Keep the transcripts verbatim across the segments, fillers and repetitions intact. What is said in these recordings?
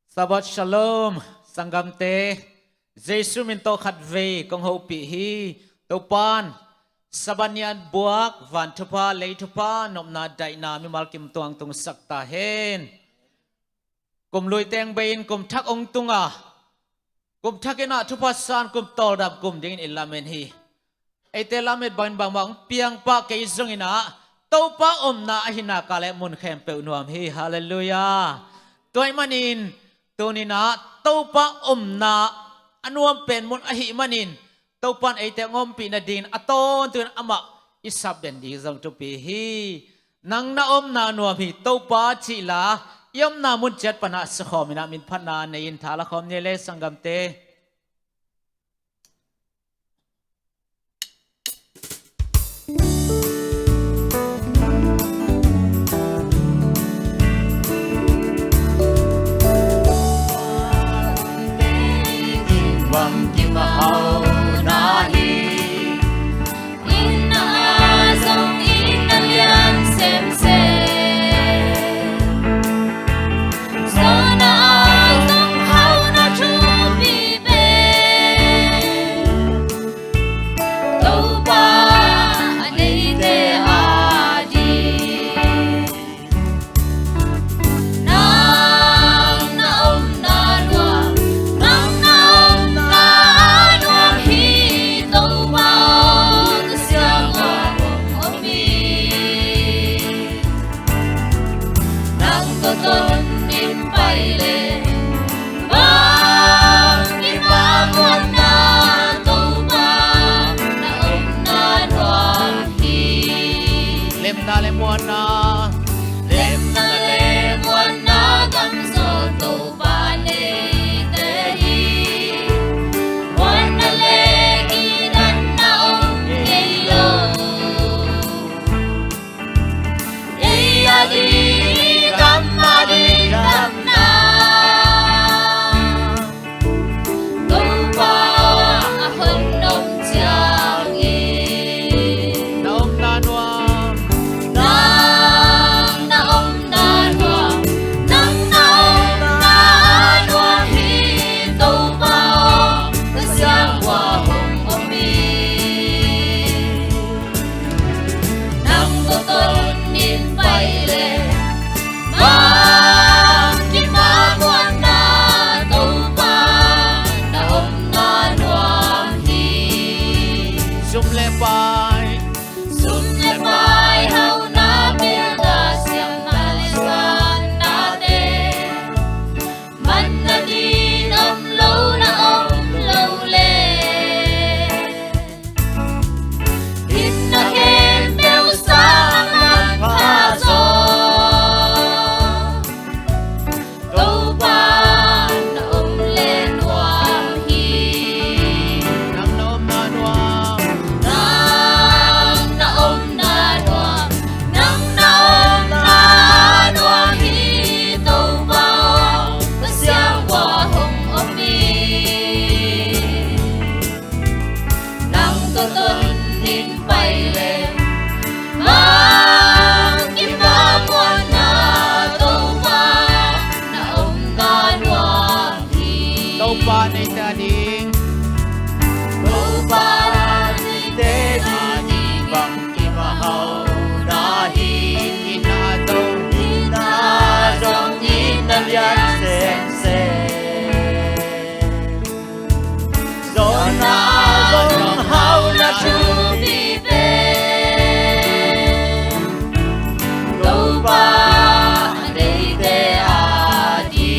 Shabbat Shalom, sanggamte. Jesu min tawh khatvei kong hopih hi. Topan Shabbat ni-a buak van thupha, lei thupha, nopna daihna mimal kim tuang tungsak ta hen. Kum lui teng bei-in kum thak hong tung a, kum thak in ah thupha san kum tawldam kum dingin i lamen hi. Eite lamet bangin bangmah hong piang pah kei zongin ah Topa omna ahi nak leh mun khempeuh nuam hi. Halleluiah. Tua ahih manin tuni-in ah Topa omna a nuam pen mun ahih manin Topan eite hong ompih nadingin a tawntung in amah i sap den ding zong thupi hi. Nang na omna nuam hi Topa, cih la i omna mun ciat pan ah sakhawm in ah min phatna nei-in tha la khawm ni le sanggamte. Topa a neite ading. Nang na omna nuam, nang na omna nuam hi Topa aw, ka siangtho hong om hi. Nang tawh ton in pai leh bang kipamuanna Topa na omna nuam hi. Lemna le muanna, lemna le muanna gam zawh Topa neite hi. Muanna le kidanna om ngei lo. Ei a ding, gam a ding damna Topa a hong om ciangin. Na omna nuam, nang na omna nuam, nang na omna nuam hi Topa aw, ka siangtho hong om hi. Nang tawh ton in pai leh bang kipamuanna Topa na omna nuam hi. Sum le pai, sum le pai, hauna, pilna, siamna le sannate manna ding om lo na om lo leh, hinna khempeuh sang a manpha zaw Topa na om le nuam hi. Nang na omna nuam, nang na omna nuam, nang na omna nuam hi Topa aw, ka siangtho hong om hi. Nang tawh ton in pai leh bang kipamuanna Topa na omna nuam hi. Topa neite ading, Topa neite ading bang kimahau na hi. Inn ah zong, inn ah zong, inn a lian semsem, zawnna ah zong hauna thupi pen Topa a neite ading.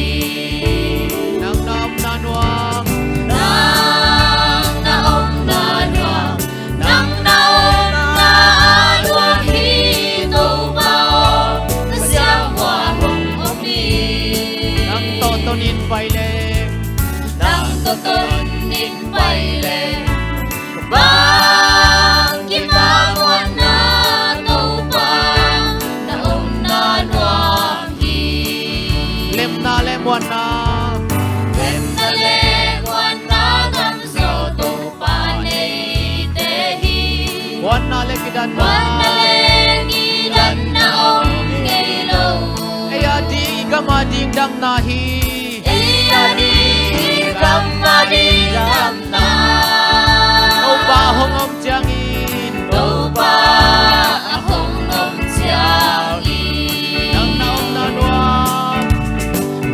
Nang na omna nuam, nang na omna nuam, nang na omna nuam hi Topa aw, ka siangtho hong om hi. Nang tawh ton in pai leh, nang tawh ton in pai leh bang kipamuanna Topa na omna nuam hi. Lemna le muanna, lemna le muanna gam zawh Topa neite hi. Muanna le kidanna, muanna le kidanna om ngei lo. Ei a ding, i gam a ding damna hi. Ei Amah ding damna. Topa hong om ciangin. Topa a hong om ciangin. Nang na omna nuam.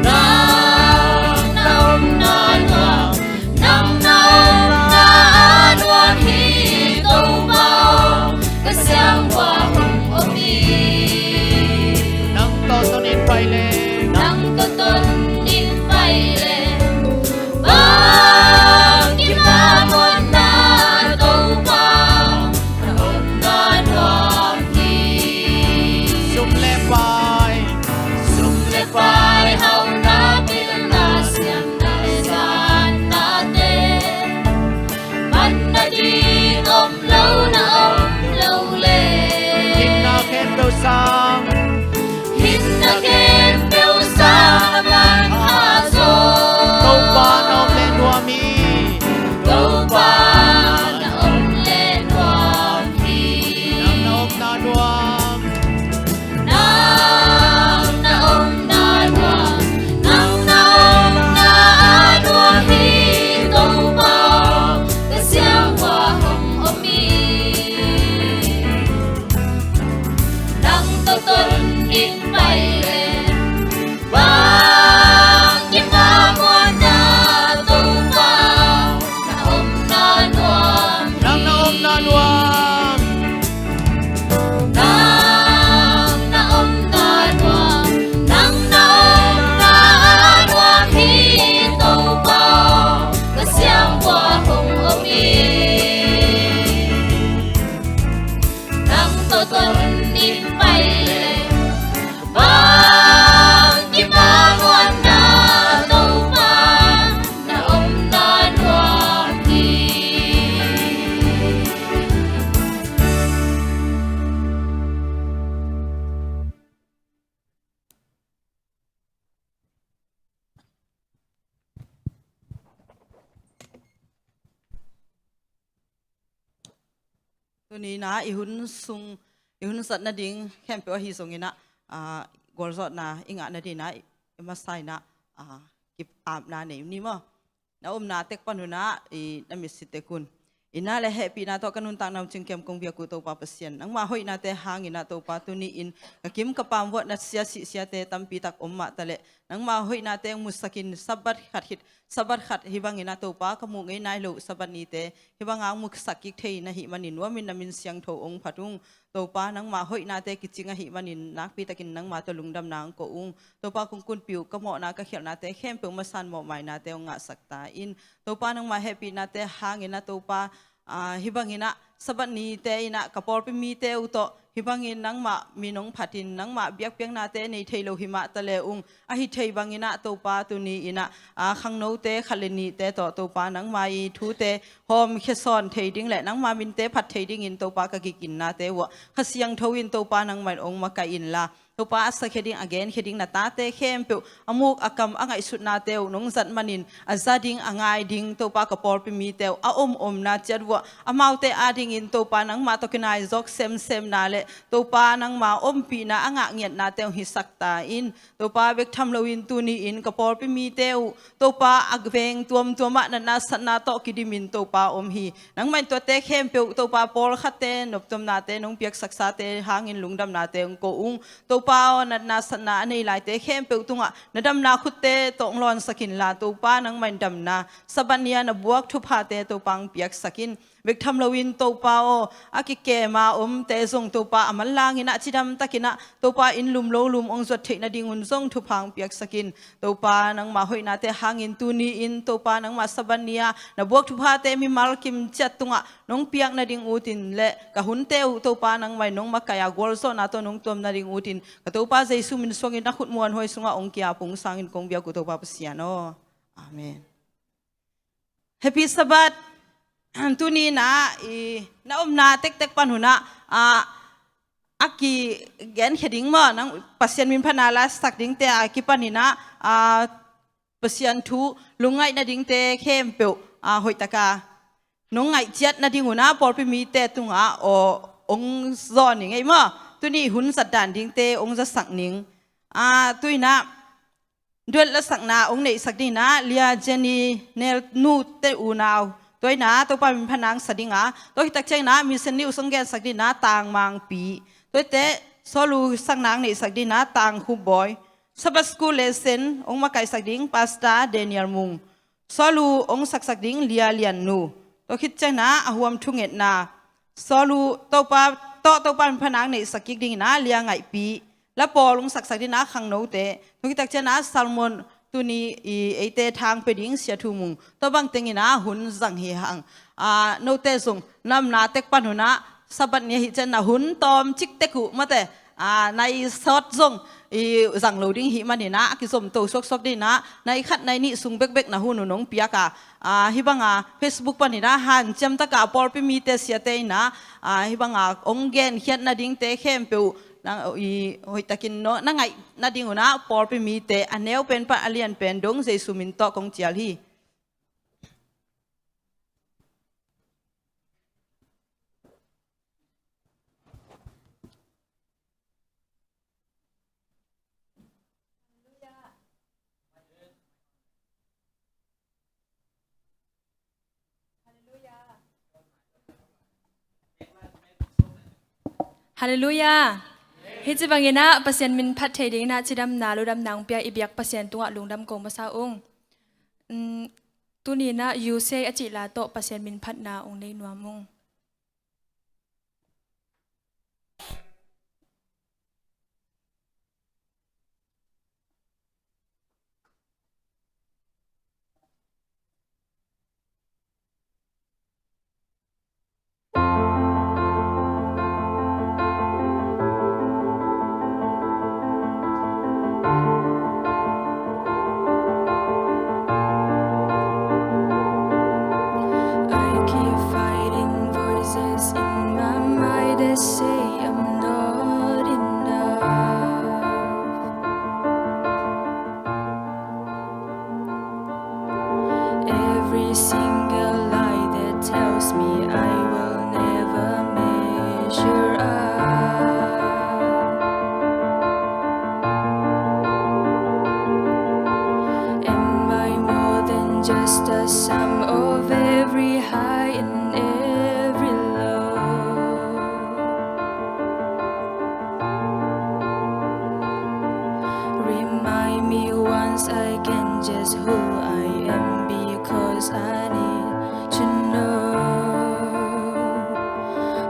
Nang na omna nuam. Nang na omna nuam hi Topa aw. Ka siangvua hong om hi. Nang tawh ton in pai leng. Nang tawh ton in pai leng. Bang kimamuanna Topa na omna nuam hi. Sum le pai. Sum le pai, hauna, pilna, siamna le zatnate. Manna ding om lo, na om lo leh. Hinna khempeuh sang. Hinna khempeuh sang a man a zaw. Topa na om leh nuam hi. Topa na om leh nuam hi. Nang na omna nuam. Nang na omna nuam. Nang na omna nuam hi Topa aw. Ka siangvua hong om hi. Nang tawh ton in pai leng. Bang kimamuanna Topa na omna nuam. Nang na omna nuam. Nang na omna nuam. Nang na omna nuam hi Topa aw. Ka siangvua hong om hi. Nang tawh ton in pai leng. Bang kimamuanna Topa na omna nuam hi. Tuni in ah i hun sung, i hun zat nading khempeuh ahi zongin ah, ah, gualzawhna i ngah nading in ah i masa in ah, ah, kip-apna nei ni maw. Na omna tek pan un ah i na mitsi tek un. I na le hehpihna tawh ka nuntakna uh cingkem kong biak uh Topa Pasian, nangmah hoihnate hangin ah Topa tuni in ka kim ka pam vuah na sia sihsiate tampi tak om mah taleh nangmah hoihnate hong musak in. Sabbath khat khit Sabbath khat hih bangin ah Topa ka muh ngei nai loh Sabbath nite hih banga hong musak kik thei na hih manin nuam in na min siangtho hong phat ung. Topa nangmah hoihnate kicing ahih manin nakpi takin nangmah tawh lungdamna hong ko ung. Topa kong kunpih uh ka mawhna ka khialhnate khempeuh masa in mawhmainate hong ngahsak ta in. Topa nangmah hehpihnate hangin ah Topa, ah, hih bangin ah Sabbath nite in ah ka pawlpi mite uh tawh hih bangin nangmah min hong phat in nangmah biakpiaknate nei thei lo hi mah taleh ung. Ahi thei bangin ah Topa tuni in ah, ah, khangnote khat le nihte tawh Topa nangmah i thute hawmkhia sawn thei ding le nangmah minte phat thei dingin Topa ka kikinnate uh ah Kha Siangtho in Topa nangmah in hong makaih inla, Topa a sakhia ding a genkhia ding na tate khempeuh a muk a kam a ngaihsutnate uh nong zat manin a za ding a ngai ding Topa ka pawlpi mite uh a om omna ciat uh ah amaute adingin Topa nangmah tawh kinai zawk semsemna le Topa nangmah ompihna a ngah ngiatnate hong hisak ta in. Topa bek tham loin tuni in ka pawlpi mite uh Topa a veng tuamtuam ah natna satna tawh kidimin Topa om hi. Nangmah in tuate khempeuh Topa pawlkhatte noptuamnate nong piaksaksate hangin lungdamnate hong ko ung. Topa aw, natna satna a nei laite khempeuh tungah na damna khutte tawh hong lawnsak inla, Topa nangmah in damna Sabbath ni-a na buak thuphate Topa hong piaksak in. Bek tham loin Topa aw, a kikema omte zong Topa a manlangin ah cidam takin ah Topa in lum lo lum hong zuat theih nadingun zong thupha hong piaksak in. Topa nangmah hoihnate hangin tuni in Topa nangmah Sabbath ni-a na buak thuphate mimal kim ciat tungah nong piak nading utin le ka hunte uh Topa nangmah in nong makaih a gualzawhna tawh nong tuam nading utin ka Topa Jesu min suangin na khut muanhuai sungah hong ki-ap ung sangin kong biak uh Topa Pasian aw. Amen. Happy Sabbath. Tuni in ah i na omna tektek pan un ah, ah, a kigenkhia ding maw, nang Pasian min phatna la sak dingte a kipan in ah, ah, Pasian thu lungngaih nadingte khempeuh, ah, hoihtaka nong ngaih ciat nading un ah pawlpi mite tungah aw hong zawn ning ei maw. Tuni hun zat dan dingte hong zasak ning. Ah, tu in ah duet lasakna hong neihsak dingin ah Lia Jenny Nel nu te unau, tua in ah Topa min phatna hong sa ding a, tua khit tak ciangin ah Mission News hong gensak dingin ah Tang Mang Pi, tua teh Sawlu sakna hong neihsak dingin ah Tang Khup Bawi, Sabbath School lesson hong makaihsak ding Pastor Daniel Mung, Sawlu hong saksak ding Lia Lian nu, tua khit ciangin ah a huam thungetna Sawlu Topa, tawh Topa min phatna hong neihsak kik dingin ah Lia Ngaih Pi, la pawl hong saksak dingin ah khangnote, tua khit tak ciangin ah sermon tuni i eite thang pia ding Sia Thu Mung, tua bang tengin ah hun zang hi hang. Ah, note zong na omna tek pan hun ah Sabbath ni ahih ciangin ah hun tawm cik tek uh mate, ah, nai sawt zong i zang lo ding hih manin ah a kizomto suaksuak dingin ah nai khat nai nih sung bekbek na hun uh hong piak a, ah, hih bang a Facebook panin ah hanciam tak a pawlpi mite siate in ah, ah, hih bang a hong genkhiat nadingte khempeuh na, i, hoih takin no, na ngaih nading un ah pawlpi mite a neu pen pan a lian pen dong Jesu min tawh kong cial hi. Halleluiah. Hih ci bangin ah Pasian min phat thei dingin ah cidamna ludamna hong pia i biak Pasian tungah lungdam ko masa ung. Tuni in ah You Say a cih la tawh Pasian min phatna hong nei nuam ung. I keep fighting voices in my mind that say I'm not enough. Every single lie that tells me I will never measure up. Am I more than just a sum of every high and every low? Remind me once again just who I am, because I need to know.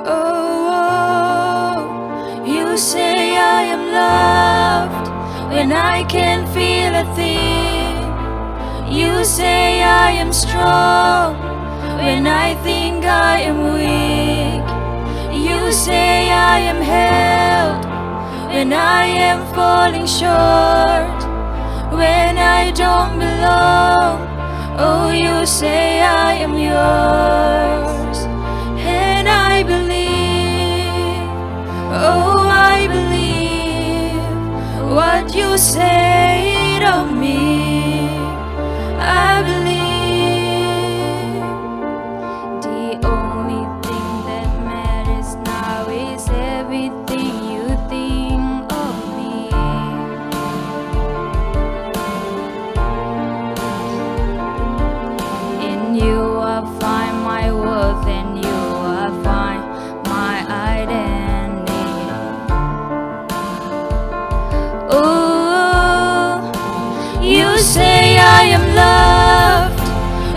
Oh, oh, you say I am loved when I can't feel a thing. You say I am strong when I think I am weak. You say I am held when I am falling short, when I don't belong. Oh, you say I am yours, and I believe. Oh, I believe what you say of me. I believe. The only thing that matters now is everything you think of me. In you I find my worth, in you I find my identity. Oh, you say I am loved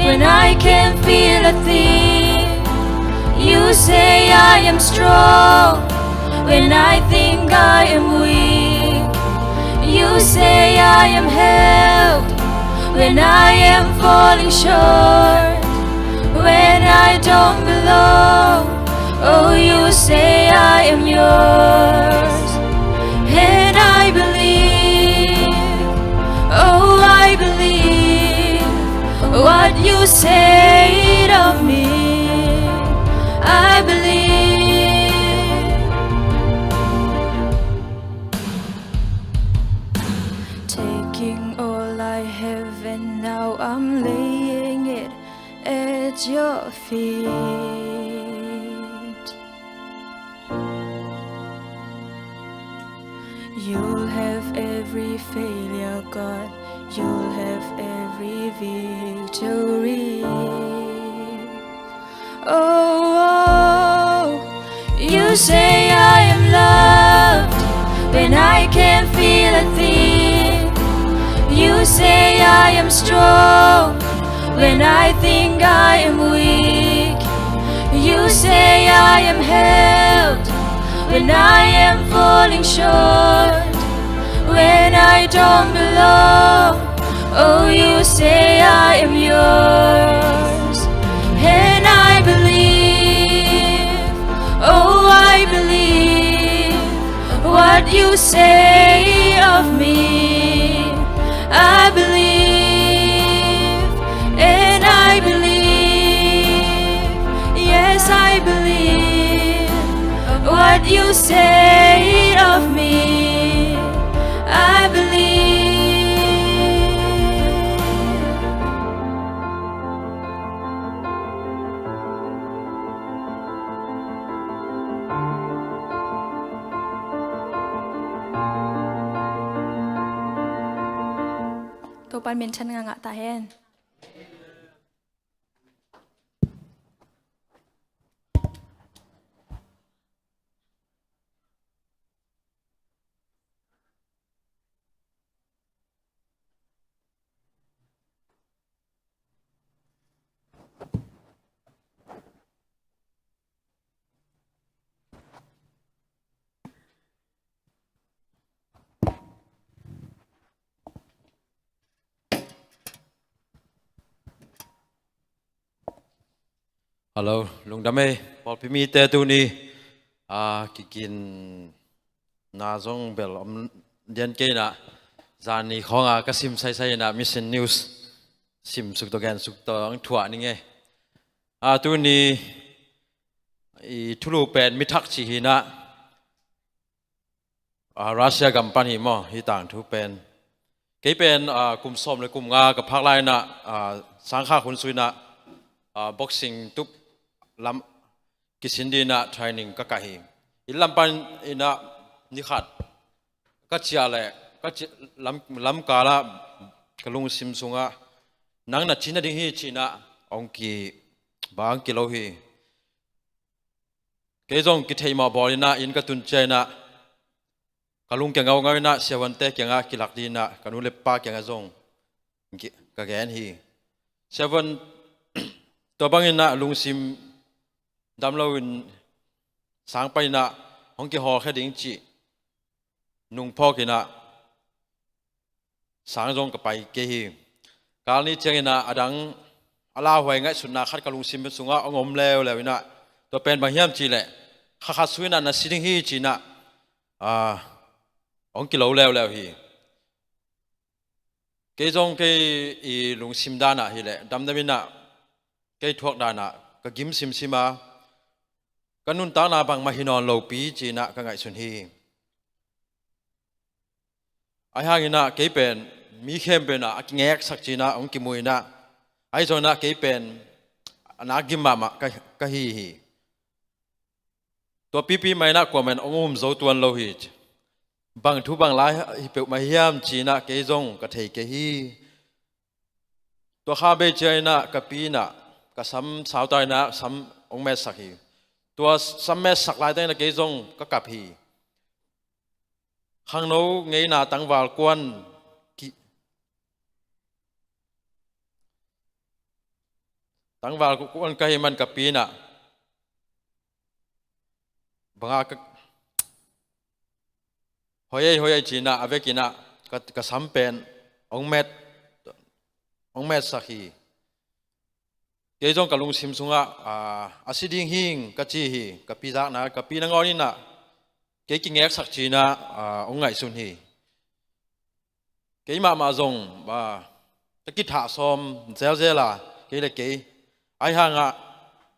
when I can't feel a thing. You say I am strong when I think I am weak. You say I am held when I am falling short, when I don't belong. Oh, you say I am yours, and I believe. Oh, I believe what you say of me. I believe. Taking all I have and now I'm laying it at your feet. You'll have every failure, God, You'll have every victory. Oh, oh, you say I am loved when I can't feel a thing. You say I am strong when I think I am weak. You say I am held when I am falling short, when I don't belong. Oh, you say I am yours, and I believe. Oh, I believe what you say of me. I believe, and I believe. Yes, I believe what you say of me. I believe. Topa'n minthanna ngah ta hen. Hello, lungdam ei, pawlpi mite. Tuni a kikinna zong bel om dian kei inah, zan ni khawnga ka sim saisai inah Mission News sim suk tawh gen suk tawh ang thuah ning ei. A tuni i thulu pen mi thak ci hi inah, a, Russia gam pan hi maw, hi tangthu pen. Kei pen, a, kum sawm le kum nga ka phak lai inah, a, sangkhak hun sung inah, a, boxing tup lam kisin ding inah training ka kah hi. Inn lam pan inah ni khat ka ciah leh, ka ciah lam, lamkal ah ka lungsim sungah, nang na cina ding hi ci inah hong ki, bang hong kilo hi. Kei zong kitheih mawh bawl inah inn ka tun ciang inah, ka lung kia ngaungau inah siavuante kiangah kilak ding inah ka nu le pa kiangah zong ki-, ka gen hi. Siavuan tua bang inah lungsim dam loin sang pan inah hong kihawlkhia ding cih nung phawk inah sang zong ka pai kei hi. Kal ni ciang inah a dang a lauhuai ngaihsutna khat ka lungsim sungah hong om leuleu inah, tua pen bang hiam cih leh, kha khat sung inah na si ding hi ci inah, a, hong kilo leuleu hi. Kei zong kei i lungsim dan ah hi leh damdam inah, kei thuak dan ah ka gim simsim a, ka nuntakna bangmah hi nawn lopi ci inah ka ngaihsun hi. Ahi hang inah kei pen mi khempeuh inah a kingeksak ci inah hong kimu inah, ahi zong inah kei pen a nak gim mahmah ka, ka hi hi. Tua pipi mah inah kuamah in hong um zo tuan lo hi. Bang thu bang lai hi peuhmah hiam ci inah kei zong ka thei kei hi. Tua kha bei ciang inah ka pi inah ka sam sauta inah sam hong metsak hi. Tua sam metsak laitakin inah kei zong ka kap hi. Khangno ngeina tangval kuan ki, tangval kuan ka hih man ka pi inah banga ka, hoi ei, hoi ei ci inah a vek inah ka, ka sam pen hong met, hong metsak hi. Kei zong ka lungsim sungah, a, a si ding hing ka ci hi. Ka pi zakna, ka pi nangawn inah kei kingeksak ci inah, a, hong ngaihsun hi. Kei mahmah zong, a, ka kithah sawm zelzel a, kei le kei. Ahi hangah,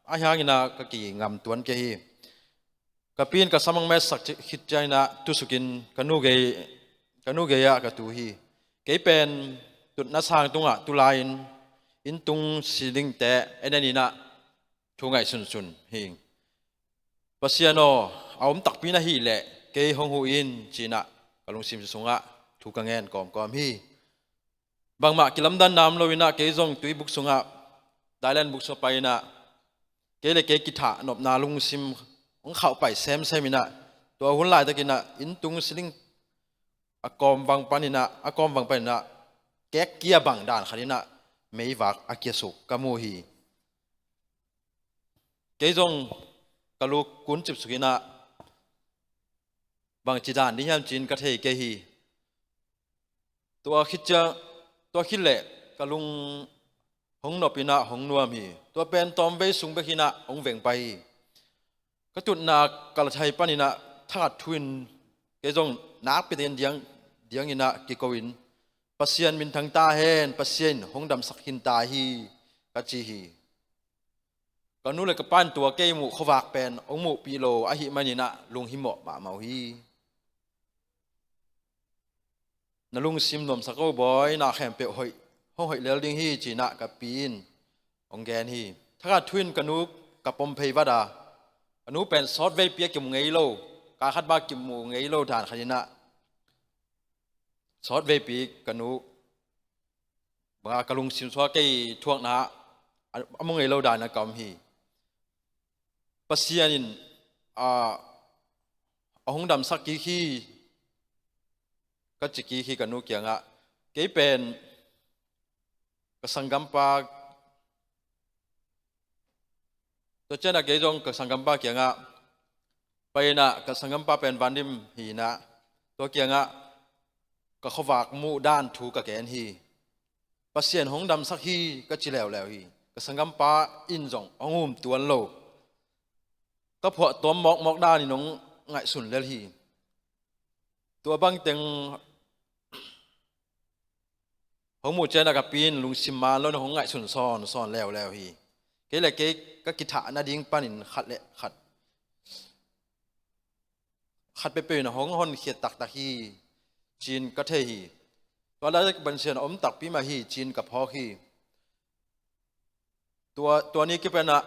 ahi hang inah ka kingam tuan kei hi. Ka pi in ka sam hong metsak khit ciang inah tusukin ka nu gei, ka nu gei ah ka tu hi. Kei pen tutna sang tungah tu lai-in inn tung ceiling-te en en inah thu ngaihsunsun hi. Pasian aw, a om takpi na hih leh kei hong huh in ci inah ka lungsim sungah thu ka ngen kawmkawm hi. Bangmah kilamdan nam lo inah kei zong tuibuk sungah, dailan buk sungah pai inah, kei le kei kithah nopna lungsim hong khauh pai semsem inah, tua hun laitakinah inntung siling a kawmvang paninah, a kawmvang paninah kek kia bang dan khat inah meivak a kiasuk ka mu hi. Kei zong ka lu kun cipsuk inah bangci dan ding hiam ci-in ka thei kei hi. Tua khit ciang, tua khit leh ka lung hong nop inah hong nuam hi. Tua pen tawmvei sung bek inah hong veng pai hi. Ka tutna ka la thai paninah thakhat thu in kei zong nakpite in diang, diang inah kiko in, "Pasian minthang ta hen, Pasian in hong damsak khin ta hi," ka ci hi. Ka nu le ka pa'n tua kei muh khuavak pen hong muhpih lo ahih maninah lunghimawh mahmah uh hi. "Na lungsim nuamsak o bawi, na khempeuh hoih, hong hoih lel ding hi," ci-inah ka pi in hong gen hi. Thakhat thu in ka nu ka pom phei vat a, ka nu pen sawtveipi a kimu ngei lo, kha khat bang kimu ngei lo dan khat inah, sawtveipi ka nu banga ka lungsim sua kei thuakna a, a mu ngei lo dan a ka om hi. "Pasian in, a, a hong damsak kik hi," ka ci kik hi ka nu kiangah. Kei pen ka sanggampa, tua ciangah kei zong ka sanggampa kiangah pai inah, ka sanggampa pen Van Dim hi inah, tua kiangah ka khuavak muh dan thu ka gen hi. "Pasian hong damsak hi," ka ci leuleu hi. Ka sanggampa in zong hong um tuan lo. Ka phuah tuam mawkmawk danin hong ngaihsun lel hi. Tua bangteng hong muh ciangah ka pi in lungsim man lo in hong ngaihsun sawnsawn leuleu hi. Kei le kei ka kithah nading panin khat le khat, khat peuhpeuh in hong honkhiat taktak hi ci-in ka thei hi. Tua lai Pasian a om takpi mah hi ci-in ka phawk hi. Tua, tua ni kipanah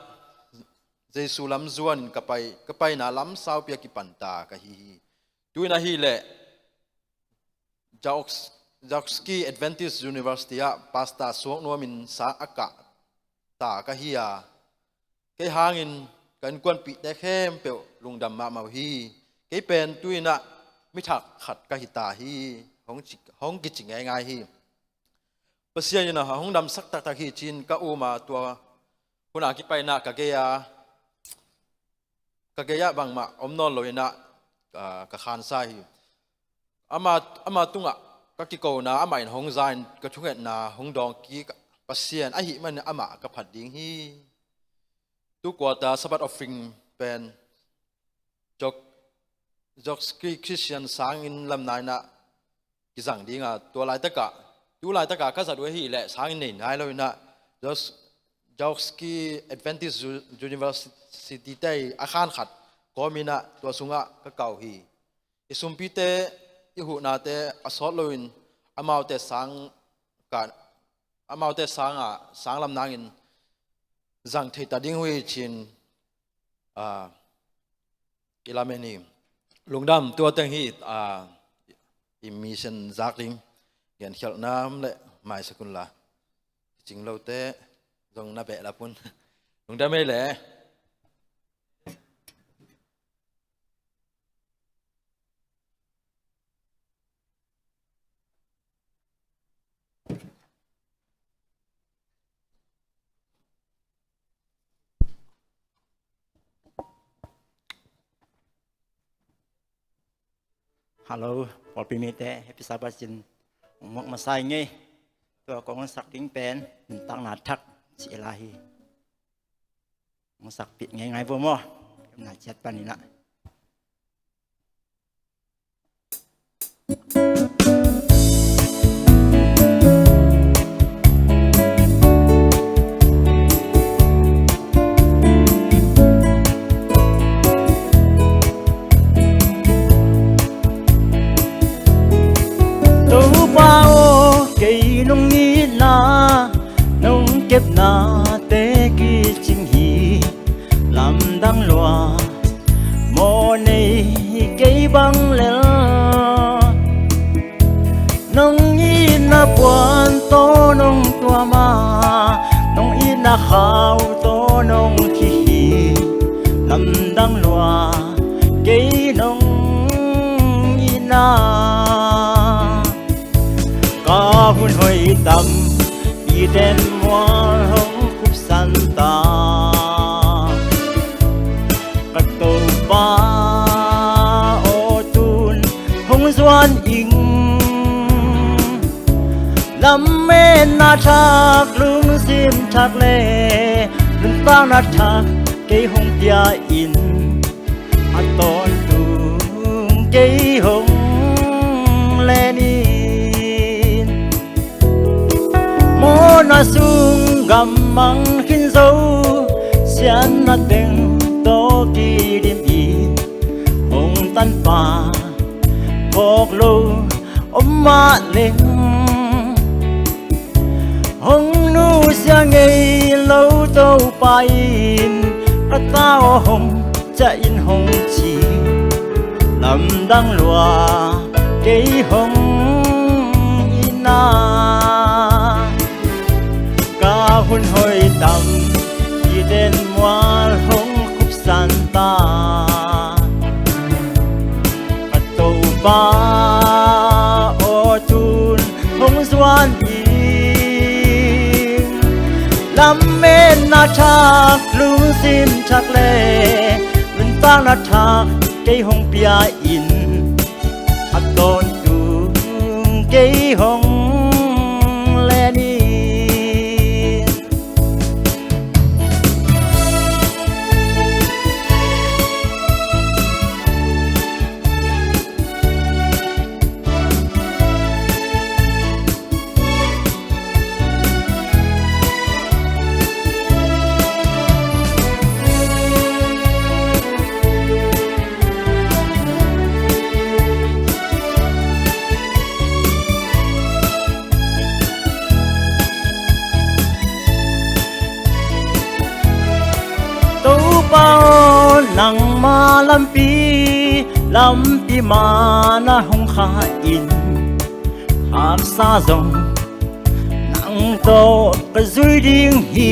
Jesu lam zuanin ka pai, ka paina lam saupi a kipan ta ka hi hi. Tu-in ahih leh Zaux-, Zauski Adventist University ah pastor suak nuamin sang a kah ta ka hi a, kei hangin ka innkuanpihte khempeuh lungdam mahmah uh hi. Kei pen tu-in ah mithak khat ka hi ta hi, hong ci, hong kici ngeingai hi. Pasian in a hong damsak taktak hi ci-in ka um a, tua hun a kipan ah ka gei a, ka gei ah bangmah om nawn lo in ah, ah, ka khansa hi. Ama, ama tungah ka kikona, amah in hong za in ka thungetna hong dawng kik Pasian ahih manin amah ka phat ding hi. Tu quarter Sabbath offering pen Zaux-, Zaux Christian sanginn lamna in ah kizang ding a, tua laitak ah, tu laitak ah ka zat uh ahih leh sanginn nei nai lo in ah, Zaux-, Zaux Adventist U-, University te a khan khat kawm in ah tua sungah ka kah uh hi. I sumpite, i huhnate a sawt loin amaute sang ka, amaute sang ah, sang lam nangin zang thei ta ding uh hi ci-in, ah, i lamen hi. Lungdam, tua teng hi, ah, i mission zak ding genkhialhna om leh maisak un la. Cing lote zong na behlap un. Lungdam ei leh. Hello, pawlpi mite, Happy Sabbath cin. Ong muak masa ing ei. Tua kong sak ding pen nuntakna thak ci lai hi. Ong sakpih ngeingai vo maw. Na ciat pan in ah. Topa aw, kei nong itna, nong kepnate kicing hi. Lamdang lua mawh nei kei bang lel, nong itna puan tawh Khau tawh nong khih hi, lamdang lua kei nong itna. Ka hun hoih tam, piten mual hong khupsan ta. Ka Topa aw, tun hong zuan ing. Lametna thak, lungsim thak le nuntakna thak kei hong pia in. A tawntung kei hong len in. Mawhna sung gam mang khin zo, siatna teng tawh kidim in. Hong tanpa phawk lo om mah leng, hong nusia ngei lo Topa in, ka ta aw hong ciah in hong ci. Lamdang lua kei hong itna. Ka hun hoih tam, piten mual hong khupsan ta. Ka Topa aw, tun hong zuan ing. Lametna thak, lungsim thak le nuntakna thak kei hong pia in. A tawntung kei hong len in. Topa aw, nangma lampi, lampi mana hong kha in. Haksa zong nang tawh ka zui ding hi.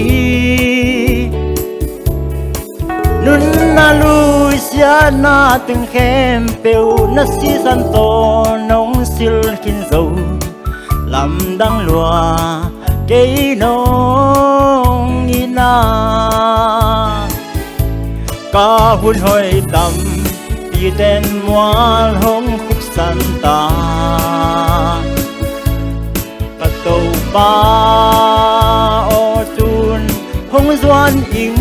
Nunna luisia na teng khempeuh na sisan tawh nong sil khin zo. Lamdang lua kei nong itna. Ka hun hoih tam, piten mual hong khupsan ta. Ka Topa aw, tun hong zuan ing.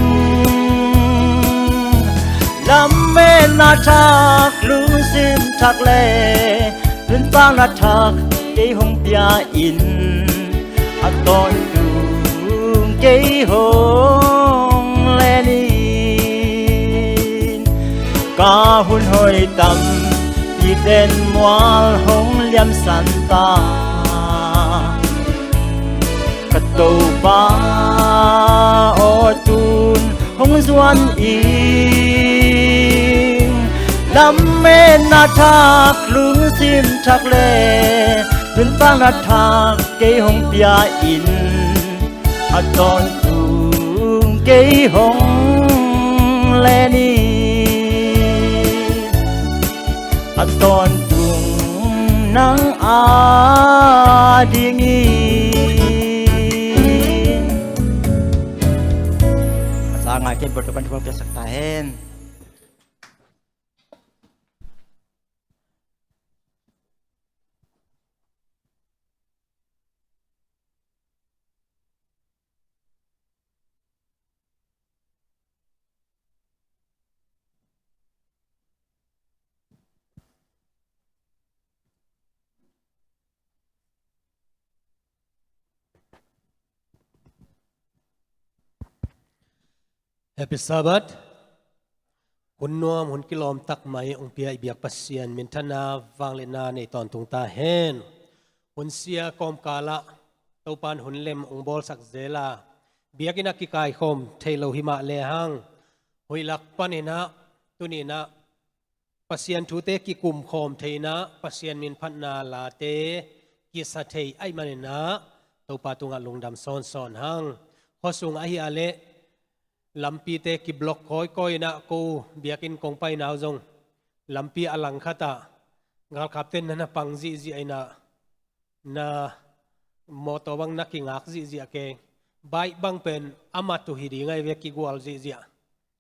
Lametna thak, lungsim thak le nuntakna thak kei hong pia in. A tawntung kei hong len in. Ka hun hoih tam, piten mual hong liamsan ta. Ka Topa aw, tun hong zuan ing. Lametna thak, lungsim thak le nuntakna thak kei hong pia in. A tawntung kei hong len in. A tawntung nang adingin. A sa ngai kei bawlto kan thupha piaksak ta hen. Happy Sabbath. Hun nuam, hun kilawm tak mai hong pia i biak Pasian minthanna, vangliatna nei tawntung ta hen. Hun sia kawmkal ah Topa'n hun lem hong bawlsak zel a, biakinn ah kikaikhawm thei lo hi mah lehang, huih lak panin ah tuni-in ah Pasian thute kikumkhawm theihna, Pasian min phatna late kisa thei ahih manin ah Topa tungah lungdam sawnsawn hang. Khuasung ahi a leh lampite kiblok kawikawi inah ko biakinn kong painau zong lampi a langkhatah galkapten na na pang zihziah inah na mawtaw bang na kingak zihziah kei. Baih bang pen a mat uh hi ding ahi ve, kigual zihziah.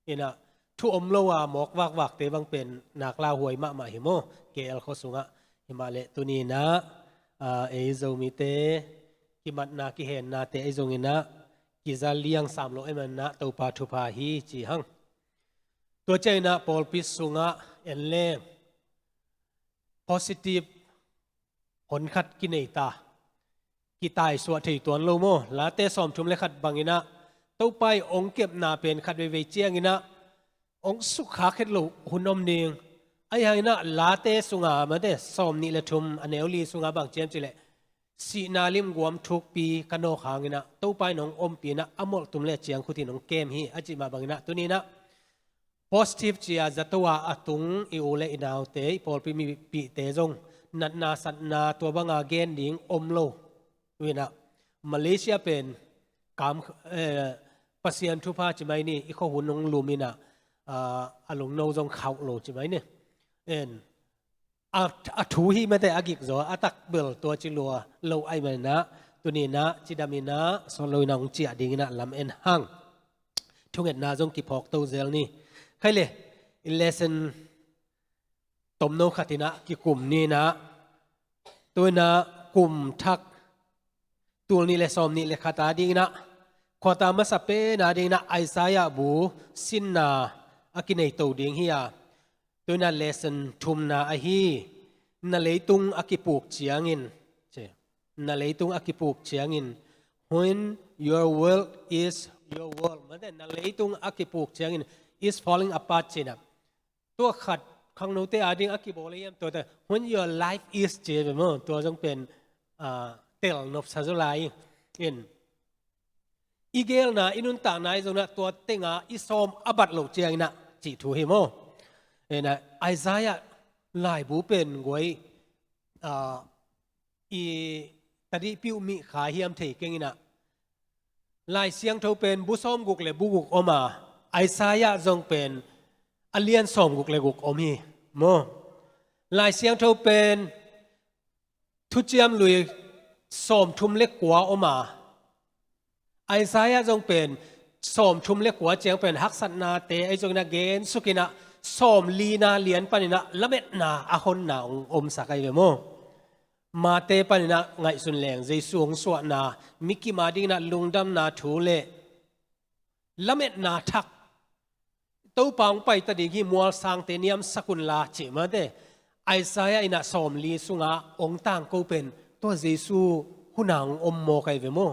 Inah thu om lo a mawk vakvakte bang pen nak lauhuai mahmah hi maw, K L khua sungah. Himah leh tuni inah ei Zomite kimatna kihennate ei zong inah kiza liang sam lo ei man inah Topa thupha hi ci hang. Tua ciang inah pawlpi sungah en leng positive honkhat kinei ta. Kitaisuah thei tuan lo maw? Late sawmthum le khat bang inah Topa i ong kepna pen khat veivei ciang inah ong sukkhak het lo hun om ding. Ahi hang inah Late sunga mate sawmnih le thum a neu li sunga bang ciam cileh, sihna limguam thukpi ka nawk hang inah Topa in ong ompih inah a molhtum le ciang khutin ong kem hi a cih mah bang inah tuni inah positive cia zato a a tung i u le i naute, i pawlpi mipihte zong natna satna tua banga gen ding om lo. Ui inah Malaysia pen kam, eh, Pasian thupha ci mai ni, i khuahun ong lum inah a lungno zong khauh lo ci mai ni. En a, a thu hi mate a gikzaw a takbel tua ci lua lo ahi man inah tuni inah cidam inah sawt lo inah ong ciah ding inah lam en hang. Thungetna zong kiphawk to zel ni. Khai le, i lesson tomno khat inah kikum ni inah tu inah kum thak tul nih le sawmnih le khat a ding inah khuata masa pen a ding inah Isaiah bu sinna a kinei to ding hi a. Tu inah lesson thumna ahi, na leitung a kipuk ciangin, ci, na leitung a kipuk ciangin, when your world is, your world mate na leitung a kipuk ciangin is falling apart ci inah. Tua khat khangnote a ding a kibawl ahi hiam, tua ta, when your life is ci ve maw, tua zong pen ah, tel nopsa zaw lai in. I gelna i nuntakna i zong inah tua tenga i sawm a bat loh ciang inah cih thu hi maw? Inah Isaiah laibu pen guai ah, i tadih piuh mih kha hiam thei keng inah Lai Siangtho pen bu sawmguk le bu guk om a, Isaiah zong pen a lian sawmguk le guk om hi maw? Lai Siangtho pen thuciam lui sawmthum le kua om a, Isaiah zong pen sawmthum le kua ciang pen haksatnate ei zong inah gen suk inah sawmlina lian pan inah lametna a honna ong omsak ahi ve maw? Mate pan inah ngaihsun leng Jesu ong suahna, mikim a ding inah lungdamna thu le lametna thak, Topa ong paita ding hi, mualsangte niamsak unla cih mate Isaiah inah sawmli sunga ong tangko pen tua Jesu huna ong om mawk ahi ve maw?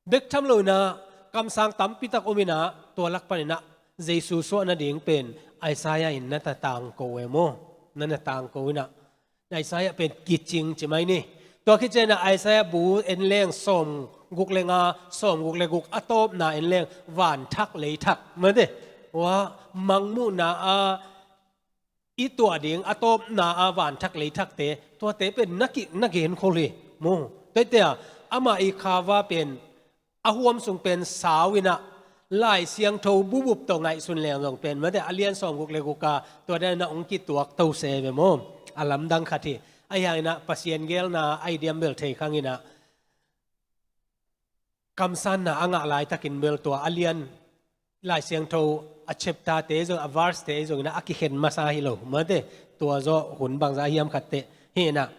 Bek tham lo inah kamsang tampitak om inah tua lak pan inah Jesu suah nading pen Isaiah in na ta tangko e maw? Na na tangko inah Isaiah pen kicing ci mai ni. Tua khit ciang inah Isaiah bu en leng sawmguk le nga, sawmguk le guk a tawpna en leng van thak lei thak mate. Ua mangmuhna a i tuah ding a tawpna a van thak lei thakte tuate pen na ki, na gen khol hi maw? Tuate a amah i khava pen a huam sung pen sau inah Lai Siangtho bubup tawh ngaihsun leng zong pen mate a lian sawmguk le guk a tua dan inah ong kituak to se ve maw? A lamdang khat hi. Ahi hang inah Pasian gelna ahi diam bel thei khang inah kamsanna a ngah laitakin bel tua a lian Lai Siangtho a chapter te zong a verse te zong inah a kikhen masa hi lo mate, tua zawh hun bangza hiam khat teh hi inah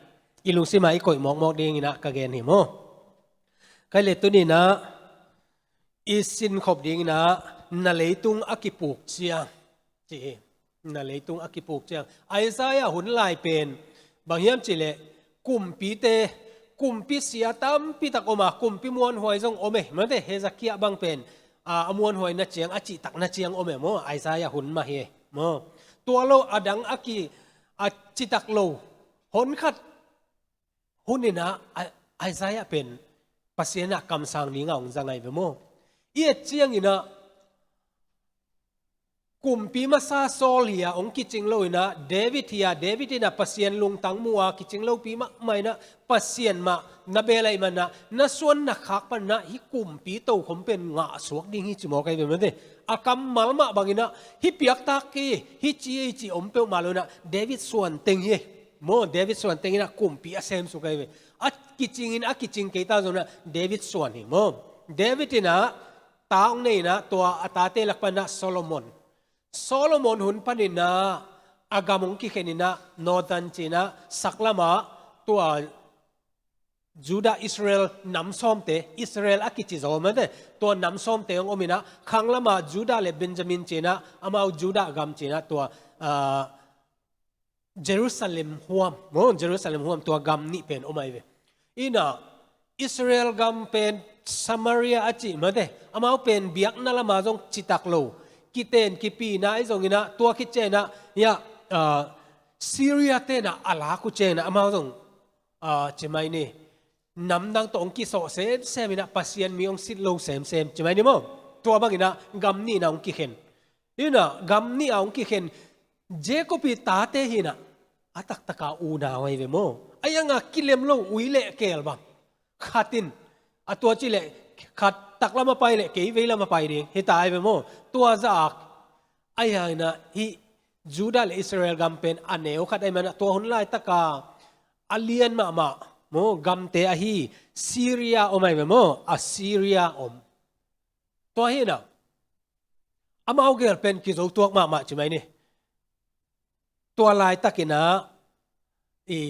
i lungsim ah i koih mawkmawk ding inah ka gen hi maw? Khai le tuni inah i sinkhop ding inah na leitung a kipuk ciang ci hi. Na leitung a kipuk ciang Isaiah hun lai pen bang hiam cileh kumpite, kumpi sia tampitak om a, kumpi muanhuai zong om e mate. Hezekiah bang pen a, a muanhuai na ciang, a cihtak na ciang om e maw? Isaiah hun mah hi e maw? Tua lo a dang a ki a citak lo honkhat hun inah Isaiah pen Pasian ah kamsang ding a ong za ngai ve maw? I et ciang inah kumpi masa Saul hi-a hong kicing lo inah, David hi-a, David inah Pasian lungtang mu-a kicing lopi mahmah inah, Pasian mah na bel ahih manah, na suan na khak paninah hih kumpi tokhom pen ngahsuak ding hi ci mawk ahi ve mate. A kammal mah banginah hih piaktak hi, hih ci hi ci om peuhmah lo inah, David suan teng hi. Maw, David suan teng inah kumpi a semsuk ahi ve. A kicingin a kicing kei ta zonginah David suan hi maw. David inah ta hong nei inah, tua a tate lak paninah Solomon. Solomon hun paninah a gam hong kikhen inah, northern ci-inah, saklamah tua Judah Israel nam sawmte, Israel a kici zaw mate, tua nam sawmte hong om inah, khanglamah Judah le Benjamin ci-inah, amau Judah gam ci-inah, tua, ah, Jerusalem huam, maw, Jerusalem huam tua gam nih pen om ahi ve. Inah Israel gam pen Samaria a cih mate, amau pen biakna lama zong citak lo, kiten kipina ahi zonginah, tua khit cianginah, ya, ah, Syria tenah a lak uh cianginah, amau zong, ah, ci mai ni, namdang tawh hong kisawh semsem inah, Pasian mi hong sit lo semsem ci mai ni maw. Tua banginah gam nihna hong kikhen. Inah gam nih a hong kikhen, Jacob i tate hinah, a taktaka unau ahi ve maw. A ianga kilem lo ui le keel bang. Khat in, a tua ci le, khat taklam a pai le kei veilam a pai ding hi ta ahi ve maw. Tua zah-ak a ianginah hih Judah le Israel gam pen a neu khat ahi manah, tua hun laitaka a lian mahmah maw, gamte ahi Syria om ahi ve maw. Assyria om. Tua hinah amau gel pen kizo tuak mahmah ci mai ni. Tua laitakinah i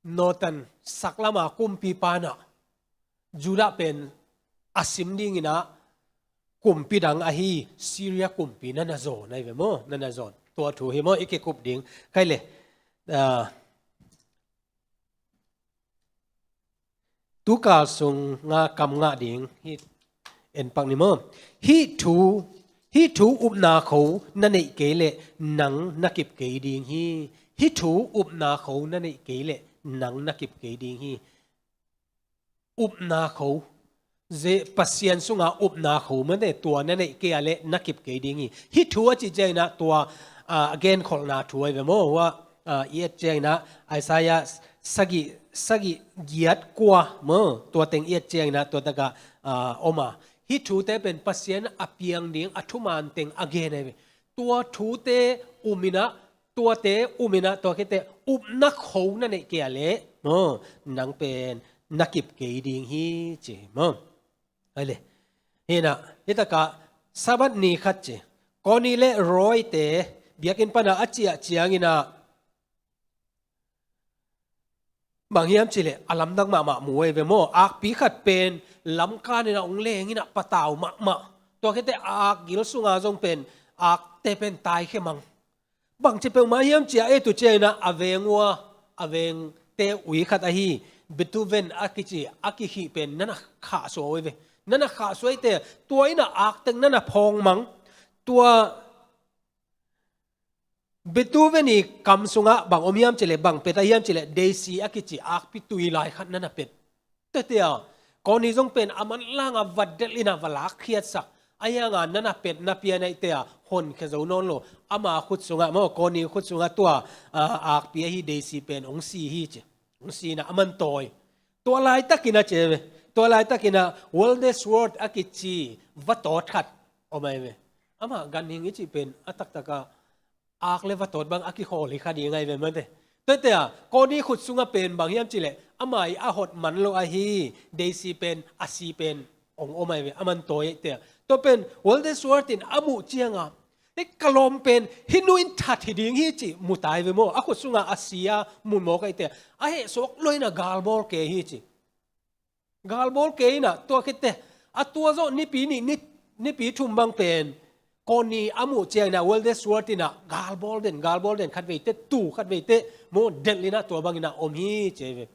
northern saklama kumpipa inah Judah pen a sim dinginah kumpi dang ahi Syria kumpi na na zawn ahi ve maw, na na zawn. Tua thu hi maw, i kikup ding. Kai le, ah, tukal sunga kam ngah ding hi, en pak ni maw. Hih thu, hih thu upna kho na neih kei leh nang na kip kei ding hi. Hih thu upna kho na neih kei leh nang na kip kei ding hi. Upna kho, ze Pasian sunga upna kho mate, tua na neih kei a leh na kip kei ding hi. Hih thu a cih cianginah tua, ah, a genkholhna thu ahi ve maw. Hua, ah, i et cianginah Isaiah sagih, sagih giat kua maw, tua teng i et cianginah tua takah, ah, om a. Hih thute pen Pasian a piang ding a thuman teng a gen ahi ve. Tua thute uminah, tuate uminah, tua khite upna kho na neih kei a leh maw, nang pen na kip kei ding hi ci maw. Ai le. Hinah, hitakah Sabbath ni khat ci. Kawni le rawite biakinn panah a ciah cianginah, bang hiam cileh a lamdang mahmah mu ahi ve maw. Akpi khat pen lamkaninah hong lenginah patau mahmah. Tua khite a akgil sunga zong pen akte pen taikhia mang. Bangci peuhmah hiam cia ei tu cianginah a veng ua, a vengte ui khat ahi Beethoven a kici a kikhih pen nana khahsuah uh ahi ve. Nana khahsuah ahite, tua inah akteng nana phawng mang. Tua Beethoven i kam sungah bang om hiam cileh, bang pet a hiam cileh, Daisy a kici akpi tui lai khat nana pet. Tetea, kawni zong pen a manlanga va delh inah va lakkhiatsak. A hianga nana pet na pian ahi tea, honkhia zo nawn lo. Ama khut sungah maw, kawni khut sungah tua, ah, akpi ahi Daisy pen hong si hi ci. Hong si inah a man tawi. Tua laitakinah ci ve. Tua laitakinah Wilders Road a kici vatawt khat om ahi ve. Amah ganhing i cih pen a taktaka ak le vatawt bang a kikhawl hi kha ding ahi ve mate. Tuatea, kawni khut sungah pen bang hiam cileh, ama i a hot man lo ahi Daisy pen a si pen hong om ahi ve, a man tawi ahi tea. Tua pen Wilders Road in a muh cianga, hih ka lawm pen hih nu in that hi ding hi cih mu ta ahi ve maw. A khut sungah a si a mu mawk ahi tea. A hehsuak lo inah galbawl kei hi ci. Galbawl kei inah tua khite, a tua zawh nipi nih, ni, nipi thum bang pen kawni a muh cianginah Wilders Road inah galbawl den, galbawl den, khatveite tu, khatveite maw, delh inah tua banginah om hi ci ahi ve.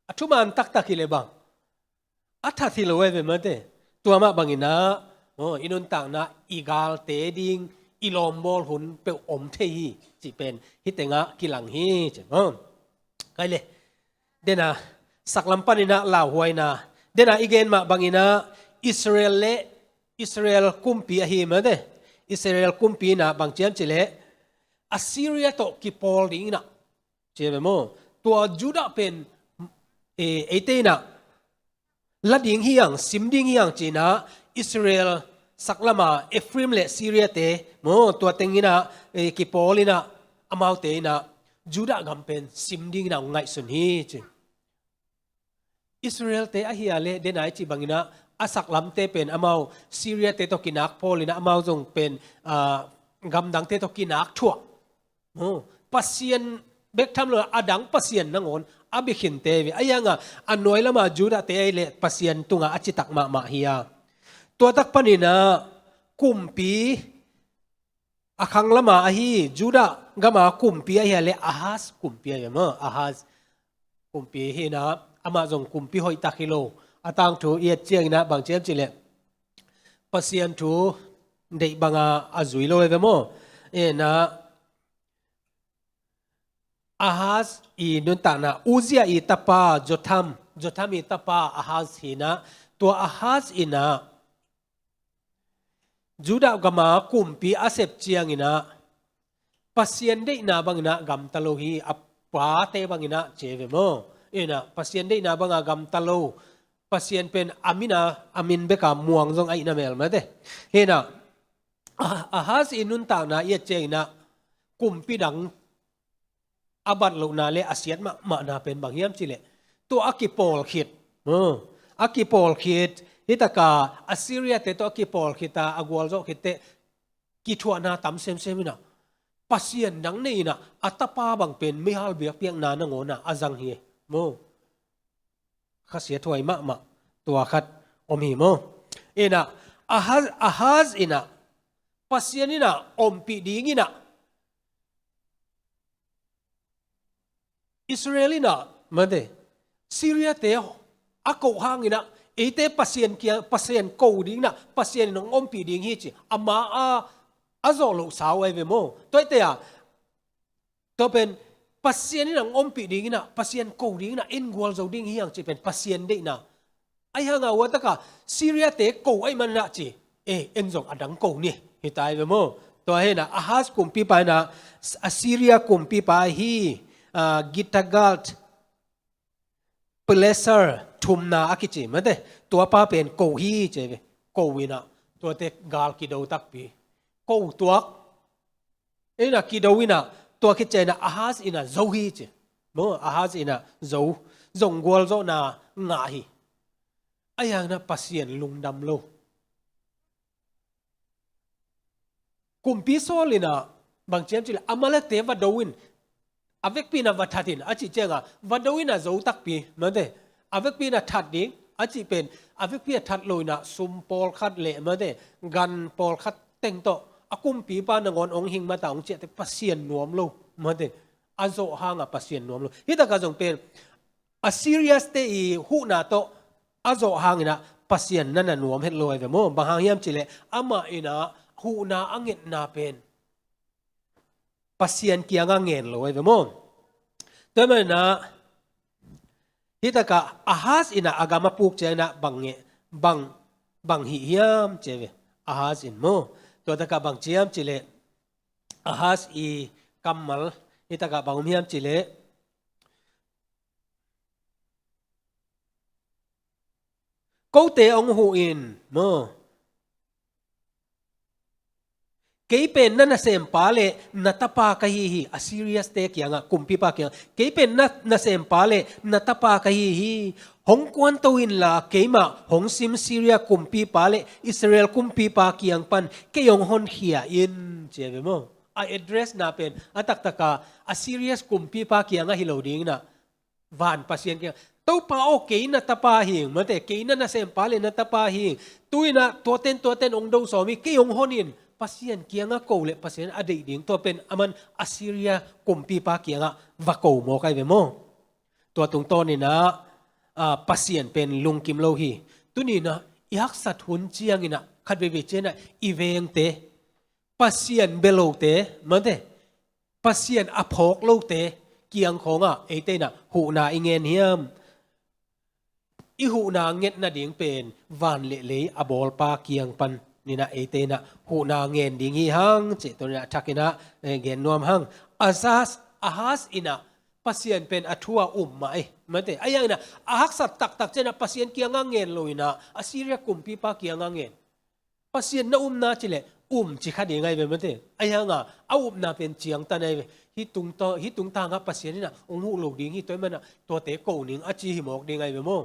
A thuman taktak hileh bang, a that hi lo ahi ve mate. Tua mah banginah maw, i nuntakna, i galte ding, i lawmbawl hun peuh om thei hi cih pen hih tengah kilang hi ci maw. Kai le. Dena, saklam paninah lauhuaina. Dena i gen mah banginah Israel le Israel kumpi ahi mate. Israel kumpi inah bang ci hiam cih leh Assyria tawh kipawl ding inah ci ve maw. Tua Judah pen, eh, eite inah la ding hi hang, sim ding hi hang ci inah Israel saklama Ephraim le Syria te maw, tua teng inah, eh, kipawl inah amaute inah Judah gam pen sim ding inah hong ngaihsun hi ci. Israel te ahi a leh denai cih bang inah a saklamte pen amau Syria te tawh kinak pawl inah amau zong pen, ah, gamdangte tawh kinak thuah. Oh, Pasian bek tham lo a dang pasian nangawn a bia khinte ve. Ahi hanga a nuai lama Judah te ahi leh Pasian tunga a citak mahmah hi a. Tua tak pan inah kumpi a khang lama ahi Judah gama kumpi ahi a leh Ahaz kumpi ahi a maw. Ahaz kumpi hi inah amah zong kumpi hoihtak hi lo. A tangthu i et ciang inah bang ci hiam cih leh Pasian thu deih banga a zui lo ahi ve maw. Inah Ahaz i nuntakna, Uzziah i tapa Jotham, Jotham i tapa Ahaz hi inah, tua Ahaz inah Judah gama kumpi a sep ciang inah Pasian deihna bang inah gamta lo hi, a pate bang inah ci ve maw. Inah Pasian deihna banga gamta lo. Pasian pen a min a, a min beka muang zong a ih na mel mate. Hi inah Ah-, Ahaz i nuntakna i et ciang inah kumpi dang a bat lohna le a siat mahmahna pen bang hiam cih leh tua a kipawl khit. Oh, a kipawl khit. Hi taka Assyria te tawh a kipawl khit a, a gualzawh khit teh kithuahna tam semsem inah Pasian dang nei inah a tapa bang pen meihal biakpiakna nangawn ah a zang hi. Maw. Khasiathuai mahmah tua khat om hi maw. Inah Ahaz, Ahaz inah Pasian inah ompih ding inah Israel inah mate Syria te a ko hang inah eite Pasian kia, Pasian ko ding inah Pasian in hong ompih ding hi ci. Ama a, a zawh loh sau ahi ve maw. Tua ahite a Tua pen Pasian in hong ompih ding inah, Pasian ko ding inah, en gualzo ding hi hang cih pen Pasian deihna. Ahi hanga ua taka Syria te ko ahih man inah ci. Eh, en zong a dang ko ni. Hi ta hi ve maw. Tua hi inah Ahaz kumpipa inah Assyria kumpipa hi, ah, Gitagalt Pileser thumna a kici mate. Tuapa pen ko hi ci ve. Ko inah tuate gal kido takpi. Ko tuak inah kido inah tua kici inah Ahaz inah zo hi ci. Maw, Ahaz inah zo, zong gualzawhna ngah hi. Ahi hang inah Pasian lungdam lo. Kumpi Saul inah bang ci hiam cih leh Amalek te va do in, a vekpi inah va that in a cih cianga va do inah zo takpi mate. A vekpi inah that ding a cih pen a vekpi a that lo inah sum pawlkhat le mate gan pawlkhat teng tawh a kumpipa nangawn hong hing mata hong ciah teh Pasian nuam lo mate. A zawh hanga Pasian nuam lo. Hi taka zong pen Assyria te i huhna tawh a zawh hang inah Pasian na na nuam het lo ahi ve maw. Bang hang hiam cih leh amah inah huhna a ngetna pen Pasian kiangah ngen lo ahi ve maw. Tua ahih man inah hi taka Ahaz inah a gam a puk ciang inah bang nge, bang, bang hih hiam ci ve. Ahaz in maw. Tua taka bang ci hiam cih leh Ahaz i kammal hi taka bang om hiam cih leh Kote hong huh in maw. Kei pen na nasempa le na tapa ka hi hi, Assyria te kiangah, kumpipa kiangah. Kei pen na nasempa le na tapa ka hi hi. Hong kuanto inla keimah hong sim Syria kumpipa le Israel kumpipa kiang pan kei hong honkhia in ci a ve maw. A address na pen a taktaka Assyria kumpipa kiangah hi lo ding inah van Pasian kiang. Topa aw, kei na tapa hing mate, kei na nasempa le na tapa hing. Tu inah tuaten tuaten hong do sawm hi, kei hong hon in. Pasian kiangah ko le Pasian a deih ding tua pen aman Assyria kumpipa kiangah va ko mawk ahi ve maw. Tua tungtawn inah, ah, Pasian pen lungkim lo hi. Tuni inah i haksat hun ciang inah khat veivei ciang inah i vengte Pasian bia lote mate, Pasian a phawk lote kiang khawngah eite inah huhna i ngen hiam? I huhna nget nading pen van le lei a bawlpa kiang pan Ninah eite inah huhna ngen ding hi hang cih tuninah thakinah, eh, gen nuam hang. Ahaz, Ahaz inah Pasian pen a thu a um mah ei. Mate, a yanginah a haksat taktak cianah Pasian kiangah ngen lo inah Assyria kumpipa kiangah ngen. Pasian na umna cileh um ci kha ding ai ve mate. A yanga a upna pen ciangtan ai ve. Hih tungta, hih tungtangah Pasian inah ong huh lo ding hi tua manah tuate ko ning a ci hi mawk ding ai ve maw.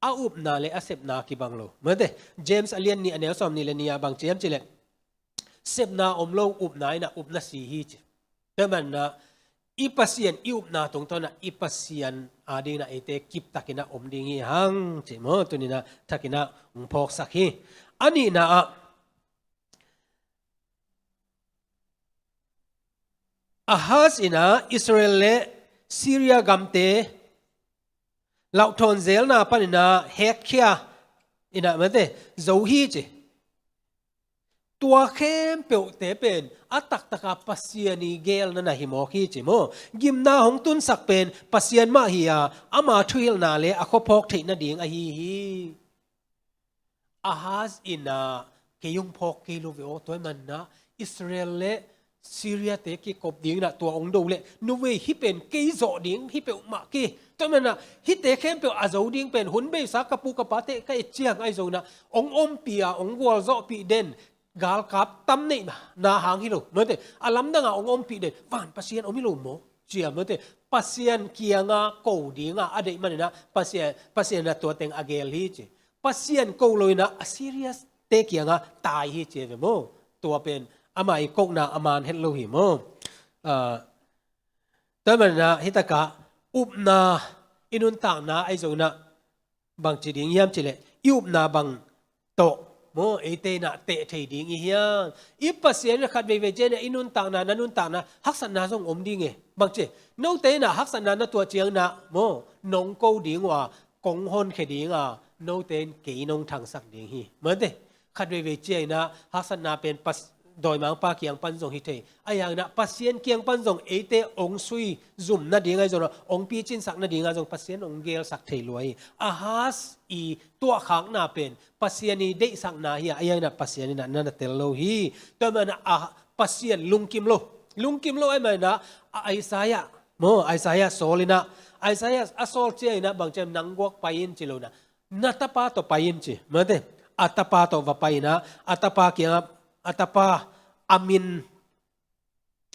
A upna le a sepna kibang lo. Mate, James a lian nih a neu sawm nih le nih ah bang ci hiam cileh, sepna om lo upna inah upna si hi ci. Tua manah i Pasian i upna tungtawnah i Pasian a dinginah eite kiptakinah om ding hi hang ci maw. Tuninah thakinah ong phawksak hi. A nihna ah Ahaz inah Israel le Syria gamte lauhthawn zelna paninah hekkhia inah mate zo hi ci. Tua khempeuhte pen a taktaka Pasian i gelna na hi mawk hi ci maw. Gimna hong tunsak pen Pasian mah hi a, ama thuhilhna le a khuaphawk theih nading ahi hi. Ahaz inah kei hong phawk kei lo ve aw, tua manah Israel le Syria te kikop dinginah tua ong do leh, nuvei hih pen kei zawh ding hi peuhmah kei. Tua manah hihte khempeuh a zo ding pen hun beisa ka pu ka pate ka et ciang ahi zonginah ong ompih a, ong gualzawhpih den galkap tam neihna hang hi lo. Mate, a lamdanga ong ompih den van Pasian om hi lo maw. Cia mate, Pasian kianga ko dinga a deih maninah Pasian, Pasian a tua teng a gel hi ci. Pasian ko lo inah Assyria te kianga tai hi ci ve maw. Tua pen ama i kokna a man het lo hi maw. Ah, tua manah hitakah upna i nuntakna ahi zonginah bangci ding hiam cileh, i upna bang tawh maw eite inah teh thei ding i hiam. I Pasian inah khat veivei cianginah i nuntakna, na nuntakna haksatna zong om ding e. Bangci, note inah haksatna na tuah cianginah maw nong ko ding uh a, kong honkhia dinga note in kei nong thangsak ding hi. Mate, khat veivei cianginah haksatna pen Pas-, dawimangpa kiang pan zong hi thei. A yanginah Pasian kiang pan zong eite ong sui zum nading ahi zonginah ong picinsak nadinga zong Pasian ong gelsak thei lua hi. Ahaz i tuahkhakna pen Pasian i deihsakna hi a, a yanginah Pasian inah na na tel lo hi. Tua manah a Pasian lungkim lo. Lungkim lo ahi manah a Isaiah maw, Isaiah sawl inah, Isaiah a sawl cianginah bang ciam nang guak pai in ci lo inah, na tapa tawh pai in ci. Mate, a tapa tawh va pai inah a tapa kiangah, a tapa a min,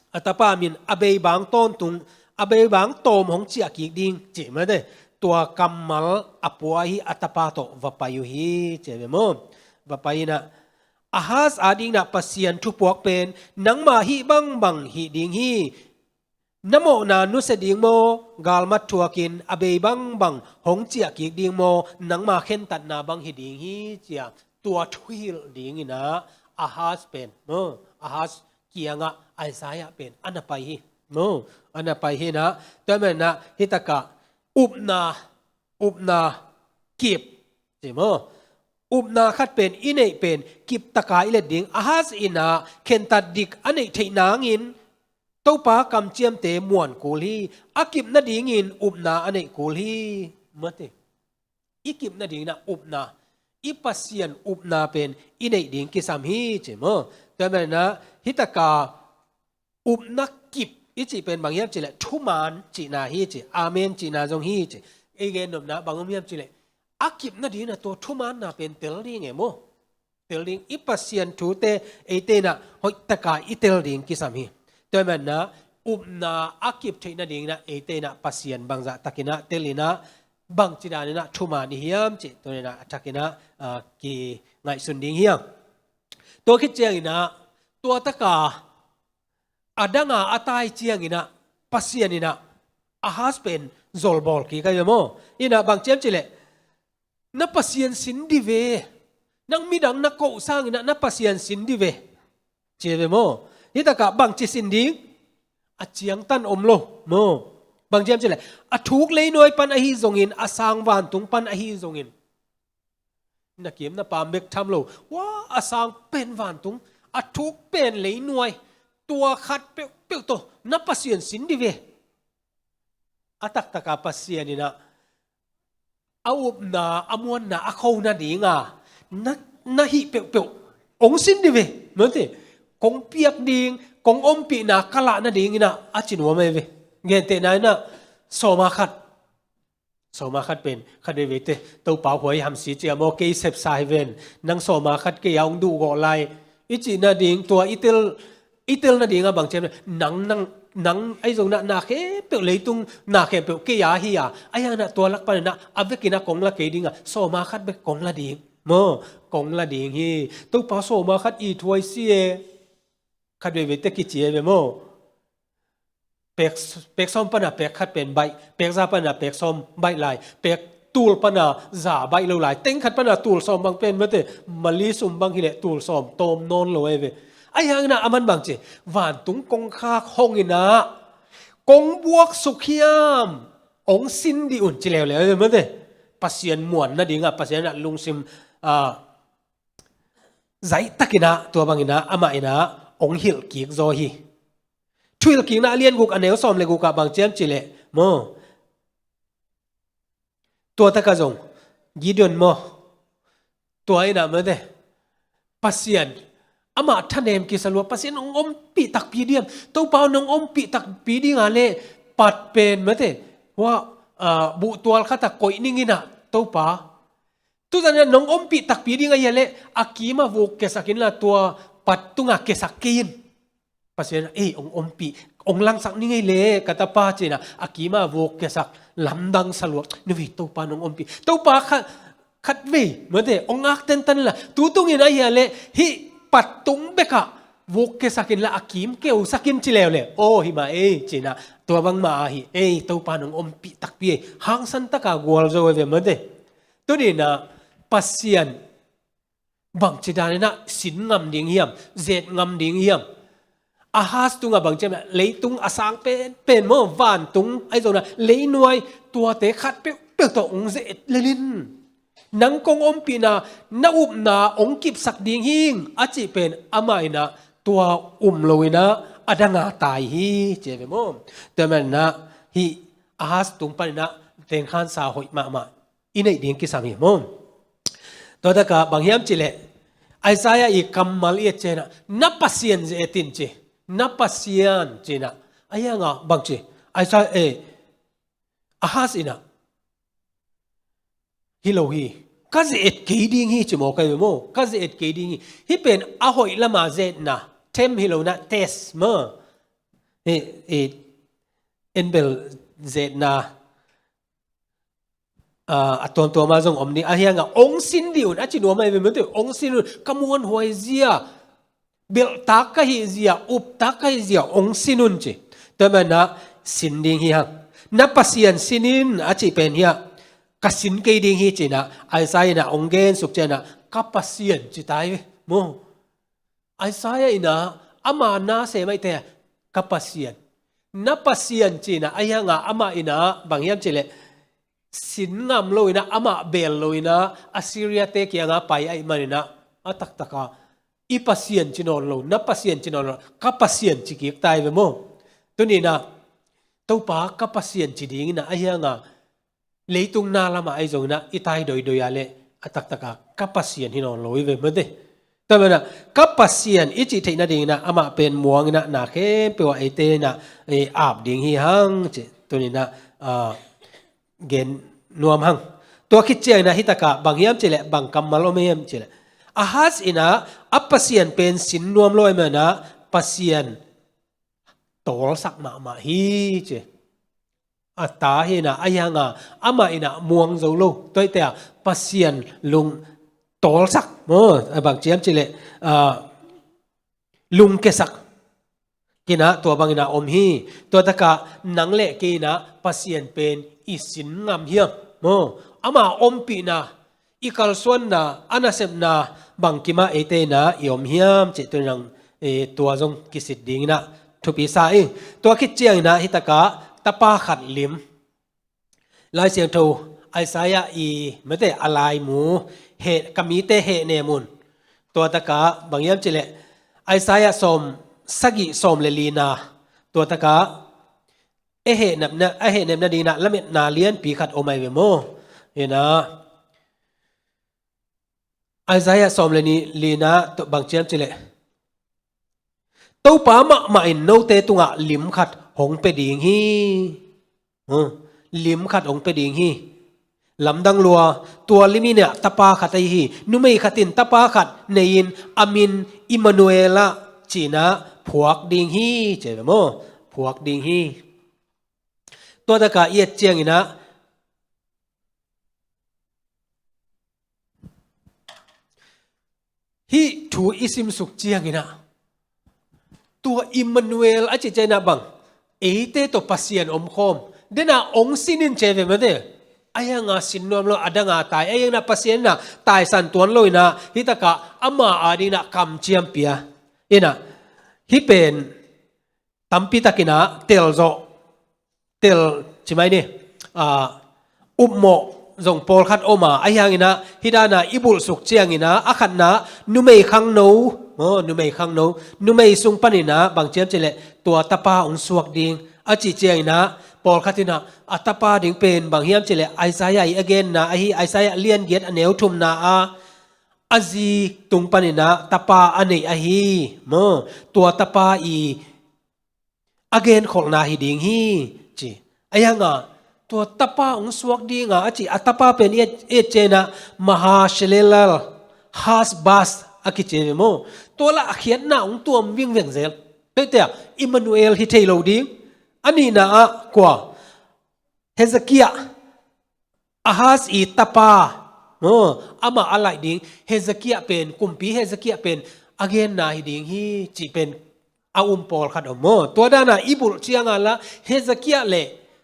a tapa a min a beibang tawntung, a beibang tawm hong ciah kik ding ci. Mate, tua kammal a pua hi a tapa tawh va pai uh hi ci ve maw. Va pai inah, Ahaz a dinginah Pasian thupuak pen nangmah hih bangbang hih ding hi. Na mawhna nusia ding maw, galmat thuakin a bei bangbang hong ciah kik ding maw, nangma khentatna bang hi ding hi, cia tua thuhilh dinginah Ahaz pen maw, Ahaz kiangah Isaiah pen a na pai hi maw, a na pai hi inah, tua manah hitakah upna, upna kip ci maw. Upna khat pen i neih pen kiptaka i let ding. Ahaz inah khentat dik a neih theih nangin Topa kamciamte muan kul hi. A kip nadingin upna a neih kul hi. Mate, i kip nadinginah upna, i Pasian upna pen i neih ding kisam hi ci maw. Tua manah hitaka upna kip i cih pen bang hiam cileh thuman cihna hi ci, amen cihna zong hi ci. I gen nopna bang om hiam cileh, a kip nadinginah tua thumanna pen tel ding e maw. Tel ding, i Pasian thute eite inah hoihtaka i tel ding kisam hi. Tua manah upna a kip theih nadinginah eite inah Pasian bangzah takinah tel inah bangci daninah thuman i hiam cih tuninah a thakinah, ah, kingaihsun ding hiam. Tua khit cianginah tua taka a danga a tai cianginah Pasian inah Ahaz pen zolbawl kik a hi ve maw. Inah bang ciam cileh, na Pasian sin di ve. Nang midang na koh sanginah na Pasian sin di ve, ci ve maw. Hitakah bangci sin ding? A ciangtan om lo maw. Bang ciam cileh, a thuk leinuai pan ahi zongin, a sang vantung pan ahi zongin, na kim na pam bek tham lo, wa, a sang pen vantung, a thuk pen leinuai, tua khat peuhpeuh tawh na Pasian sin di ve. A taktaka Pasian inah a upna, a muanna, a khona dinga na, na hih peuhpeuh Ong sin dih ve, mate. Kong piak ding, kong ompihna ka lah nadingin ah a ci nuam ahi ve. Gentehna in ah sawma khat. Sawma khat pen, khat veivei te, Topa huai hamsi cia maw, kei sepsa hi ven, nang sawma khat kei a ong duhgawh lai, i cih nading, tua i tel, i tel nading a bang ciam, nang, nang, nang, ahi zong na, na khempeuh, leitung na khempeuh kei a hi a, ahi hang na tua lak panin ah a vekin ah kong la kei ding a, sawma khat bek kong la ding. Maw, kong la ding hi. Topa sawma khat it huai si e. Khat veivei te kici e ve maw. Pek, pek sawm pana pek khat pen baih, pek za pana pek sawm baih lai, pek tul pana za baih lo lai, teng khat pana tul sawm bang pen mate, mali sum bang hileh tul sawm tawm nawn lo e ve. Ahi hangin ah aman bang ci, vantung kongkhak hongin ah kong buaksuk hiam, ong sin dih un ci leuleu e ve mate. Pasian muan nading ah, Pasian ah lungsim, ah, zaihtakin ah, tua bangin ah amah in ah ong hilh kik zaw hi. Thuhilhkikna a lian guk a neu sawm le guk ah bang ciam ci leh maw, tua taka zong Gideon maw, tua in ah mate, Pasian, amah thanem kisa lua, Pasian nong ompih takpi diam, Topa nong ompih takpi ding a leh pat pen mate, hua, ah, buhtual khat ah koih ning in ah Topa, tu zan in ah nong ompih takpi ding ahi a leh a kim ah vuk kiasak inla tua pat tungah kiasak kei in. Pasian, ei, ong ompih, ong langsak ning ei le, ka tapa ci-in ah a kim ah vuk kiasak, lamdang sa lua, nuvi Topa nong ompih. Topa khat, khat vei mate, ong ngak tentan la, tu tungin ahi a leh hih pat tung bekah vuk kiasak inla a kim keusak in ci leuleu. Aw, hi mah ei, ci-in ah tua bangmah ahi, ei, Topa nong ompih takpi ei, hangsan taka gualzo e ve mate. Tuni in ah Pasian bangci danin ah sin ngam ding hiam, zet ngam ding hiam. Ahaz tungah bang ciam, leitung a sang penpen maw, vantung ahi zongin ah leinuai tuate khat peuhpeuh tawh ong zet lel in. Nang kong ompihna, na upna ong kipsak ding hing a cih pen amah in ah tua um lo in ah a dang a tai hi ci e ve maw. Tua manin ah hih Ahaz tung panin ah tengkhansa hoih mahmah i neih ding kisam hi maw. Tua taka bang hiam ci leh, Isaiah i kammal i et ciangin ah, na Pasian ze-et in ci, na Pasian ci-in ah, ahi hang ah bang ci, Isaiah, eh, Ahaz in ah, hi lo hi, ka ze-et kei ding hi ci mawk ahi ve maw, ka ze-et kei ding hi, hih pen a hoih lama ze-etna, tempt hi lo in ah test maw, eh, eh, en bel ze-etna, ah, a tuamtuam ah zong om ding, ahi hang ah ong sin dih un a ci nuam ahi ve mate, ong sin un, ka muanhuai zia, belhtak ka hih zia, uptak ka hih zia, ong sin un ci. Tua manin ah sin ding hi hang. Na Pasian sin in a cih pen hi a, ka sin kei ding hi ci-in ah Isaiah in ah ong gensuk ciangin ah ka Pasian ci ta hi ve maw. Isaiah in ah ama na sem ahih teh ka Pasian, na Pasian ci-in ah, ahi hang ah amah in ah bang hiam ci leh, sin ngam lo in ah, amah bel lo in ah, Assyria te kiangah pai ahih manin ah, a taktakah i Pasian ci nawn lo, na Pasian ci nawn lo, ka Pasian ci kik ta hi ve maw. Tuni in ah Topa ka Pasian ci ding in ah, ahi hang ah leitung na lamah ahi zongin ah i tai doidoi a leh a taktakah ka Pasian hi nawn lo hi ve mate. Tua manin ah ka Pasian i cih theih nadingin ah amah pen muang in ah na khempeuh ah eite in ah, eh, ap ding hi hang ci. Tuni in ah, ah, gen nuam hang. Tua khit ciangin ah hih takah bang hiam ci leh, bang kammal om hiam ci leh, Ahaz in ah a Pasian pen sin nuam lo ahih manin ah Pasian tawlsak mahmah hi ci. A ta hi in ah, ahi hang ah amah in ah muang zo lo. Tua ahih teh ah Pasian lung tawlsak maw, a bang ciam ci leh, ah, lungkiasak in ah tua bangin ah om hi. Tua takah nang leh kei in ah Pasian pen i sin ngam hiam maw, ama ompihna, i kalsuanna, a nasepna bangkim ah eite in ah i om hiam cih tuni in ah, eh, tua zong kisit dingin ah thupi sa ing. Tua khit ciangin ah hih takah tapa khat lim, Lai Siangtho Isaiah i mate a laimu, heh, ka mite hehnem un. Tua takah bang hiam ci leh, Isaiah sawm sagih, sawm le lina, tua takah a hehnepna, a hehnepna dingin ah lametna lianpi khat om ahi ve maw. Hi in ah, Isaiah sawm le nih lina bang ciam cileh, Topa mahmah in note tungah lim khat hong pia ding hi. Hmm. Lim khat hong pia ding hi. Lamdang lua, tua lim in ah tapa khat ahi hi. Numei khat in tapa khat nei-in a min Immanuel ah ci-in ah phuak ding hi, ci ve maw? Phuak ding hi. Tua taka i et ciangin ah hih thu i simsuk ciangin ah tua Immanuel a cih ciangin ah bang, eite tawh Pasian omkhawm. Dena ong sin in ci ve mate. A hianga sin nuam lo, a danga tai. A hiangin ah Pasian in ah taisan tuan lo in ah hih takah ama adingin ah kamciam pia. In ah hih pen tampi takin ah telzawh, tel ci mai ni, ah, upmawh zong pawlkhat om a, a hiangin ah hih dana i bulhsuk ciangin ah a khatna numei khangno, oh, numei khangno, numei sung panin ah bang ciam cileh tua tapa hong suak ding a cih ciangin ah pawlkhat in ah a tapa ding pen bang hiam cileh Isaiah i a genna ahi, Isaiah liangiat a neu thumna ah a zi tung panin ah tapa a neih ahi maw? Tua tapa i a genkholhna hi ding hi, ci. A hianga tua tapa hong suak dinga a ci, a tapa pen i et, i et ciangin ah Mahashalelal, Hasbas a kici ve maw? Tua lah a khiatna hong tuam vingveng zel. Tuate ah Immanuel hi thei lo ding. A nihna ah kua? Hezekiah, Ahaz i tapa, oh, amah a laih ding Hezekiah pen, kumpi Hezekiah pen a genna hi ding hi, cih pen a um pawlkhat om maw? Tua dana i bulh cianga lah Hezekiah le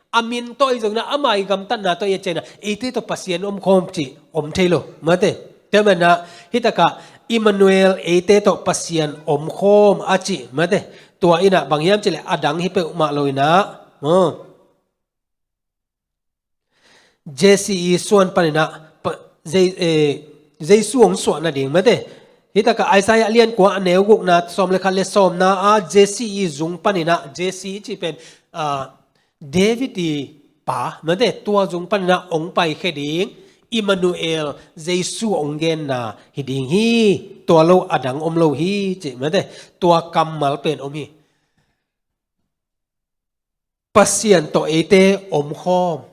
a min tawh i zongna ama i gamtatna tawh i et ciangin ah eite tawh Pasian omkhawm cih om thei lo mate. Tua manin ah hih takah Immanuel, eite tawh Pasian omkhawm a cih mate. Tua in ah bang hiam cileh a dang hi peuhmah lo in ah, oh, Jesse i suan panin ah pa-, Je-, eh, Jesu hong suah nading mate. Hih takah Isaiah lian kua a neu gukna sawm le khat le sawmna ah Jesse i zung panin ah, Jesse i cih pen, ah, David i pa mate, tua zung panin ah hong paikhia ding Immanuel, Jesu hong genna hi ding hi. Tua lo a dang om lo hi, cih mate. Tua kammal pen om hi. Pasian tawh eite omkhawm.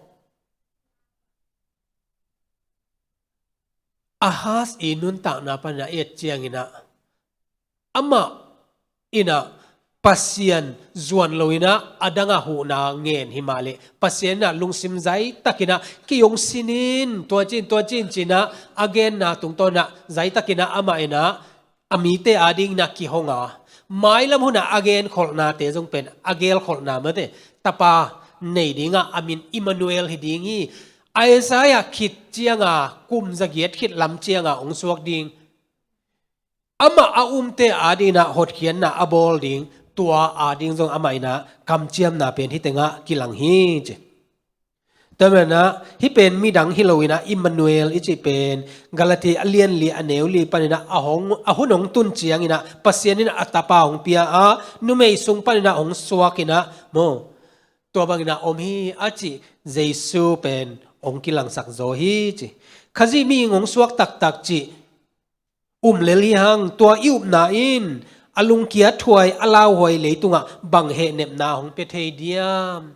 Ahaz i nuntakna panin ah i et ciangin ah amah in ah Pasian zuan lo in ah a dangah huhna ngen hi mah leh Pasian in ah lungsim zaitakin ah kei hong sin in, tua ci-in, tua ci-in ci-in ah a genna tungtawn ah zaitakin ah amah in ah a mite adingin ah kihong a, mailam hunah a genkholhnate zong pen a gelkholhna mate, tapa nei dingah a min Immanuel hi ding hi. Isaiah khit cianga kum zagiat khit lam cianga hong suak ding. Amah a umte adingin ah hotkhiatna a bawl ding, tua ading zong amah in ah kamciamna pen hih tengah kilang hi, ci. Tua manin ah hih pen midang hi lo in ah Immanuel i cih pen Galati a lian li a neu li panin ah a hong, a hun hong tun ciangin ah Pasian in ah a tapa hong pia a, numei sung panin ah hong suak in ah maw? Tua bangin ah om hi a cih Jesu pen hong kilangsak zaw hi, ci. Khazih mihing hong suak taktak cih um lel hi hang, tua i upna in a lungkiat huai, a lauhuai leitungah bang hehnepna hong pia thei diam?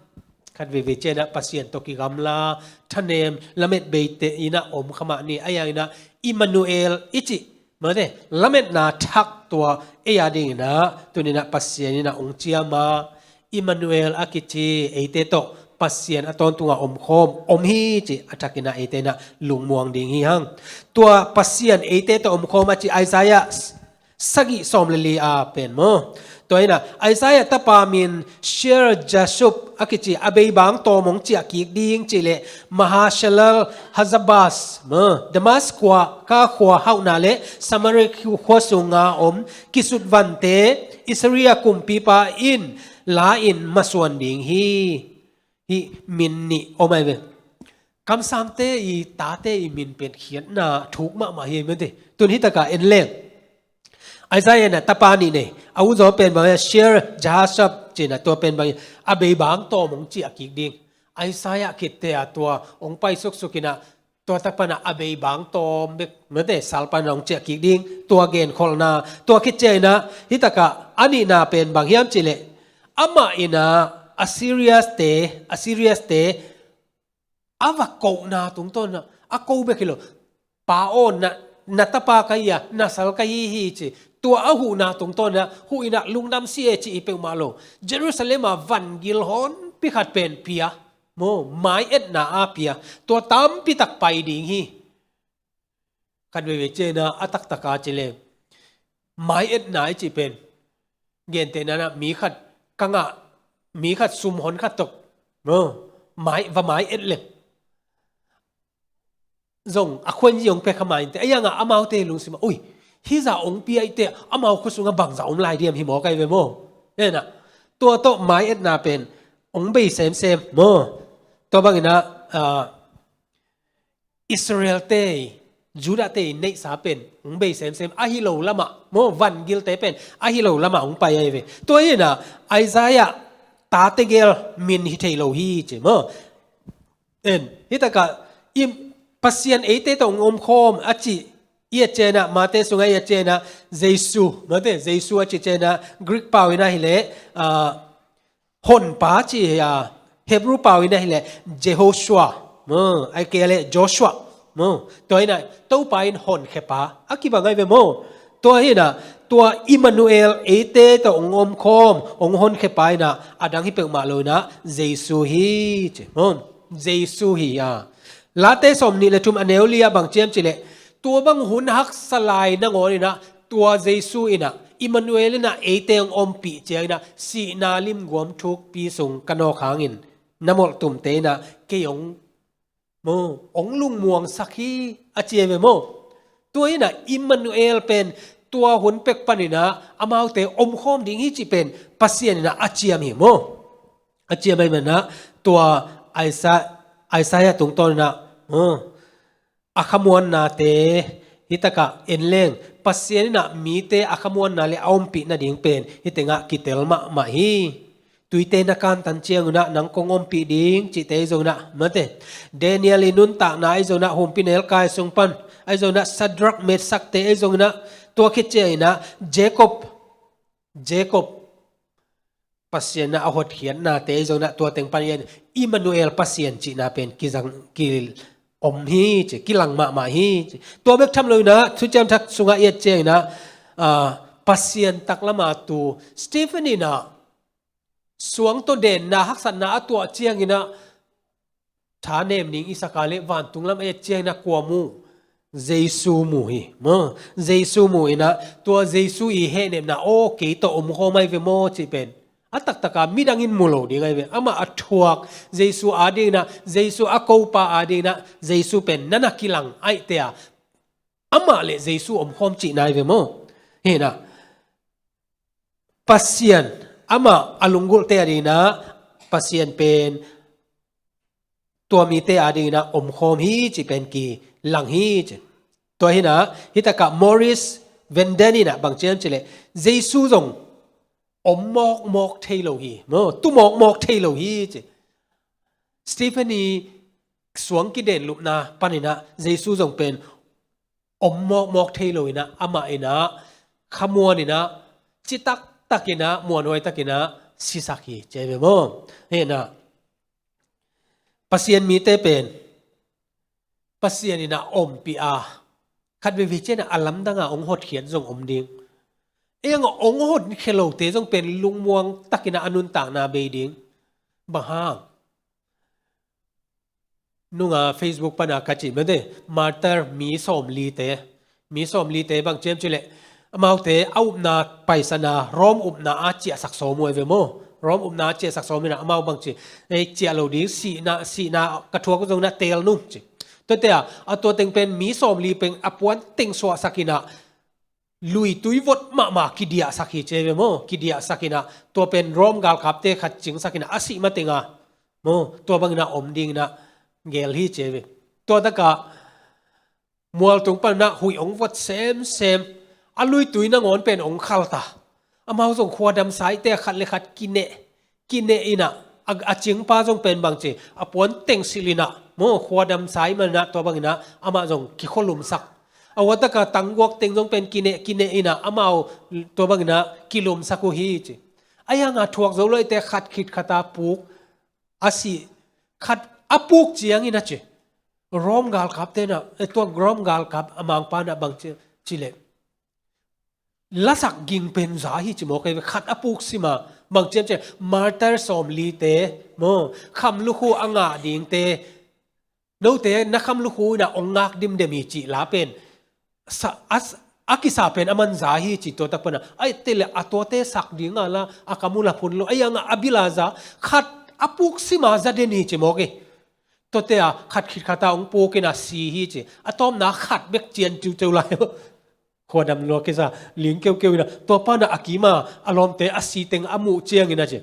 Khat veivei ciangin ah Pasian tawh kigamla, thanem, lamet beite in ah om kha mah ni. A hiangin ah Immanuel i cih mate, lametna thak tua ei adingin ah tuni-in ah Pasian in ah hong ciam a, Immanuel a kici, eite tawh Pasian a tawntungah omkhawm om hi, ci a thakin ah eite in ah lungmuang ding hi hang. Tua Pasian eite tawh omkhawm a ci Isaiah sagih sawm le li a pen maw? Tua in ah Isaiah tapa min Shear Jashub a kici, a beibang tawm hong ciah kik ding cih leh Mahashalal Hazabas maw? Damascus ah ka khua hauhna le Samaria khua sunga om kisutvante Assyria kumpipa in la-in masuan ding hi. Hih min nih om ahi ve. Kamsangte i tate i min pen khiatna thuk mahmah hi mate. Tun hih takah en leng. Isaiah in ah tapa nih nei. A uzaw pen bang hiam, Shear Jashub ci-in ah tua pen bang hiam, a beibang tawm hong ciah kik ding. Isaiah khit teh a tua hong pai suksuk in ah Tua tak pana a bei bang tawm bek, mate, sal pana hong ciah kik ding, tua genkholhna, tua khit ciangina, hih taka a nihna pen bang hiam cih leh, amah ina Assyria te, Assyria te, a va kohna tungtawna, a ko bek hi lo, pa aw, na, na tapa ka hi a, na sal ka hi hi ci. Tua a huhna tungtawna, huhina lungdam si e ci i peuhmah lo. Jerusalem a vangil honpi khat pen pia. Maw, mai etna a pia. Tua tampi tak pai ding hi. Khat veve ciangina a taktaka ci le. Mai etna i ci pen. Gentehna na mi khat ka ngah, mi khat sum hon khat tok. Maw, mai, va mai et le. Zong a khuan yi hong pia kha mai inte. A yanga amaute lungsima. Ui, hi za hong pia ite, amau khua sunga bang za om lai diam hi maw kai ve maw. Ena, tua tawh mai etna pen, hong bei semsem maw. Tua bangina, ah, Israel te, Judah te neihsa pen, hong bei semsem, ahi lo lama, maw, vangil te pen, ahi lo lama, hong pai ahi ve. Tua hina, Isaiah, tate gel, min hi thei lo hi, ci, maw. En, hitaka, im, Pasian eite tawh hong omkhawm, a ci, i et ciangina, Mate sunga i et ciangina, Jesu, Mate, Jesu a ci ciangina, Greek pau ina hi le, ah, honpa ci hi a, Hebrew pau ina hi le, Jehoshua, maw, ai kei le, Joshua, maw, tua ina, Topa in honkhepa, a kibang ai ve maw, tua hina, tua Emmanuel, eite tawh hong omkhawm, hong honkhepa ina, a dang hi peuhmah lo ina, Jesu hi, ci, maw, Jesu hi a. Late sawm nih le thum a neu li a bang ciam ci le, tua bang hun haksa lai nangawn ina, tua Jesu ina, Emmanuel ina eite hong ompih ciangina, sihna limguam thukpi sung ka nawk hangin, na molhtumte ina, kei hong, maw, hong lungmuangsak hi, a ci ve maw. Tua ina, Emmanuel pen, tua hun pek panina, amaute omkhawm ding hi ci pen, Pasian ina a ciam hi maw. A ciam ai mana, tua Isa-, Isaiah tungtawn ina, maw, a khamuannate, hitaka en leng, Pasian ina mite a khamuanna le a ompih nading pen, hitenga kitel mahmah hi. Tuite na kantan ciangina, nang kong ompih ding, cihte ahi zongina, mate. Daniel i nuntakna ahi zongina, humpinelkai sung pan, ahi zongina, Shadrach, Meshach te ahi zongina, tua khit ciangina, Jacob, Jacob, Pasian a hotkhiatnate ahi zongina, tua teng pan in Emmanuel Pasian cihna pen kizang, ki om hi ci, kilang mahmah hi ci. Tua bek tham lo ina, Thuciam Thak sunga i et ciangina, ah, Pasian taklama tu, Stephen ina, suang tawh denna, haksatna a tuah ciangina, thanem ning i saka le vantung lam a et ciangina kua mu, Jesu mu hi, maw, Jesu mu ina, tua Jesu i hehnepna, aw, kei tawh omkhawm ai ve maw, ci pen. A taktaka midang in mu lo ding ai ve. Amah a thuak, Jesu a dingina, Jesu a kopa a dingina, Jesu pen nana kilang aihte a. Amah le Jesu omkhawm cihna ai ve maw. Hina. Pasian, amah a lunggulhte a dingina, Pasian pen, tua mite a dingina omkhawm hi ci pen kilang hi ci. Tua hina, hitaka Maurice Vanden ina bang ciam ci le, Jesu zong om mawkmawk thei lo hi, maw, tu mawkmawk thei lo hi ci. Stephen i suang kiden lupna panina, Jesu zong pen om mawkmawk thei lo ina, amah ina, khamuan ina, citaktak ina, muanhuai tak ina, sisak hi, ci ai ve maw. Hina, Pasian mite pen, Pasian ina ompih a, khat veve ciangina a lamdanga hong hotkhiat zong om ding. Ei ang hong hotkhia lote zong pen lungmuang tak ina a nuntakna bei ding. Bang hang. Nunga Facebook pana ka cih mate, martyr mi sawmlite, mi sawmlite bang ciam ci le, amaute a upna paisana Rome upna a ciahsak sawm uh ai ve maw. Rome upna a ciahsak sawm ina amau bang ci, ei, ciah lo ding, sihna, sihna ka thuak zongina teel nung ci. Tuate a, a tua teng pen mi sawmli pen a puan teng suahsak ina, luitui vot mahmah kidiahsak hi ci ai ve maw. Kidiahsak ina, tua pen Rome galkapte khat cingsak ina, a sih matenga, maw, tua bangina om dingina gel hi ci ai ve. Tua taka, mualtung panina huih hong vot semsem, a luitui nangawn pen hong khalta. Amau zong khuadam saite a khat le khat kineh, kineh ina, a, a cingpa zong pen bang ci, a puan teng silh ina, Maw, khuadam sa ahih manin ah tua bangin ah amah zong kikholumsak. A ua taka tangguak teng zong pen kineh kineh in ah amau tua bangin ah kilumsak uh hi ci. Ahi hangin thuak zo lo ahih teh khat khit khat a puk a si, khat a puk ciangin a ci. Rom galkapte in ah, eh, tua Rom galkap a mangpa in ah bang ci, ci leh, lasak ging pen za hi ci maw, kei khat a puk sim a, bang ciam ci leh, martyr sawmlite maw, kham lukhu a ngah dingte, note na kham lukhu in ah ong ngak dimdem hi cih la pen sa, a, a kisa pen a man za hi ci. Tua tak pan ah, ahih teh leh a tuate sak ding a la a kam uh la phun lo, ahi hangin a bil a za, khat a puk sim a za den hi ci maw kei. Tuate a khat khit khat a ong puk in ah si hi ci. A tawpna khat bek cian ciuciu lai. Khuadam lua kisa ling keukeu in ah, tua pan ah a kim a a lawmte a si teng a muh ciangin ah ci,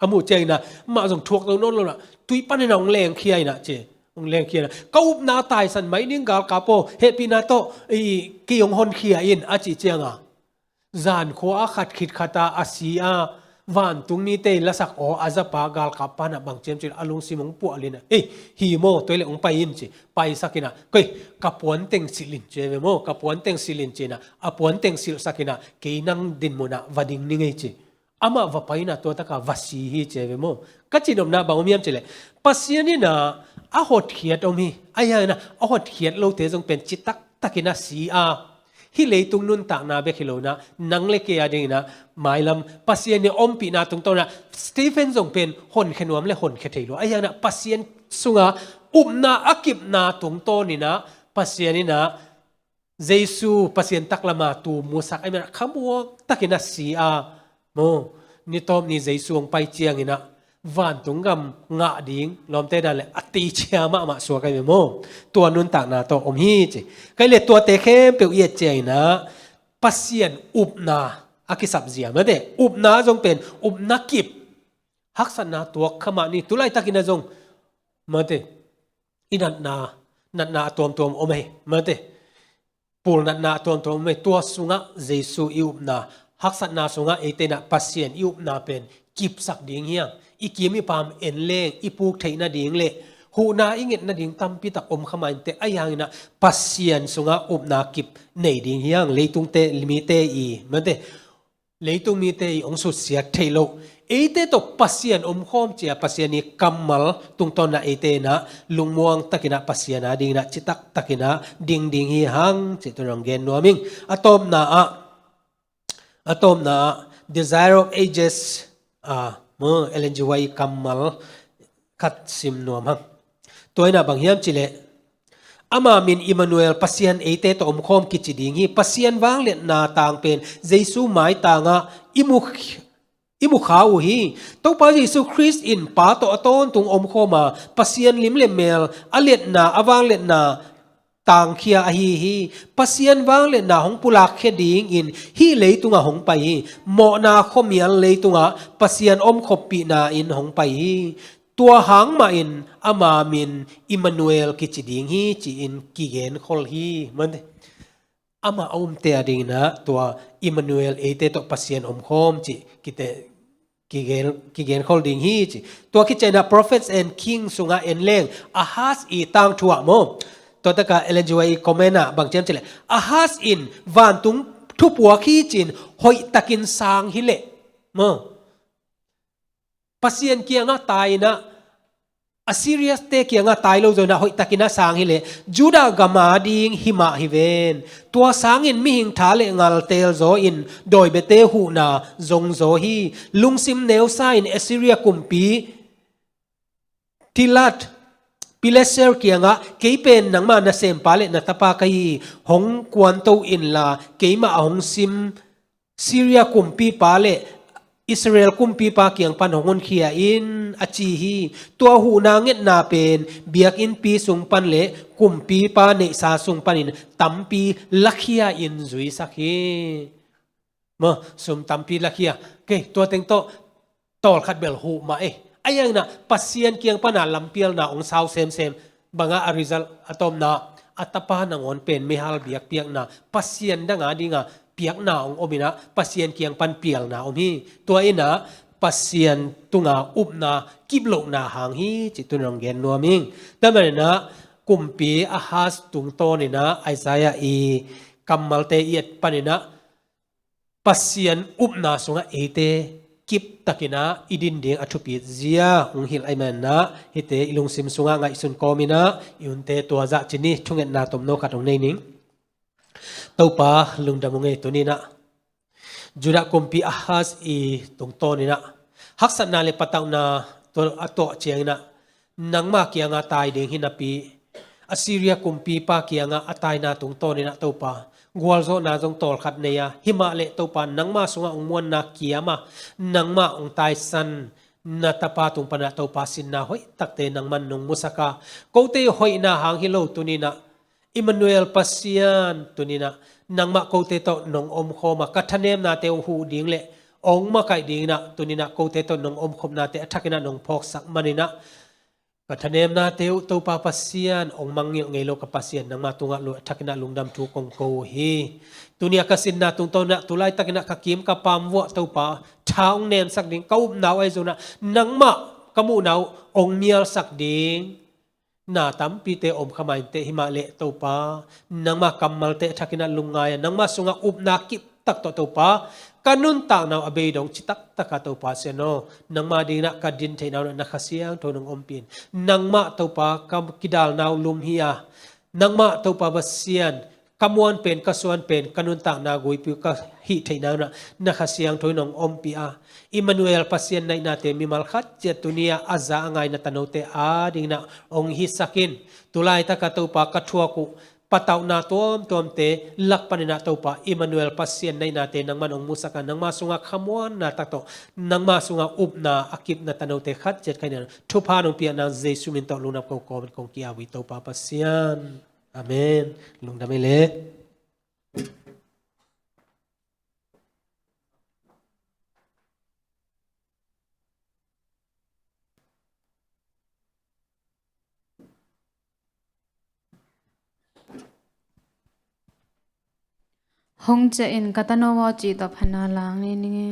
a muh ciangin ah mah zong thuak zo nawn lo in ah tui panin ah ong lengkhia in ah ci. Ong lengkhia in ah, ka upna taisan mai ning galkap aw, hehpihna tawh, i, kei ong honkhia in a cih ciang a, zan khua a khat khit khat a a si a, vantung mite lasak aw a zapa galkap pan ah bang ciam ci leh a lungsim ong puah lin ah, ei, hi maw, tua leh ong pai in ci. Paisak in ah, koi, ka puanteng silh in ci ve maw, ka puanteng silh in ci in ah, a puanteng silhsak in ah kei nang din mun ah va ding ning ei ci. Amah va pai in ah tua tak a va si hi ci ve maw. Ka cihnopna bang om hiam ci leh, Pasian in ah a hotkhiat om hi. Ahi hangin ah a hotkhiat lote zong pen citak takin ah si a, hih leitung nuntakna bek hi lo in ah, nang le kei a dingin ah mailam Pasian ii ompihna tungtawn ah Stephen zong pen honkhia nuam le honkhia thei lo. Ahi hangin ah Pasian sungah upna a kipna tungtawn in ah Pasian in ah Jesu Pasian taklam a tu musak ahih manin ah khamuang takin ah si a, maw, ni tawp ni Jesu hong pai ciangin ah vantung gam ngah ding lawmte dan le a teicia mahmah suak ahi ve maw. Tua nuntakna tawh om hi ci. Kei le tuate khempeuh i et ciangin ah Pasian upna a kisap zia, mate, upna zong pen upna kip, haksatna tuak kha mah ni, tu laitakin ah zong, mate, i natna, natna a tuamtuam om hi, mate. Pulnatna a tuamtuam om hi. Tua sungah Jesu i upna, haksatna sungah eite in ah Pasian i upna pen kipsak ding hi hang. I kim i pam en leng i puk theih nading le huhna i nget nading tampi tak om kha mah inteh, ahi hangin ah Pasian sungah upna kip nei ding hi hang. Leitungte, mite i, mate, leitung mite i hong suksiat theih loh, eite tawh Pasian omkhawm ci a, Pasian ii kammal tungtawn in ah eite in ah lungmuang takin ah Pasian a dingin ah citak takin ah ding ding hi hang cih tu-in hong gen nuam ing. A tawpna ah, a tawpna ah, Desire of Ages, ah, maw, Ellen G. White kammal khat sim nuam hang. Tua in ah bang hiam ci leh, ama min Immanuel, Pasian eite tawh omkhawm kici ding hi. Pasian vangliatna tang pen Jesu maitang ah i mu, i mu kha uh hi. Topa Jesu Khrist in Pa tawh a tawntung omkhawm a, Pasian lim le mel a liatna, a vangliatna tangkhia ahi hi. Pasian vangliatna hong pulakkhia dingin hih leitungah hong pai hi. Mawhna khuamial leitungah Pasian omkhoppihna in hong pai hi. Tua hang mahin ama min Immanuel kici ding hi, ci-in kigenkhol hi. Mate, amah a umte a dingin ah tua Immanuel, eite tawh Pasian omkhawm cih kite, kigen, kigenkhol ding hi ci. Tua khit ciangin ah Prophets and Kings sungah en leng, Ahaz ii tangthu ah maw, tua tak ah Ellen G. White ii comment ah bang ci hiam ci leh, Ahaz in vantung thupuak hi ci-in hoihtakin sang hi leh, maw, Pasian kiangah tai in ah, Assyriate kiangah tai lo zaw in ah hoihtakin a sang hi leh, Judah gam a ding hi mah hi ven. Tua sangin mihing tha le ngal teel zaw in dawi biate huhna zong zaw hi. Lungsim neusa in Assyria kumpi Tiglath Pileser kiangah, kei pen nangma nasempa le na tapa ka hi hi, hong kuanto inla, keimah a hong sim Syria kumpipa le Israel kumpipa kiang pan hong honkhia in, a ci hi. Tua huhna ngetna pen biakinnpi sung pan le kumpipa neihsa sung panin tampi lakhia in zuisak hi. Maw, sum tampi lakhia. Kei, tua teng tawh tawlkhat bel huh mah ei. Ahi hangin ah Pasian kiang pana lampialna hong sau semsem. Bang a result? A tawpna, a tapa nangawn pen meihal biakpiakna, pasian dang a dinga piakna hong om in ah Pasian kiang pan pialna om hi. Tua in ah Pasian tunga upna kiplohna hang hi cih tuni-in hong gen nuam ing. Tua maninah kumpi Ahaz tungtawninah Isaiah i kammalte i et paninah Pasian upna sungah eite kiptakinah i din ding a thupit zia hong hilh ahih maninah hihte i lungsim sungah ngaihsun kawminah i hunte tua zah ci ni. Thungetna tomno khat hong nei ning. Topa lungdam ung ei. Tuninah Judah kumpi Ahaz i tungtawninah haksatna le patauhna tua a tuah cianginah nangma kiangah tai ding hi napi, Assyria kumpipa kiangah a taina tungtawninah Topa gualzawhna zong tawlkhat nei a, himahleh Topa nangma sungah hong muanna kiam a, nangmah hong taisan na tapa tung panah Topa sinna hoih takte nangman nong musak a, kote hoihna hang hi lo tuninah Emmanuel Pasian tuninah nangmah kote tawh nong omkhawm a, ka thanemnate hong huh ding le hong makaih dinginah tuninah kote tawh nong omkhopnate a thakinah nong phawksak maninah ka thanemnate uh Topa Pasian hong mangngilh ngei lo ka Pasian nangmah tungah a thakinah lungdam thu kong ko uh hi. Tuni a ka sinna tungtawninah tulaitakinah ka kim ka paam vuah Topa tha hong nemsak ding, ka upna uh ahi zonah nangmah ka muhna uh hong mialsak ding na tampite om kha mainteh, himahleh Topa nangma kammalte a thakinah lungngai a, nangma sungah upna kiptak tawh Topa ka nuntakna uh a bei dong ci taktaka Topa Sian aw, nangma dinginah ka din theihna unah na Kha Siangtho nong ompih in. Nangmah Topa ka kidalna uh lum hi a, nangmah Topa Pasian ka muan pen, ka suan pen, ka nuntakna guipi uh ka hih theihna unah na Kha Siangtho in hong ompih a, Emmanuel Pasian naihnate mimal khat ciat tuni a a za a ngai na tanote adinginah hong hisak in. Tulaitaka Topa ka thuak uh patauhna tuamtuamte lak paninah Topa Emmanuel Pasian naihnate nangman hong musak a, nangma sungah khamuanna tak tawh nangma sungah upna a kip na tanote khat ciat ka hih na thupha nong piakna Jesu min tawh lungdam ko kawmin kong ki-ap uh hi Topa Pasian. Amen. Lungdam ei leh. Hong ciah in, ka tano aw cih tawh phatna lak ni ning e.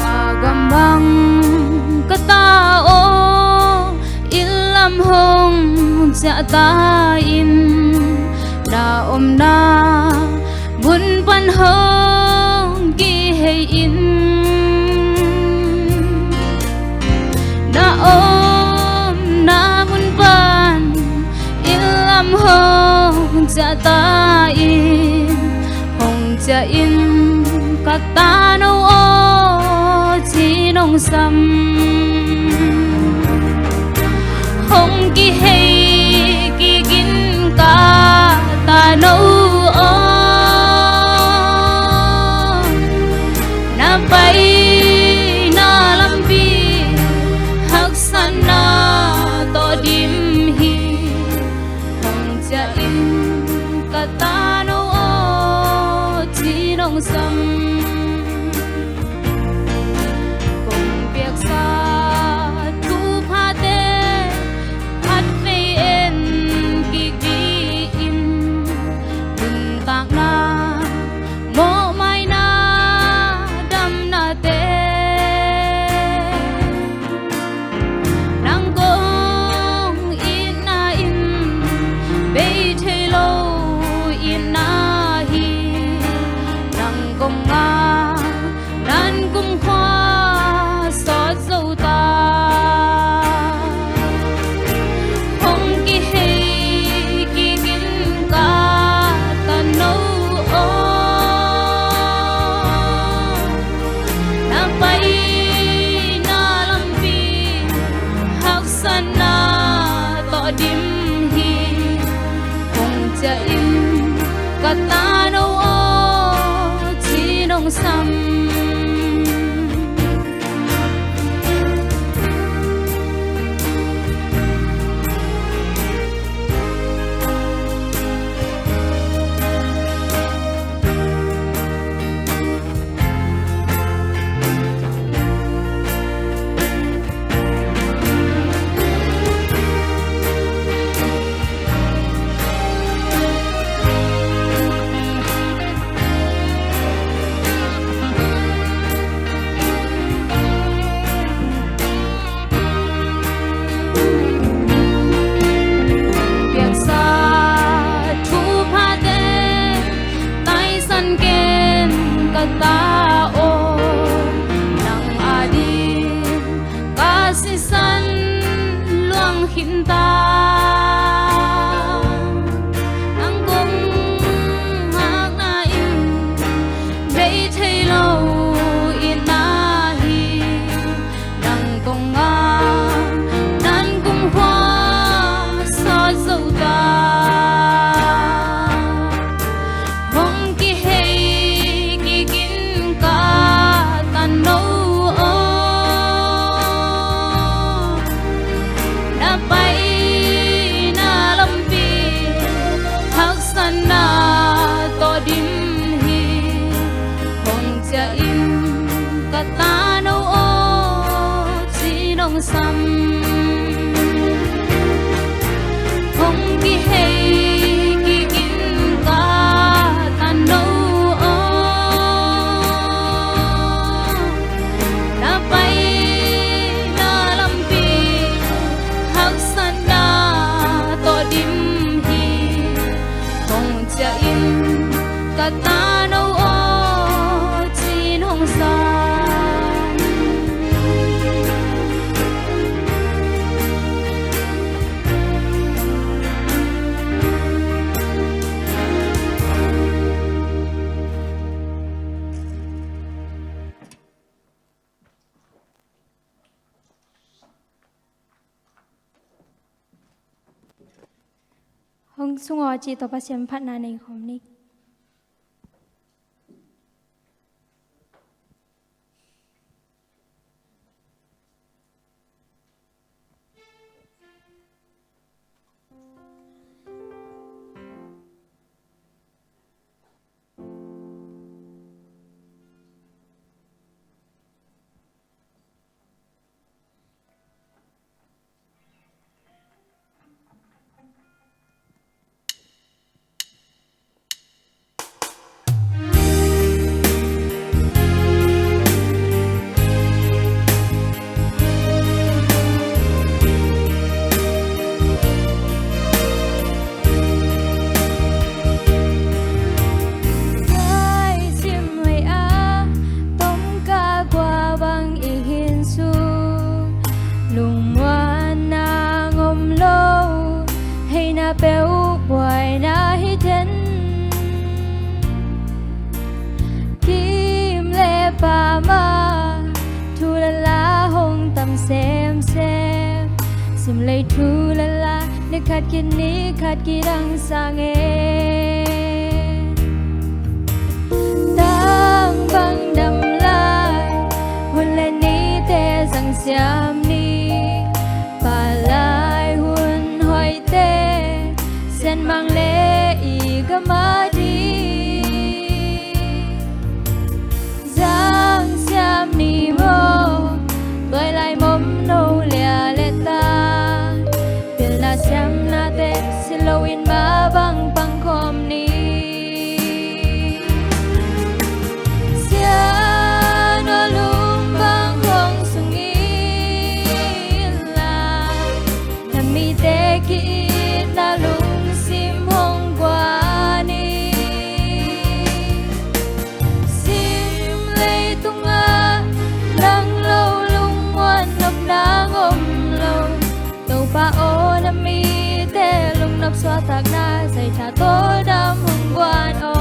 A gam bang ka ta aw, inn lam hong ciah ta in, na omna mun pan hong kihei in. Na omna mun pan inn lam hong ciah ta in, hong ciah in ka tano aw ci nong sam. Hong kihei kik in ka tano aw, na paina lampi haksatna sam. Hong kihei ki-in ka tano aw, na paina lampi haksatna tawh dim hi. Hong ciah in ka tano aw, ci-in hong sam. Hong sung aw, cih tawh Pasian phatna nei khawm ni. Zai sim lei a tom ka gua bang i hin sung, lungmuanna ngom lo, heina peuh buaina hi den. Kim le pama thu le la hong tam semsem. Sim lei thu le la, ni khat ki ni khat kidang sang e. Tang bang dam lai, hun le nite zang siam ni. Palai hun hoihte, sianmang le i gam a ding. Zang siam ni maw, tuailai mom no lia le ta. Pilna siamnate si loin mah bang pang khawm ni. Sian aw, lung bang hong sung in la, na mite ki-itna lungsim hong guan ni. Sim leitungah nang lo lungmuan nopna ngom lo. Topa aw, na mite lungnop suahtakna, zaitha tawldam hong guan aw.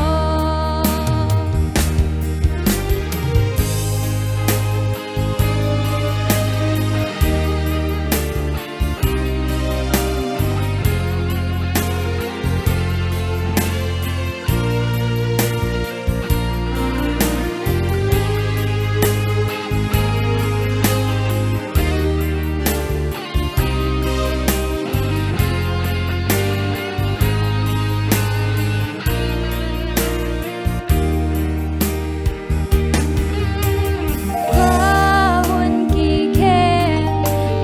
Khuahun kikhen,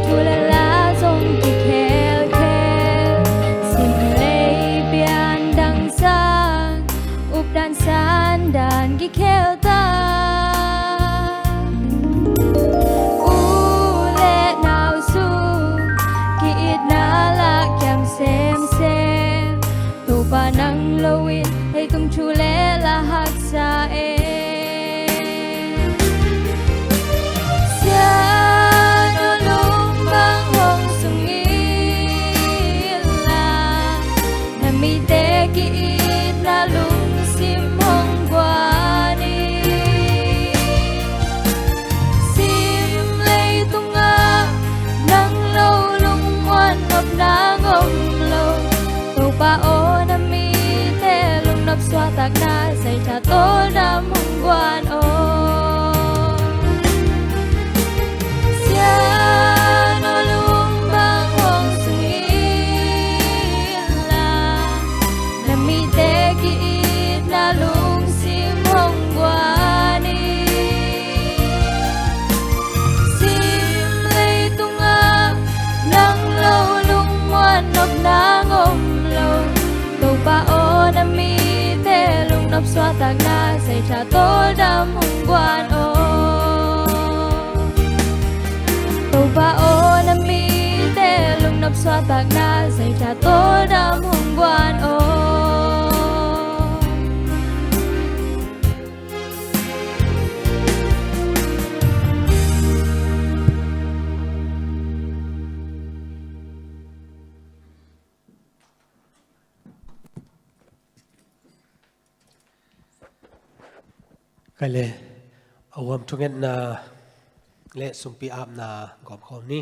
thu le la zong kikhelkhel, sim lei pian dang sang, updan sandan kikhel ta. U le nau sung ki-itna lah kiam semsem. Topa nang loin leitung thu le la haksa e. Sian aw, lung bang hong sung in la, na mite ki-itna lungsim hong guan ni. Sim leitungah nang lo lungmuan nopna ngom lo. Topa aw, na mite lungnop suahtakna, zaitha tawldam hong guan aw. Sian aw, lung bang hong sung in la, na mite ki-itna lungsim hong guan ni. Sim leitung Tawldam hong guan aw. Topa aw, na mite lungnop suahtakna, zai tha tawldam hong guan aw. Kei le, a huam thungetna le sumpi apna gawm khawm ni.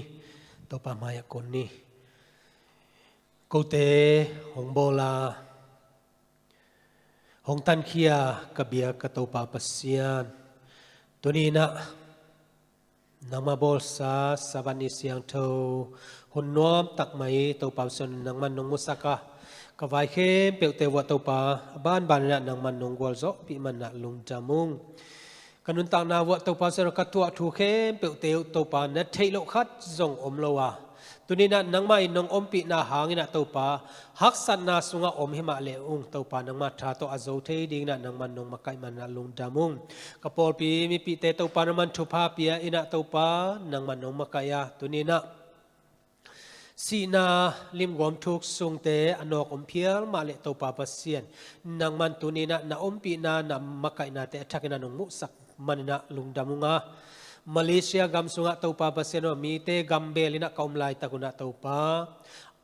Topa mai-ah kun ni. Kote hong bawla, hong tankhia ka biak ka Topa Pasian, tuni-in ah nangmah bawlsa Sabbath ni siangtho hun nuam tak mai Topa Pasian nangman nong musak a, ka vai khempeuhte vuah Topa a banban in ah nangman nong gualzawhpih man in ah lungdam ung. Ka nuntakna vuah Topa Pasian aw, ka tuah thu khempeuhte uh Topa na theih loh khat zong om lo a, tuni-in ah nangmah in nong ompihna hangin ah Topa haksatna sungah om himah le ung Topa nangmah tha tawh a zo thei dingin ah nangman nong makaih man in ah lungdam ung. Ka pawlpi mipite Topa nangman thupha pia in ah Topa nangman nong makaih a, tuni-in ah sihna limguam thuk sungte a nawk om phial mah leh Topa Pasian, nangman tuni-in ah na ompihna na makaihnate a thakin ah nong muhsak man in ah lungdam ung a, Malaysia gam sungah Topa Pasian aw, mite gambel in ah ka om laitak un ah Topa,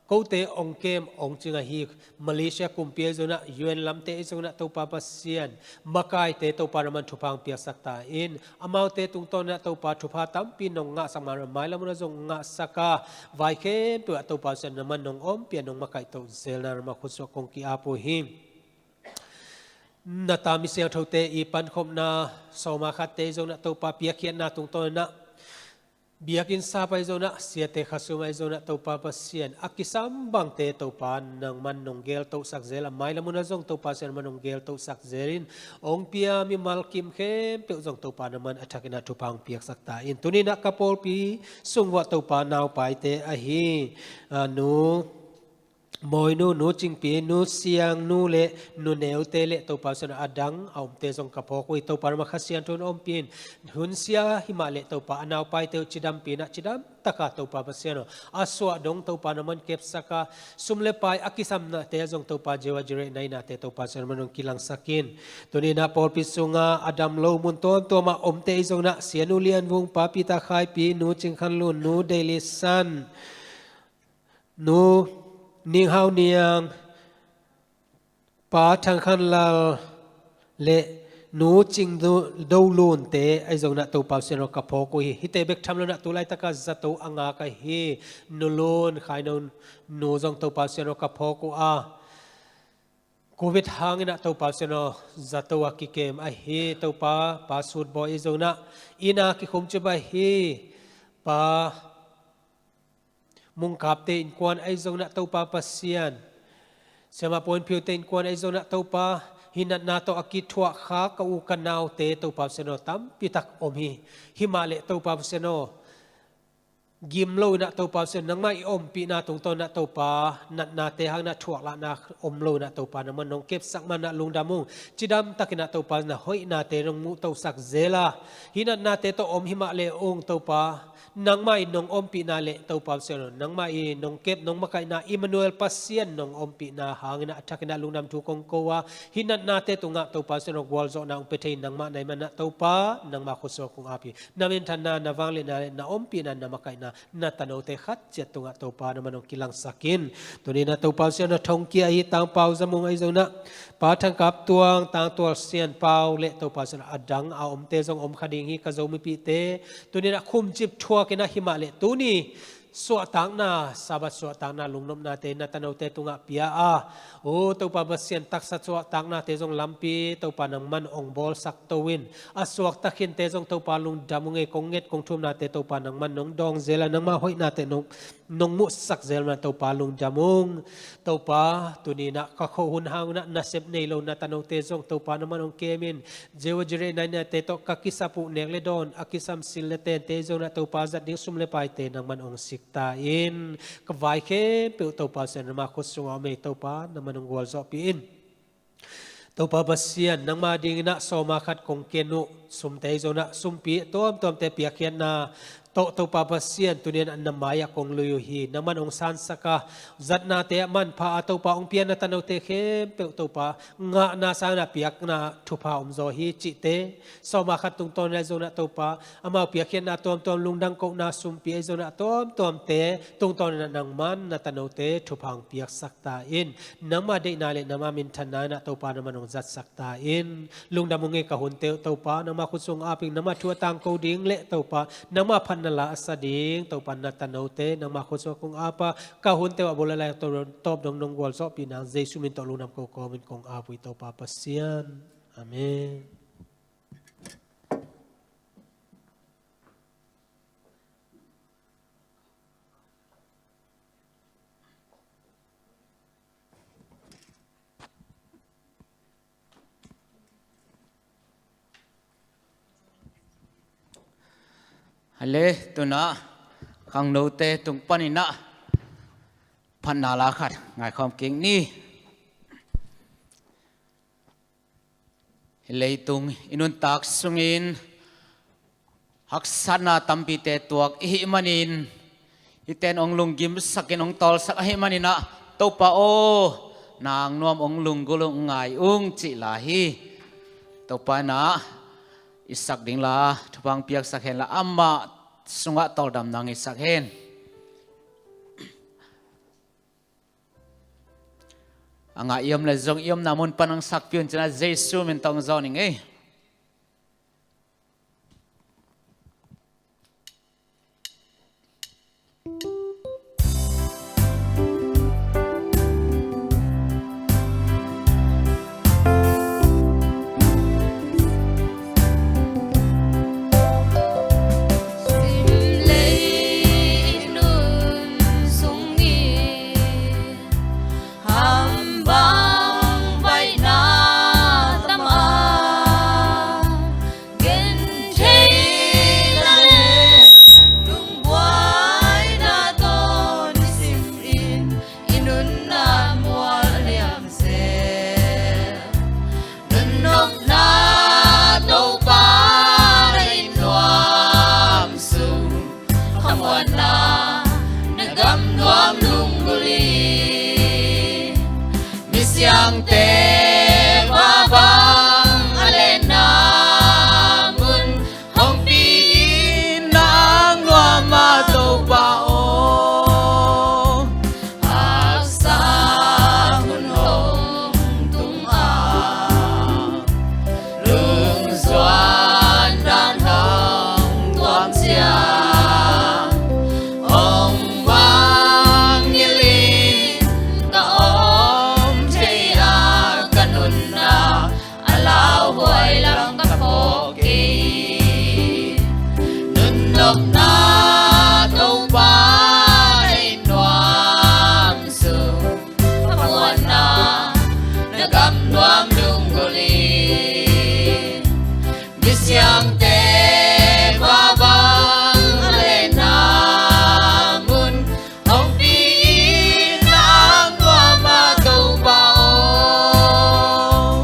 kote ong kem ong cing ahi Malaysia kumpi ahi zongin ah, U N lamte ahi zongin ah Topa Pasian, makaite Topa nangman thupha hong piaksak ta in. Amaute tungtawn in ah Topa thupha tampi nong ngahsak man, mailam hun ah zong ngahsak a, vai khempeuh ah Topa Pasian nangman nong ompih a, nong makaih to zelna nangmah khutsuah kong ki-ap uh hi. Na ta mi siangthote i pankhopna sawma khatte ahi zongin ah Topa, piakkhiatna tungtawn in ah, biakinn sap ahi zongin ah, siate khasum ahi zongin ah Topa Pasian, a kisam bangte Topa nangman nong geltosak zel a, mailam hun ah zong Topa Pasian nangman nong geltosak zel in, ong pia mimal kim khempeuh zong Topa nangman a thakin ah thupha hong piaksak ta in. Tuni-in ah ka pawlpi sung vuah Topa naupaite ahi, a, Nu Mawinu, Nu Cingpi, Nu Siangnu le Nu Neute le Topa Pasian aw, a dang a omte zong ka phawk uh hi. Topa nangmah Kha Siangtho in ompih in, hun sia himah leh Topa a naupaite uh cidampi in ah cidam tak a Topa Pasian aw, a suah dong Topa nangman kepsak a, sum le pai a kisamnate ah zong Topa Jehovah Jireh na hihnate Topa Pasian nangman hong kilangsak in. Tuni-in ah pawlpi sungah a dam lo mun tuamtuam ah omte ahi zongin ah, Sianu Lian Vung, Pa Peter Khaipi, Nu Cing Khan Lun, Nu Dei Li San, Nu Ning Hau Niang, Pa Thang Khan Lal le Nu Cing Do Lunte ahi zongin ah Topa Pasian aw, ka phawk uh hi. Hihte bek tham lo in ah tu laitak ah zato a ngak ahi Nu Lun Khai No Nu zong Topa Pasian aw, ka phawk uh a, Covid hangin ah Topa Pasian aw, zato a kikem ahi Topa Pa Sut Bawi ahi zongin ah, inn ah kikhumcip ahi Pa Mung Kapte innkuan ahi zongin ah Topa Pasian, Siamah Puan Phiute innkuan ahi zongin ah Topa, hih natna tawh a kithuah kha ka u ka naute Topa Pasian aw, tampi tak om hi. Himah leh Topa Pasian aw, gim lo in ah Topa Pasian, nangmah i ompihna tungtawn in ah Topa, natnate hangin ah thuaklahna om lo in ah Topa, nangman nong kepsak man in ah lungdam ung. Cidam takin ah Topa, na hoihnate nong muhtosak zel a, hih natnate tawh om himah le ung Topa, nangmah in nong ompihna le Topa Pasian aw, nangmah in nong kep nong makaihna Emmanuel Pasian nong ompihna hangin ah a thakin ah lungdam thu kong ko a, hih natnate tungah Topa Pasian aw, gualzawhna hong pia thei nangmah na hih man in ah Topa, nangmah khutsuah kong ap hi. Na minthanna, na vangliatna le na ompihna, na makaihna na tanote khat ciat tungah Topa nangman hong kilangsak in. Tuni-in ah Topa Pasian aw, thongkia ahi Tang Pau Za Mung ahi zongin ah, Pa Thang Kap Tuang, Tang Tual Sian Pau le Topa Pasian aw, a dang a omte zong om kha ding hi, ka Zo mipite. Tuni-in ah khumcip thuak in ah himah leh tuni suahtakna, Sabbath suahtakna lungnopnate na tanote tungah pia a, aw Topa Pasian, taksa suahtaknate zong lampi Topa nangman hong bawlsak to in, a suakta khinte zong Topa lungdam ung ei, kong nget kong thumnate Topa nangman nong dawng zel a, nangmah hoihnate nong, nong muhsak zel man in ah Topa lungdam ung. Topa, tuni-in ah ka khuahun hangun ah nasep nei lo na tanote zong Topa nangman hong kem in, Jehovah Jireh na hihnate tawh ka kisap uh nek le dawn, a kisam sin le tente zong in ah Topa, zat ding sum le paite nangman hong sik ta in. Ka vai khempeuh Topa Pasian nangmah khut sungah om ei Topa, nangman hong gualzawhpih in. Topa Pasian, nangmah dingin ah sawma khat kong ken uh, sumte ahi zongin ah sumpi tuamtuamte piakkhiatna tawh Topa Pasian, tuni-in ah na mai-ah kong lui uh hi. Nangman hong sansak a, zatnate ah manpha a Topa hong piakna tanote khempeuh Topa ngahna sangin ah piakna thupha om zaw hi cihte, sawma khat tungtawn ahi zongin ah Topa, amau piakkhiatna tuamtuam, lungdam kohna sumpi ahi zongin ah tuamtuamte tungtawnin ah nangman na tanote thupha hong piaksak ta in. Nangmah deihna le nangmah minthanna in ah Topa nangman hong zatsak ta in. Lungdam ung ei ka hunte uh Topa, nangmah khut sung ap ing, nangmah thu a tangko ding le Topa, nangmah phatna la a sa ding Topa na tanote nangmah khut sung kong ap a, ka hunte uh a bul a lai tawp dong nong gualzawhpih nang Jesu min tawh lungdam ko kawmin kong ap uh hi Topa Pasian. Amen. Hale, tu-in ah khangnote tung panin ah phatna la khat ngaikhawm kik ni. Hih leitung i nuntak sungin haksatna tampite tuak i hih manin, hihte in hong lunggimsakin hong tawlsak ahih manin ah, Topa aw, nang nuam hong lunggulh ung, ngai ung cih la hi. Topa in ah i sak ding la, thupha hong piaksak hen la, amah sungah tawldamna hong hisak hen. A ngah i om le zong i omna mun pan hong sakpih un, ci-in ah Jesu min tawh hong zawn ing ei. Simlei nun sungin hambang vaihna tam a, gentheihna le lungbuaina tawh nisim in i nunna mual liam seh. Nunopna Topa na inn nuam sung, khamuanna na gam nuam lunggulh in, misiangte vavang a lenna mun hong pi-in nang nuam a Topa aw. Haksa hun hong tung a, lungzuan dan hong tuam ciang, hong mangngilh in ka om thei a, ka nunna a lauhuai lang ka phawk kei. Nunopna Topa na inn nuam sung, khamuanna na gam nuam lunggulh in, misiangte vavang a lenna mun hong pi-in nang nuam a Topa aw.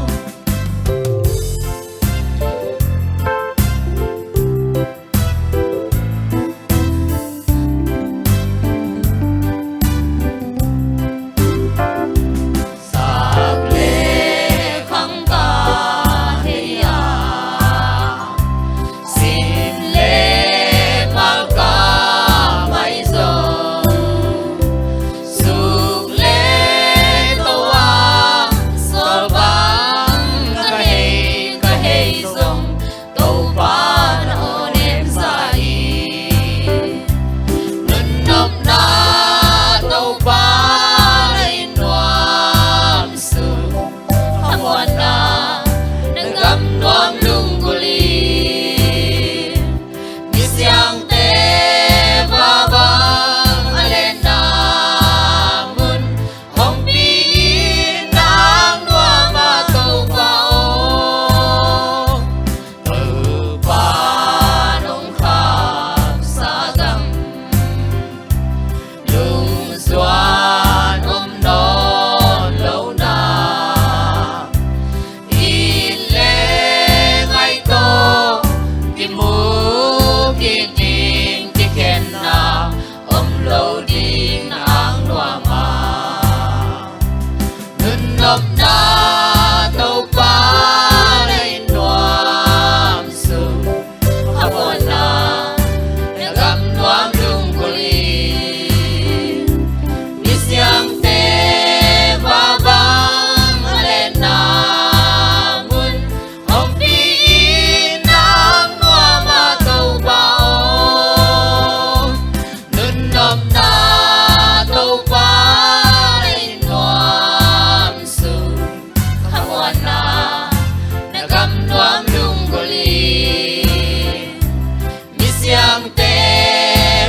Siangte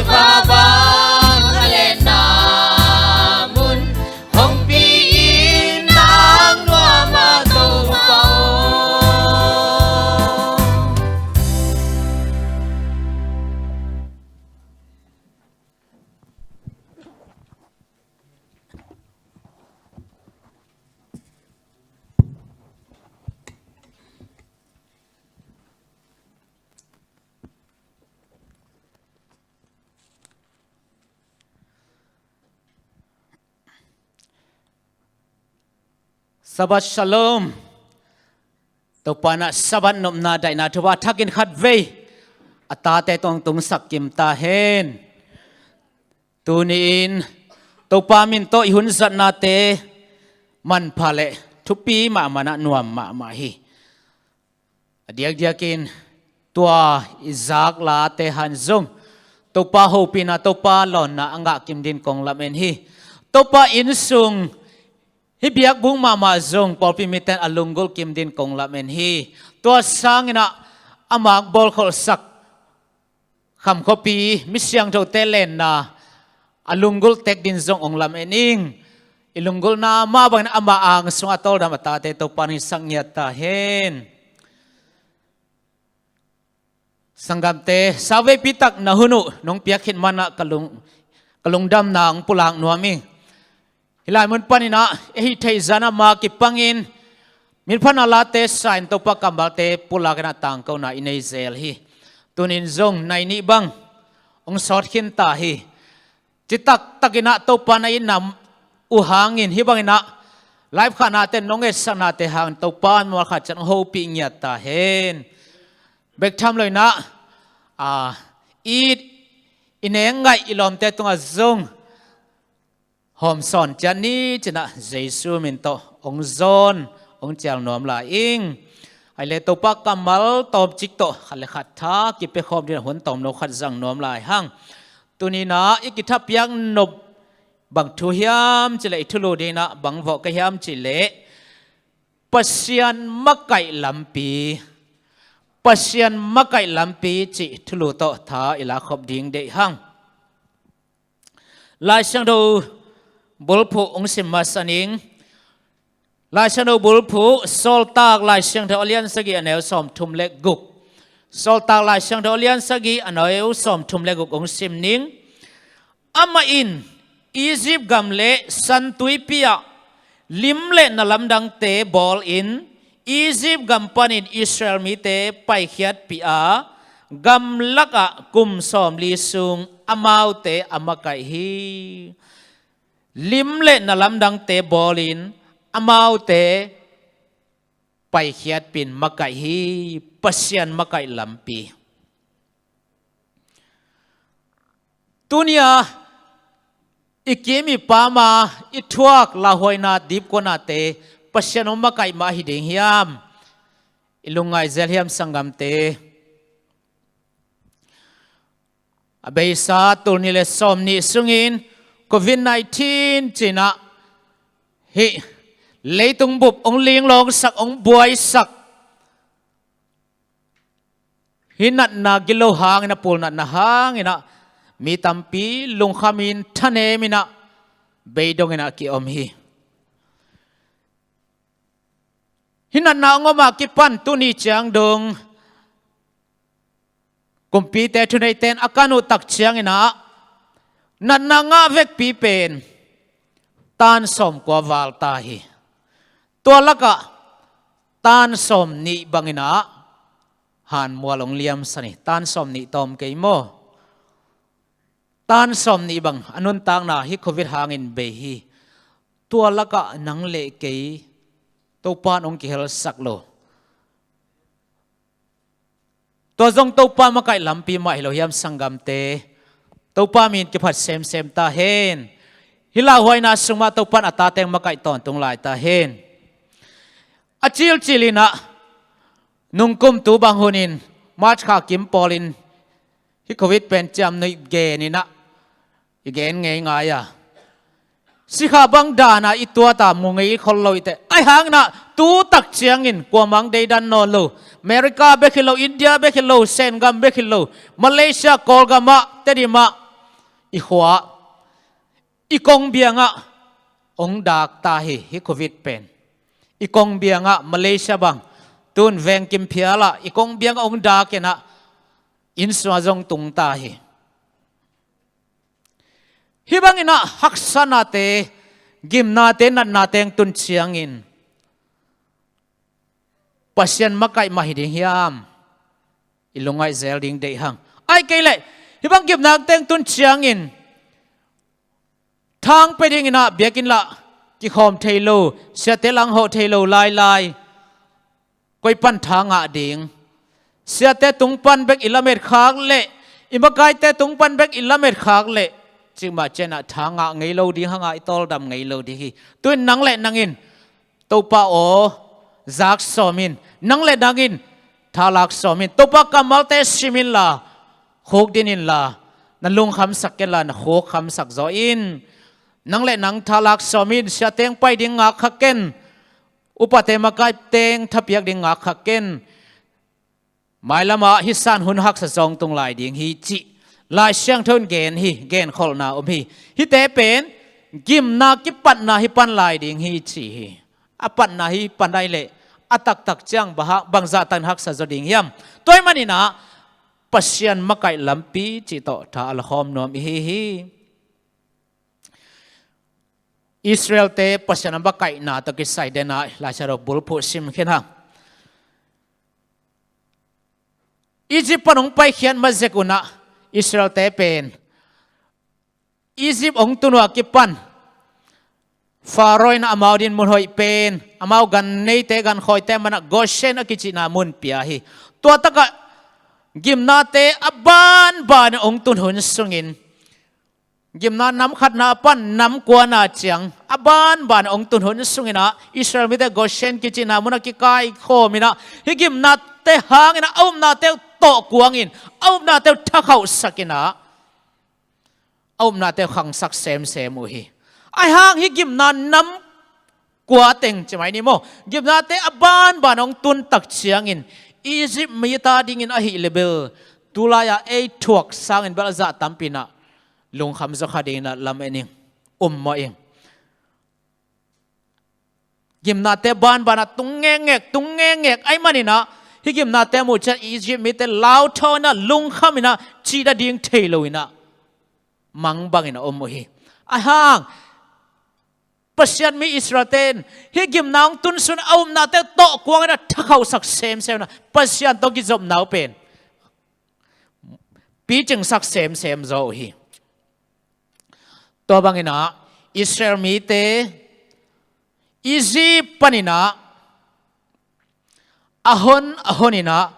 vavang a lehna mun hong pi in nang nuam a Topa aw. Shabbat Shalom. Topa in ah Shabbat nopna daihna thupha thakin khatvei a tate tungah tungsak kim ta hen. Tuni-in Topa min tawh i hun zatnate manpha le thupi mahmah in ah nuam mahmah hi. A diakdiakin tua i zak late hang zong Topa hopihna, Topa lawnna a ngah kim dingin kong lamen hi. Topa inn sung hih biakbuk mahmah zong pawlpi mite in a lunggulh kim dingin kong lamen hi. Tua sangin ah a mak bawlkholhsak Kham khuapi mi siangthote lenna a lunggulh tek dingin zong hong lamen ing. I lunggulhna mah bangin ama ang sungah a tawldam a tate Topa in hong hisak ngiat ta hen. Sanggamte, savepi tak na hun uh nong piak khit manin ah ka lung, ka lungdamna hong pulak nuam ing. Hih lai mun panin ah i hih theih zah in ah mah kipangin minphatna late sa-in Topa kammalte pulakin ah tangkona i nei zel hi. Tuni-in zong nai nih bang hong sawt khin ta hi. Citak takin ah Topa na itna uh hangin hih bangin ah live khahnate nong etsaknate hangin Topa in mualkhat ciat hong hopih ngiat ta hen. Bek tham loin ah, a, i, i neng ngaih i lawmte tungah zong hawm sawn ciat ni ci-in ah Jesu min tawh hong zawn hong cial nuam lai ing. Ahih leh Topa kammal tawmcik tawh khat le khat tha kipia khawm dingin hun tawmno khat zang nuam lai hang. Tuni-in ah i kithapiak nop bang thu hiam cih leh, i thulu dingin ah bang vawh ka hiam cih leh Pasian makaih lampi, Pasian makaih lampi cih thulu tawh tha i lakhop ding deih hang. Lai Siangtho bulphuh hong sim masa ning. Lai Siangtho bulphuh, Sawltak Lai Siangtho a lian sagih a neu sawmthum le guk. Sawltak Lai Siangtho a lian sagih a neu sawmthum le guk hong sim ning. Amah in Egypt gam le San Tuipi ah lim le na lamdangte bawlin Egypt gam panin Israel mite paikhiatpih a, gamlak ah kum sawmli sung amaute a makaih hi. Lim le na lamdangte bawlin amaute paikhiatpih in makaih hi. Pasian makaih lampi. Tuni-a i kim i pam a i thuak lauhuaina dipkuanate Pasian hong makaih mah hi ding hiam? I lungngaih zel hiam sanggamte? A beisa tul nih le sawmnih sungin covid nineteen ci-in ah hih leitung bup hong linglawngsak, hong buaisak, hih natna gilo hangin ah, pulnatna hangin ah mi tampi lungkhamin, thanemin ah, beidongin ah ki-om hi. Hih natna hong om a kipan tuni ciang dong kumpite, thuneite in a kan uh tak ciangin ah natna ngah vekpi pen tan sawmkua val ta hi. Tua lakah tan sawmnih bangin ah hanmual hong liamsan hi. Tan sawmnih tawm kei maw? Tan sawmnih bang a nuntakna hih covid hangin bei hi. Tua lakah nang le kei Topa in hong kihelsak lo. Tua zong Topa makaih lampi mah hi lo hiam sanggamte? Topa min kiphat semsem ta hen. Hih lauhuaina sung mah Topa in a tate hong makaih tawntung lai ta hen. A cilcilin ah nungkum tu bang hunin March kha kim pawlin hih covid pen ciamnuih genin ah i gen ngeingai a, sikha bang dan a i tuat a mu ngei khol lo i teh, ahih hangin ah tu tak ciangin kuamang deidan nawn lo. America bek hi lo, India bek hi lo, Sengam bek hi lo, Malaysia, Kawlgam ah, Tedim ah, i khua, i kongbiang ah hong dak ta hi, hi Covid pen. I kongbiang ah Malaysia bang, tun veng kimphial ah i kongbiang ah hong dak in ah, inn sung ah zong tung ta hi. Hih bangin ah haksanate, gimnate, natnate hong tun ciangin Pasian makaih mah hi ding hiam? I lungngaih zel ding deih hang. Ahih kei leh hih bang gimnate hong tun ciangin thang pe dingin ah biakinn lah kikhawm thei lo, siate lah hawh thei lo lailai, koi pan tha ngah ding? Siate tung pan bek i lamet khak leh, i makaite tung pan bek i lamet khak leh, cikmah ciangin ah tha ngah ngei lo ding hang a, i tawldam ngei lo ding hi. Tu-in nang le nang in, Topa aw, zak sawm in. Nang le nang in tha lak sawm in. Topa kammalte sim inla, khukdin inla, na lungkhamsak kenla, na khukhamsak zaw in. Nang le nang tha lak sawm in. Siate hong pai ding ngak kha ken. Upate, makaite hong thapiak ding ngak kha ken. Mailam ah hih san hun haksa zong tung lai ding hi cih Lai Siangtho in gen hi, genkholhna om hi. Hihte pen gimna kipatna hi pan lai ding hi ci hi. A patna hi pan lai leh a taktak ciang bang ha-, bangzah takin haksa zaw ding hiam? Tua ahih manin ah Pasian makaih lampi cih tawh tha a la khawm nuam i hi hi. Israelte Pasian a makaihna tawh kisai den ah Lai Siangtho bulphuh sim khin hang. Egypt pan hong paikhiat ma zek un ah Israelte pen Egypt hong tun uh a kipan Pharaoh in amau dinmun hoih pen, amau ganneite, gankhawite man ah Goshen a kicihna mun pia hi. Tua tak ah gimnate a banban hong tun hun sungin, gimna nam khatna pan nam kuana ciang a banban hong tun hun sungin ah Israel mite Goshen kicihna mun ah kikaikhawm in ah, hih gimnate hangin ah a upnate uh tawh kuangin, a upnate uh thakhauhsak in ah, a upnate uh khangsak semsem uh hi. Ahih hang hih gimna nam kua teng ci mai ni maw, gimnate a banban hong tun tak ciangin Egypt mite adingin ahih leh bel, tulai-a ei thuak sangin bel a zah tampi in ah lungkham zaw kha dingin ah lamen ing, ummawh ing. Gimnate banban ah tung ngekngek, tung ngekngek ahih manin ah, hih gimnate muh ciang Egypt mite lauthawh in ah, lungkham in ah, cih nading thei lo in ah, mang bangin a om uh hi. Ahih hang Pasian mi Israelte in hih gimna hong tun sun a upnate uh tawh kuangin ah thakhauhsak semsem in ah, Pasian tawh kizopna uh pen picingsak semsem zaw uh hi. Tua bangin ah Israel mite Egypt panin ah a hon a hon in ah,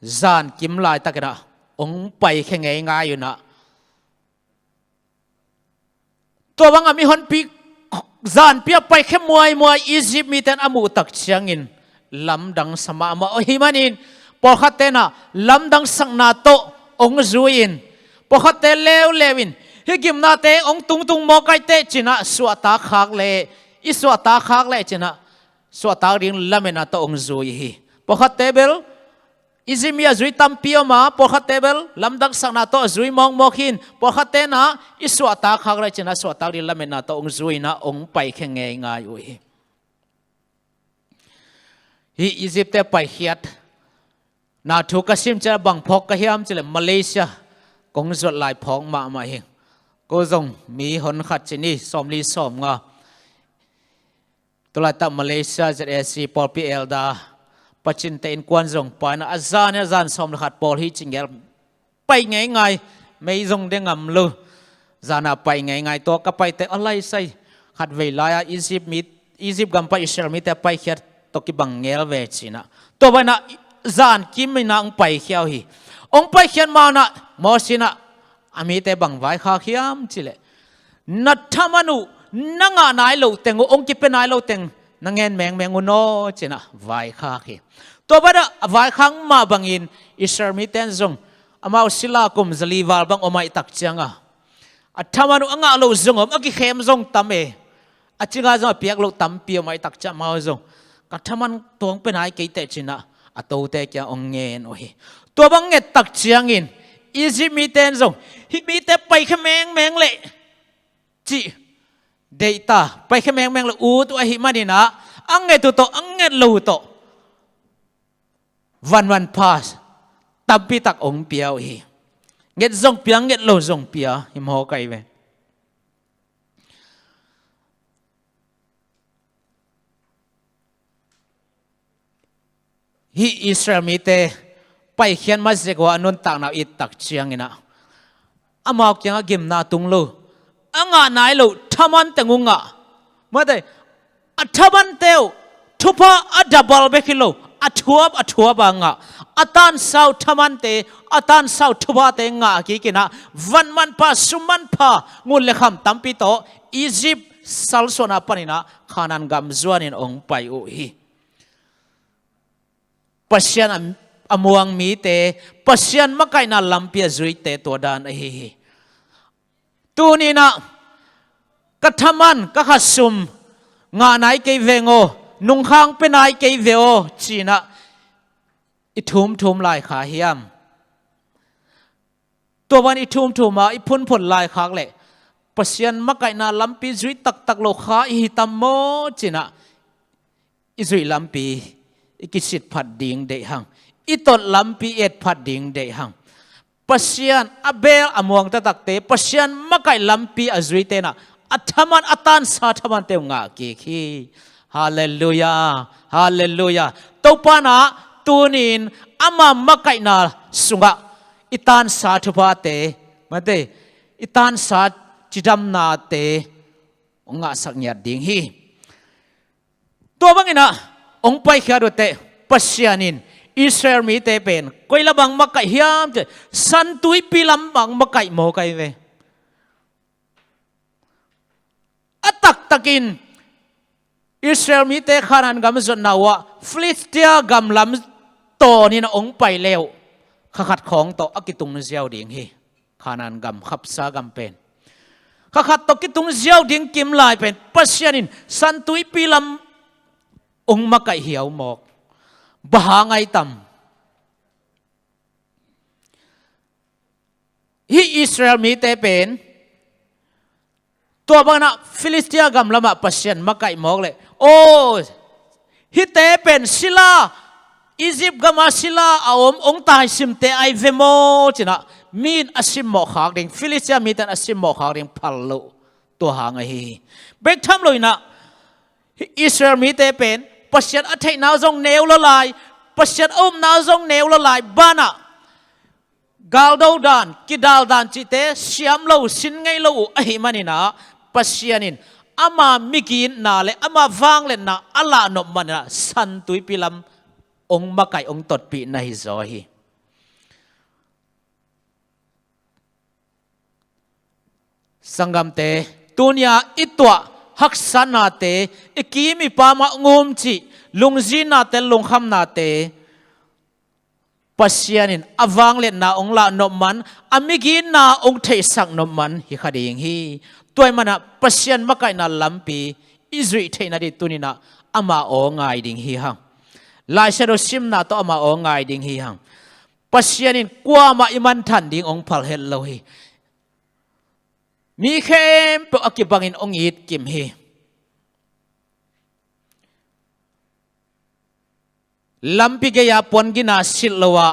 zankim laitakin ah hong paikhia ngeingai un ah, tua bang a mihonpi zanpi a paikhia muaimuai Egypt mite in a muh tak ciangin lamdang sa mahmah uh ahih manin, pawlkhatte in ah lamdang sakna tawh hong zui in, pawlkhatte leuleu in, hih gimnate hong tungtung mawk ahih teh ci-in ah suahtak khak leh, i suahtak khak leh ci-in ah suahtak ding lametna tawh hong zui hi. Pawlkhatte bel Egypt mi a zui tampi om a, pawlkhatte bel lamdang sakna tawh a zui mawkmawk hi in, pawlkhatte in ah i suahtak khak leh ci-in ah suahtak ding lametna tawh hong zui in ah hong paikhia ngeingai uh hi. Hih Egypt-te paikhiatna thu ka sim ciang bang phawk ka hiam cih leh Malaysia kong zuat lai phawk mahmah hi. Ko zong mi hon khat ci ni, sawmli sawmnga. Tulaitak Malaysia Z A C pawlpi elder, Pacinte innkuan zong pai in ah, a zan in ah zan sawm le khat pawl hi ci ngel, pai ngeingai, mei zong de ngam lo. Zan a pai ngeingai, tua ka pai teh a laisai khatvei lai-a Egypt mi, Egypt gam pan Israel mite paikhiat tawh kibang ngel ve ci-in ah, tua bang in ah zankim in ah hong paikhia uh hi. Hong paikhiat ma-in ah Moses in ah a mite bang vaikhak hiam cih leh, na thaman uh, na ngah nai loh teng uh, hong kipia nai loh teng na ngen mengmeng un aw ci-in ah vaikhak hi. Tua bang in ah a vaikhak mah bangin Israel mite in zong amau sila kum zali val bang om ahih tak ciang a, a thaman uh a ngah loh zong om, a kikhem zong tam e. A cing a zong a piak loh tampi om ahih tak ciang amau zong ka thaman tuang pe nai kei teh ci-in ah a tote kiang hong ngen uh hi. Tua bang nget tak ciangin Egypt mite in zong hih mite paikhia mengmeng leh cih deih ta, paikhia mengmeng leh ut uh ahih manin ah a nget uh tawh a nget lo uh tawh vanmanpha tampi tak hong pia uh hi. Nget zong pia, nget lo zong pia hi mawk ahi ve. Hih Israel mite paikhiat ma zek uh a nuntakna uh i et tak ciangin ah amau kiangah gimna tung lo, a ngah nai lo thaman teng uh ngah. Mate, a thamante uh thupha a double bek hi lo, a thuap a thuap a ngah. A tansa uh thamante, a tansa uh thuphate ngah kik in ah vanmanpha, summanpha, ngun le kham tampi tawh Egypt salsuahna panin ah Kanaan gam zuanin hong pai uh hi. Pasian a, a muang mite, Pasian makaihna lampi a zuite tua dan ahi hi. Tuni-in ah ka thaman, ka khat sum ngah nai kei veng aw, nungkhang pe nai kei ve aw ci-in ah i thumthum laikhak hiam? Tua bangin i thumthum a i phunphun laikhak leh Pasian makaihna lampi zui taktak lo kha i hi tam maw ci-in ah i zuih lampi i kisit phat ding deih hang, i tot lampi i et phat ding deih hang. Pasian a beel a muang taktakte, Pasian makaih lampi a zuite in ah a thaman, a tansa thamante uh ngah kik hi. Halleluiah, halleluiah. Topa in ah tuni-in ama makaihna sungah i tansa thuphate, mate, i tansa cidamnate hong ngahsak ngiat ding hi. Tua bangin ah hong paikhiat uh teh Pasian in Israel mite pen koi lam ah makaih hiam cih leh San Tuipi lam ah makaih mawk ahi ve. A taktakin Israel mite Kanaan gam zotna uh ah Filistia gam lam tawnin a hong pai le uh kha khat khawng tawh a kitung ziau ding hi. Kanaan gam, khapsa gam pen kha khat tawh kitung ziau ding kim lai pen Pasian in San Tuipi lam hong makaih hiau mawk. Bang hang ai tam? Hih Israel mite pen tua bangin ah Filistia gam lamah Pasian makaih mawk leh, aw, hihte pen sila, Egypt gama sila a om hong taisimte ahi ve maw ci-in ah mi in a simmawh khak ding, Filistia mite in a simmawh khak ding phal loh tua hang ahi hi. Bek tham loin ah Israel mite pen Pasian a theihna uh zong neu lua lai, Pasian a upna uh zong neu lua lai, banah galdo dan, kidal dan cihte siam lo, sin ngei lo uh ahih manin ah Pasian in ama migitna le ama vangliatna a lahnop manin ah San Tuipi lam hong makaih, hong totpih na hi zaw hi. Sanggamte, tuni-a i tuah haksatnate, i kim i pam ah hong um cih lungzinate, lungkhamnate Pasian in a vangliatna hong lahnop man, a migitna hong theihsak nop man hi kha ding hi. Tua ahih manin ah Pasian makaihna lampi i zuih theihna ding tuni-in ah ama aw ngai ding hi hang. Laisiangtho simna tawh ama aw ngai ding hi hang. Pasian in kuamah i manthan ding hong phal het lo hi. Mi khempeuh a kibangin hong it kim hi. Lampi gei-a puan gina silh lo a,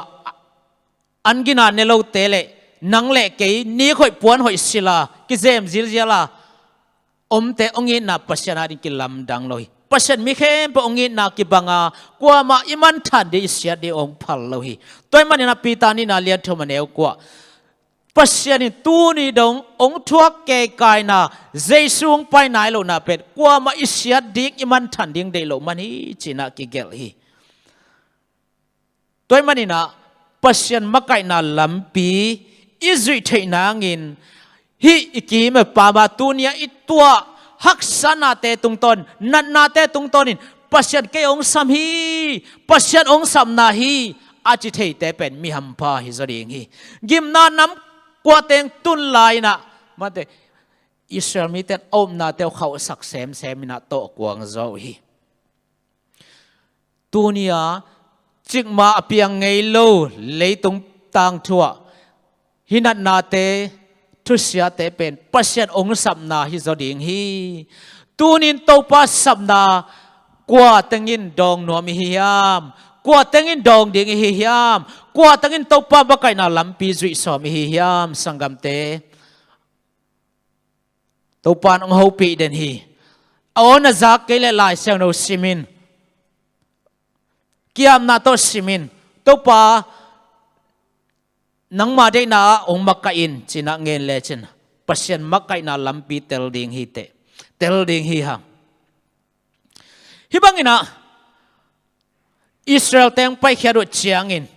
an gina ne lote le nang le kei nik hoih puan hoih silh a, kizem zilzial a omte hong itna Pasian ading kilamdang lo hi. Pasian mi khempeuh hong itna kibang a, kuamah i manthan ding, i siat ding hong phal lo hi. Tua ahih manin ah Peter nihna lian thum a neu kua, Pasian in tuni dong hong thuak keikaina, Jesu hong pai nai lohna pen kuamah i siat ding, i manthan ding deih loh man hi ci-in ah kigelh hi. Tua ahih manin ah Pasian makaihna lampi i zuih theih nangin hih i kim i pam a tuni-a i tuah haksatnate tungtawn, natnate tungtawnin Pasian kei hong sam hi, Pasian hong sapna hi a ci theite pen mi hampha hi zaw ding hi. Gimna nam kua teng tun lai-in ah, mate, Israel mite in a upnate uh khauhsak semsem in ah tawh kuang zaw uh hi. Tuni-a cikmah a piang ngei lo leitung tangthu ah hih natnate, thusiate pen Pasian hong sapna hi zaw ding hi. Tunin Topa sapna kua tengin dawng nuam i hi hiam? Kua tengin dawng ding i hi hiam? Kua tengin Topa makaihna lampi zuih sawm i hi hiam, sanggamte? Topa in hong hopih den hi. A aw na zak kei leh Lai Siangtho sim in. Kiamna tawh sim in. Topa, nangma deihna ah hong makaih in, ci-in ah ngen lecin Pasian makaihna lampi tel ding hi teh. Tel ding hi hang. Hih bangin ah Israel-te hong paikhiat uh ciangin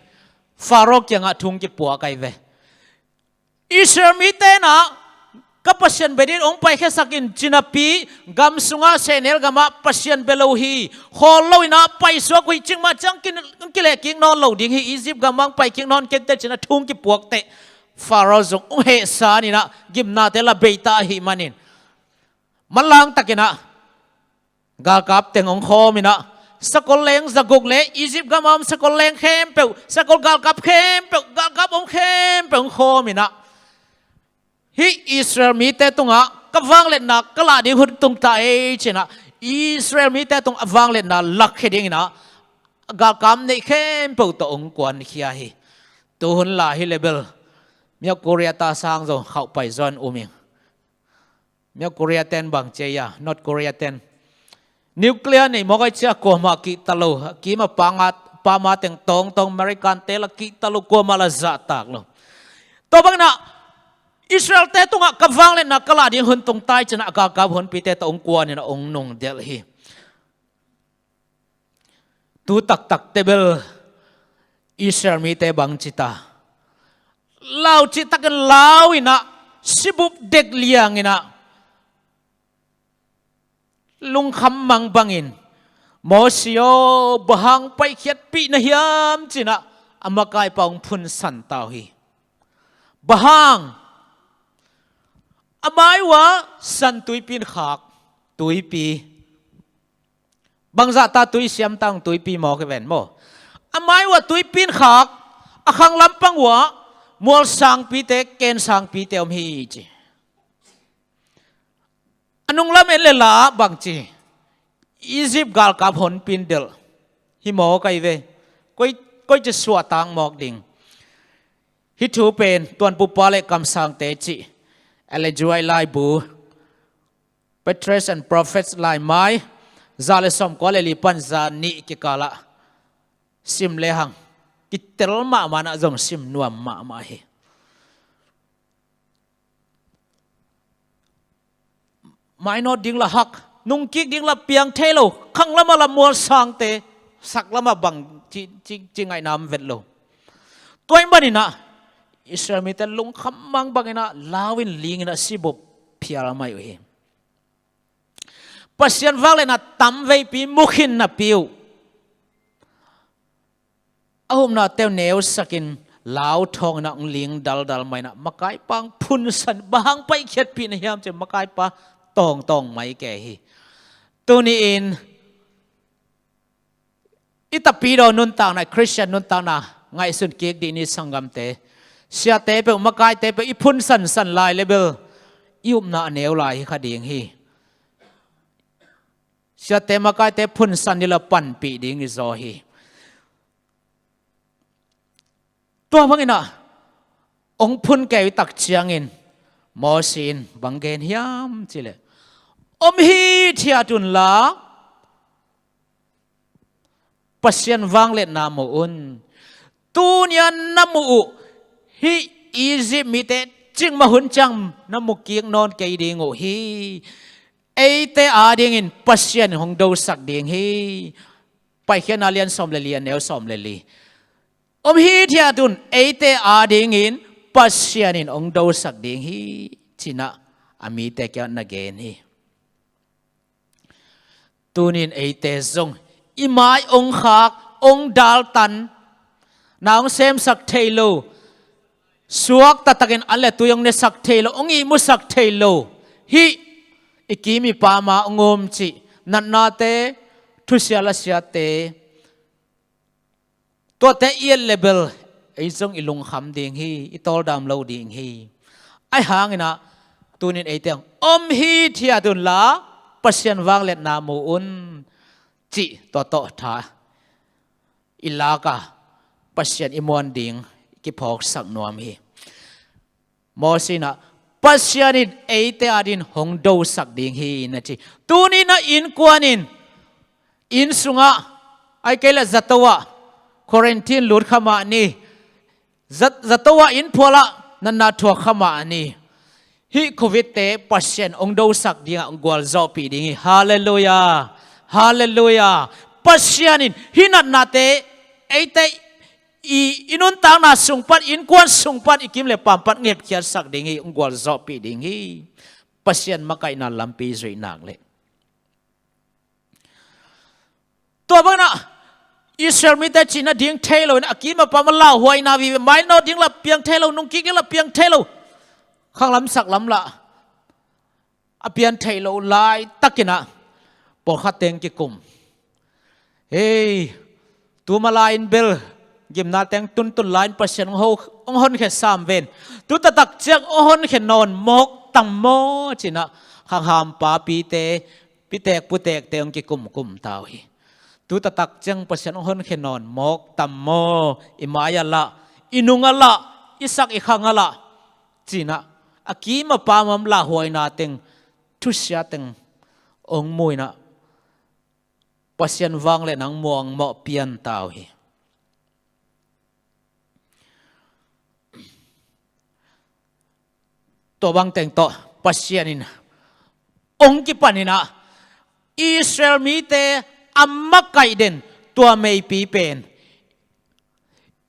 Faro kiangah thu hong kipuak ahi ve. Israel mite in ah, ka Pasian bia dingin hong paikhiasak in, ci napi, gam sungah, sehnel gamah Pasian bia lo hi, khawl lo in ah paisuak uh hi, cikmah ciang kin-, kilehkik nawn lo ding hi, Egypt gamah hong paikik nawn kei un teh, ci-in ah thu hong kipuak teh, Faro zong hong hehsa in ah gimnate la bei ta ahih manin, manlang takin ah galkap teng hong khawm in ah, sakol leng zaguk le Egypt gam a om sakol leng khempeuh, sakol galkap khempeuh, galkap om khempeuh hong khawm in ah, hih Israel mite tungah ka vangliatna ka lah ding hun tung ta ei, ci-in ah Israel mite tungah a vangliatna lakkhia dingin ah galkap neih khempeuh tawh hong kuankhia hi. Tuhun lai hi leh bel Miak Korea ta sang zong khauhpai zaw in um ing. Miak Korea ten bang ci hiam, North Korea ten nuclear nei mawk ahih ciang kuamah kihta lo, a kim a pama teng tawngtawng, American-te la kihta lo, kuamah la zahtak lo. Tua bangin ah Israel-te tungah ka vangliatna ka lah ding hun tung ta ei, ci-in ah galkap honpite tawh hong kuan in ah hong nungdelh hi. Tu taktak teh bel Israel mite bang ci ta? Lau cihtakin lau in ah, sibup dek liang in ah, lungkham mang bangin, Mosi aw, bang hang paikhiatpih na hiam, ci-in ah a makaipa hong phunsan ta uh hi. Bang hang? A mai uh ah San Tuipi in khak, tuipi. Bangzah ta tui siam ta ung, tuipi mawk hi ven maw. A mai uh ah tuipi in khak, a khang lampang uh ah mual sangpite, ken sangpite om hi ci. A nunglam en leh la bang ci, Egypt galkap honpi in delh hi mawk ahi ve. Koi, koici suahtak mawk ding. Hih thu pen Tuanpupa le Kamsangte cih Ellen G. White laibu, Patriarchs and Prophets laimai, za le sawmkua le li pan za nih kikalah sim lehang kitel mahmah in ah zong sim nuam mahmah hi. Mainawt ding la hak, nungkik ding la piang thei lo, khang lamah la mual sangte, sak lamah bang ci, ci, ci ngaihna om vet lo. Tua ahih manin ah Israel mite lungkham mang bangin ah lau in, ling in ah sibup phial mai uh hi. Pasian vangliatna tamveipi mu khin napi uh, a upnate uh neusakin lau thawng in ah hong ling daldal mai in ah makaipa hong phunsan, bang hang paikhiatpih na hiam ci-in makaipa tawngtawng mai kei hi. Tuni-in i tapidaw nuntakna, Khristian nuntakna ngaihsun kik dih ni, sanggamte. Siate peuh, makaite peuh i phunsansan lai leh bel i upna a neu lai hi kha ding hi. Siate makaite phunsan ding la panpih ding hi zaw hi. Tua bangin ah hong phun kei uh tak ciangin Mosi in bang gen hiam cih leh, om hithiat un la Pasian vangliatna mu un. Tuni-a na muh uh hih Egypt mite cikmah hun ciang na mu kik nawn kei ding uh hi. Eite adingin Pasian in hong dosak ding hi. Paikhiatna lian sawm le li, a neu sawm le li. Om hithiat un, eite adingin Pasian in hong dosak ding hi, ci-in ah a mite kiangah na gen hi. Tuni-in eite zong i mai hong khak, hong daltan, na hong semsak thei lo, suakta takin an le tui hong nesak thei lo, hong ihmusak thei lo, hih i kim i pam ah hong um cih natnate, thusia lasiate, Tuate i et le bel ei zong i lungkham ding hi, i tawldam lo ding hi. Ahi hangin ah tunin eite om hithiat unla, Pasian vangliatna mu un, cih tua tawh tha i lak a, Pasian i muan ding i kiphawksak nuam hi. Moses in ah, Pasian in eite adingin hong dosak ding hi, na ci. Tuni-in ah innkuan in, inn sungah, ahih kei leh zato ah, quarantine lut kha mah ni. Za-, zato ah, inn phual ah natna thuak kha mah ni. Hih Covid-te Pasian hong dosak dingah hong gualzawhpih ding hi. Halleluiah. Halleluiah. Pasian in hih natnate eite i, i nuntakna sung pan, innkuan sung pan, i kim le pam pan ngepkhiatsak ding hi, hong gualzawhpih ding hi. Pasian makaihna lampi zuih nak leh. Tua bangin ah Israel mite cih nading thei loin a kim a pam a lauhuaina vive, mainawt ding lah piang thei lo, nungkik ding lah piang thei lo, khanglam saklam lah a pian thei lo laitakin ah pawlkhat teng kikum. Hei, tu mah lai-in bel gimna teng tuntun lai-in Pasian hong ho, hong honkhia sam ven. Tu taktak ciang hong honkhia nawn mawk tam maw, ci-in ah khanghampa pite, pitek putekte hong kikumkum ta uh hi. Tu taktak ciang Pasian hong honkhia nawn mawk tam maw, i mai ah lah, i nung ah lah, i sak i khang ah lah, ci-in ah a kim a pam a lauhuaina teng, thusia teng hong mu-in ah Pasian vangliatna hong muang mawh pian ta uh hi. Tua bang teng tawh Pasian in hong kipanin ah Israel mite a makaih den tua meipi pen,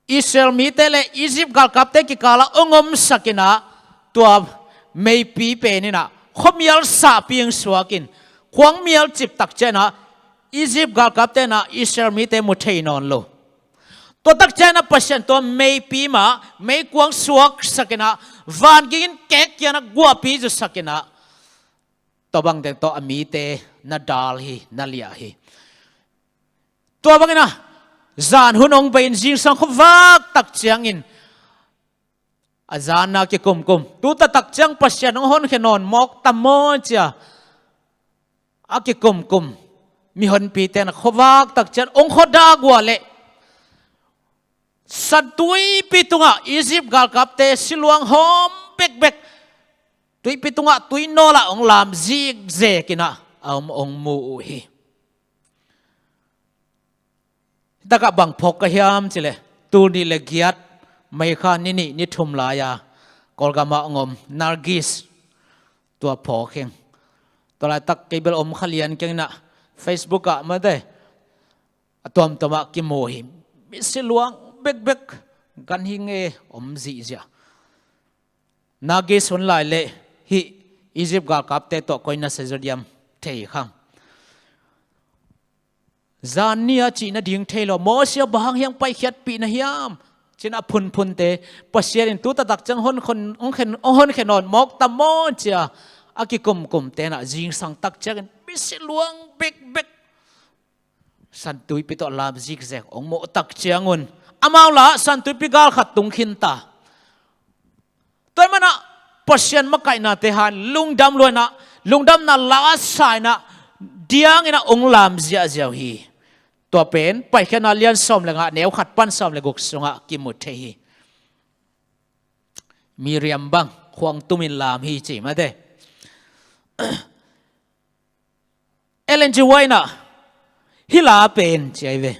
Israel mite le Egypt galkapte kikalah hong omsakin ah, tua meipi pen in ah khuamial sahpi hong suakin, khuamial cip takciang ah Egypt galkapte in ah Israel mite mu thei nawn lo. Tua takciang ah Pasian tua meipi mah meikuang suaksakin ah vanging in kek kiangah guahpi zusakin ah, tua bang teng tawh a mite na dal hi, na liah hi. Tua bangin ah zan hun hong bei-in zingsang khuavak takciangin a zanna kikumkum. Tu taktak ciang Pasian hong honkhia nawn mawk tam maw, ci-a a kikumkum mihonpite in ah khuavak takciang hong khuadak uh leh, San Tuipi tungah Egypt galkapte siluang hawm bekbek, tuipi tungah tuinawl ah hong lam zikzekin ah a om hong mu uh hi. Hi takah bang phawk ka hiam cih leh, tul nih le giat, May kha ni nih ni thum lai-a Kawlgam ah hong om Nargis, tua phawk hi ing. Tua laitak kei bel om kha lian keng in ah, Facebook ah mate, a tuamtuam ah kimu hi. Mi siluang bekbek, ganhing e, om zihziah. Nargis hun lai leh hih Egypt galkapte tawh koi na sia zaw diam thei kha ing. Zan ni-a cih nading thei lo, Moses bang hang hiam paikhiatpih na hiam, ci-in a phunphunte, Pasian in tu taktak ciang hon, hon, hong khen, hong honkhia nawn mawk tam maw, ci-a a kikumkumte in ah zingsang takciangin mi siluang bekbek San Tuipi tawh lam zikzek hong muh takciangun, amau lah San Tuipi gal khat tung khin ta. Tua ahih manin ah Pasian makaihnate hang lungdam lua-in ah, lungdamna la sa-in ah, diangin ah hong lam ziahziah uh hi. Tua pen Paikhiatna lian sawm le nga, neu khat pan sawm le guk sungah kimu thei hi. Miriam bang khuang tumin lam hi, ci mate. Ellen G. White in ah hih la pen, ci ahi ve.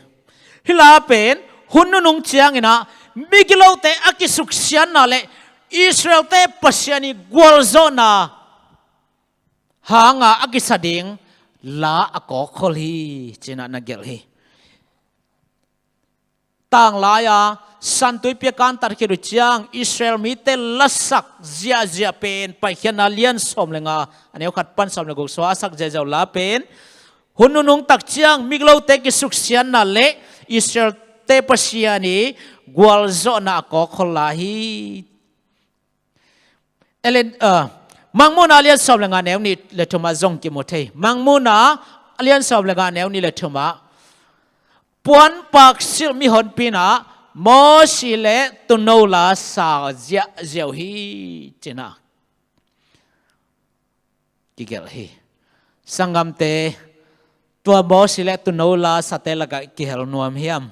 Hih la pen hun nunung ciangin ah migilote a kisuksiatna le Israelte Pasian ii gualzawhna hanga a kisa ding la a kawkkhol hi, ci-in ah na gelh hi. Tanglai-a San Tuipi a kantat khit uh ciang Israel mite la sak ziahziah pen, Paikhiatna lian sawm le nga, a neu khat pan sawm le guk sungah a sak ziahziah uh la pen, hun nunung takciang migilote kisuksiatna le Israelte Pasian ii gualzawhna a kawkkhol la hi. Ellen, ah, Mangmuhna a lian sawm le nga, neu nih le thumah zong kimu thei. Mangmuhna a lian sawm le nga, neu nih le thumah, puanpak silh mihonpi in ah Mosi le Tuuno la sa ziahziah uh hi, ci-in ah kigelh hi. Sanggamte, tua Mosi le Tuuno la sate lakah kihel nuam hiam?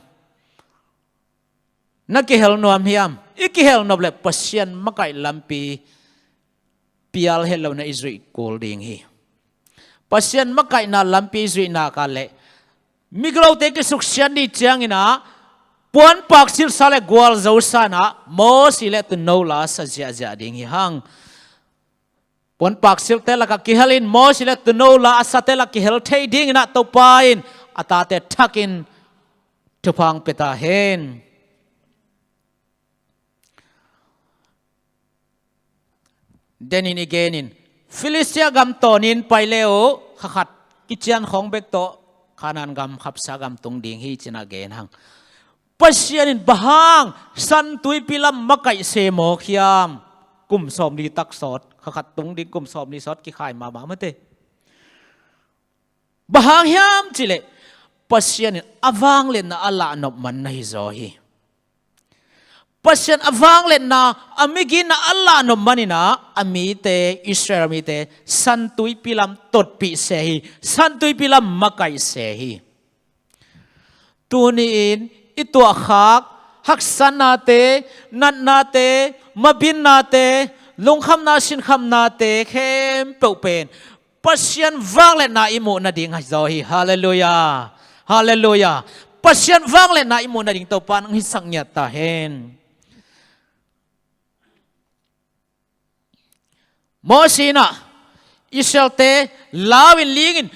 Na kihel nuam hiam? I kihel nop leh Pasian makaih lampi pial het lohna i zuih kul ding hi. Pasian makaihna lampi i zuih nak leh migilote kisuksiat ni ciangin ah puanpak silhsa le gualzosa in ah Mosi le Tuuno la sa ziahziah ding hi hang. Puanpak silhte lakah kihel in Mosi le Tuuno la a sate lak kihel thei dingin ah Topa in a tate thakin thupha hong pia ta hen. Denin i genin Filistia gam tawnin pai le uh kha khat kician khawng bek tawh Kanaan gam khapsa gam tung ding hi, ci-in ah gen hang. Pasian in bang hang San Tuipi lam makaih se mawk hiam? Kum sawmli tak sawt, kha khat tung ding kum sawmli sawt kikhai mahmah mate. Bang hang hiam cih leh Pasian in a vangliatna a lahnop man na hi zaw hi. Pasian a vangliatna, a migitna a lahnop manin ah a mite, Israel mite San Tuipi lam totpih se hi, San Tuipi lam makaih se hi. Tuni-in i tuahkhak haksatnate, natnate, mabinnate, lungkhamna sinkhamnate khempeuh pen Pasian vangliatna i muh nading hi zaw hi. Halleluiah. Halleluiah. Pasian vangliatna i muh nading Topa in hong hisak ngiat ta hen. Mosi in ah Israelte lau in ling in,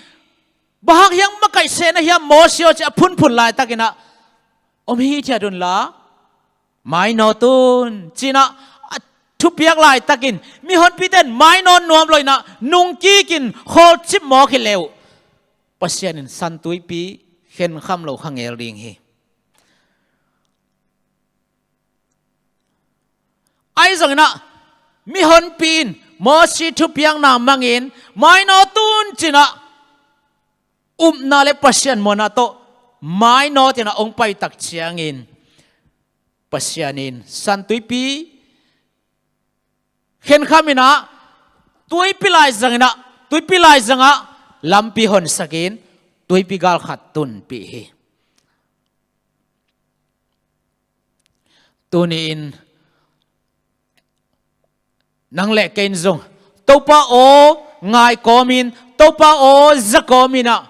bang hang hiam makaih se na hiam Mosi aw, ci-a phunphun laitakin ah, om hithiat un la, mainawt un, ci-in ah a thupiak laitakin mihonpite in mainawt nuam lo-in ah nungkik in khawlcip mawk hi le uh Pasian in San Tuipi khenkham lo kha ngel ding hi. Ahi zongin ah mihonpi in Mosi thupiakna mangin mainawt un, ci-in ah upna le Pasian muanna tawh mainawt in ah hong pai tak ciangin Pasian in San Tuipi khenkham in ah tuipi laizang in ah, tuipi laizang ah lampi honsakin tuipi gal khat tunpih hi. Tuni-in nang le kei in zong Topa aw ngai kawmin, Topa aw za kawmin ah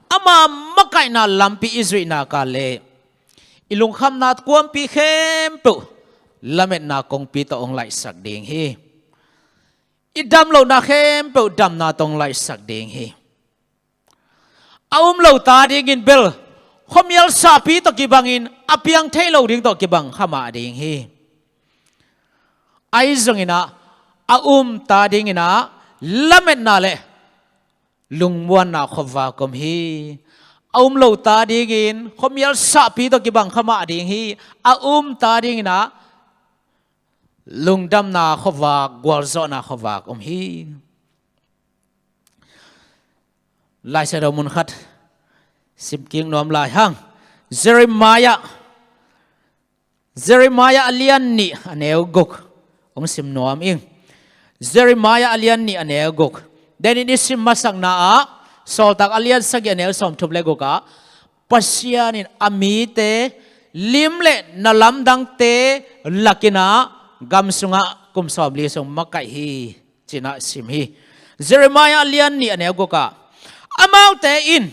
ama makaihna lampi i zuih nak leh i lungkhamna kuampi khempeuh lametna kongpi tawh hong laihsak ding hi. I damlohna khempeuh damna tawh hong laihsak ding hi. A um lo ta dingin bel khuamial sahpi tawh kibangin a piang thei lo ding tawh kibang kha mah ding hi. Ahi zongin ah a um ta dingin ah lametna le lungmuanna khuavak om hi. A um lo ta dingin khuamial sahpi tawh kibang kha mah ding hi. A um ta dingin ah lungdamna khuavak, gualzawhna khuavak om hi. Lai Siangtho mun khat simkik nuam lai hang. Jeremiah, Jeremiah a lian nih a neu guk hong sim nuam ing. Jeremiah a lian nih a neu guk. Denin i sim masakna ah Sawltak a lian sagih a neu sawmthum le guk ah Pasian in a mite lim le na lamdangte lakin ah gam sungah kum sawmli sung makaih hi, ci-in ah sim hi. Jeremiah a lian nih a neu guk ah amaute in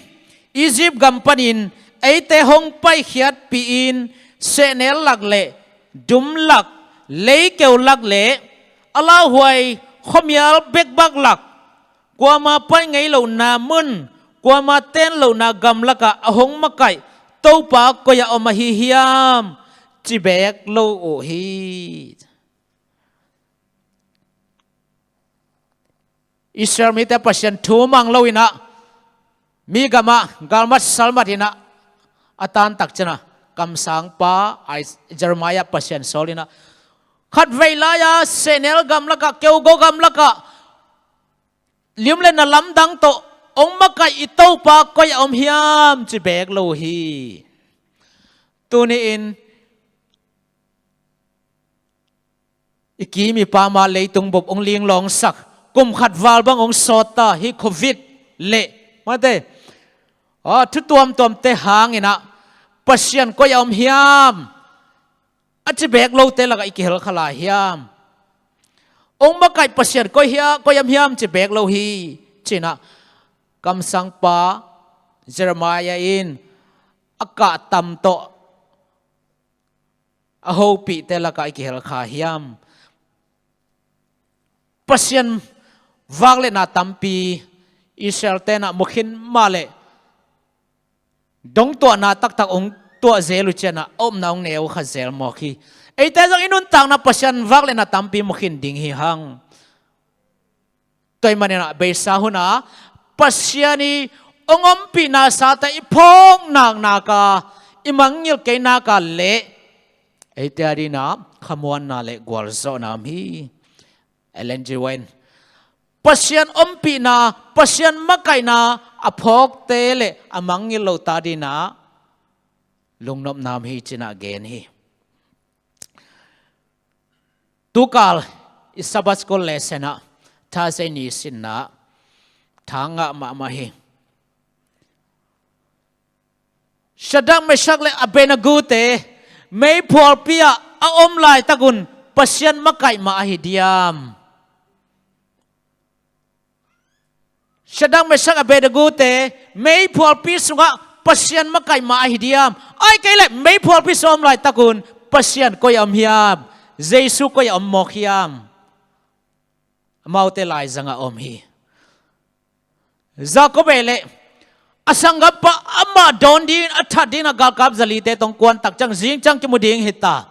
Egypt gam panin eite hong paikhiatpih in sehnel lak le dum lak, leikeu lak le a lauhuai khuamial bekbak lak, kuama pai ngei lohna mun, kuama ten lohna gamlakah a hong makaih Topa koi-ah om ahi hiam, ci beek lo uh hi. Israel mite Pasian thu mang lo-in ah mi gamah galmat salmat in ah a tantak ciangin ah kamsangpa Jeremiah Pasian sawl in ah khatvei lai-a sehnel gamlakah, keugo gamlakah lim le na lamdang tawh hong makaih i Topa koi-ah om hiam, ci beek lo uh hi. Tuni-in i kim i pam a leitung bup hong linglawngsak, kum khat val bang hong sawt ta hi covid le, mate, a, thu tuamtuamte hangin ah Pasian koi a om hiam a ci beek lote lakah i kihel kha lai hiam? Hong makaih Pasian koi hia, koi a om hiam ci beek lo hi, ci-in ah kamsangpa Jeremiah in a kahtam tawh a hopihte lakah i kihel kha hiam? Pasian vakletna tampi Israel-te in ah mu khin mah leh dongtuahna taktak hong tuah zel uh ciangin ah a upna hong neu kha zel mawk hi. Eite zong i nuntakna Pasian vakletna tampi mu khin ding hi hang. Tua ahih manin ah beisa hun a Pasian i hong ompihna sate i phawk naknak a, i mangngilh kei nak a leh eite adingin ah khamuanna le gualzawhna om hi. Ellen G. White, Pasian ompihna, Pasian makaihna a phawkte le a mangngilh lote adingin ah lungnopna om hi, ci-in ah gen hi. Tukal i Sabbath School lesson ah, Thursday ni sinna ah, tha ngah mahmah hi. Shadrach, Meshach le Abednego-te meiphualpi ah a om laitakun Pasian makaih mah ahi diam? Shadrach, Meshach, Abednego-te meiphualpi sungah Pasian makaih mah ahi diam? Ahih kei leh meiphualpi sung a om laitakun Pasian koi a om hiam? Jesu koi a om mawk hiam? Amaute laizangah om hi. Jacob ei leh a sanggampa amah dawn dingin, a that dingin a galkap zalite tawh hong kuan tak ciang zing ciang kimu ding hi ta.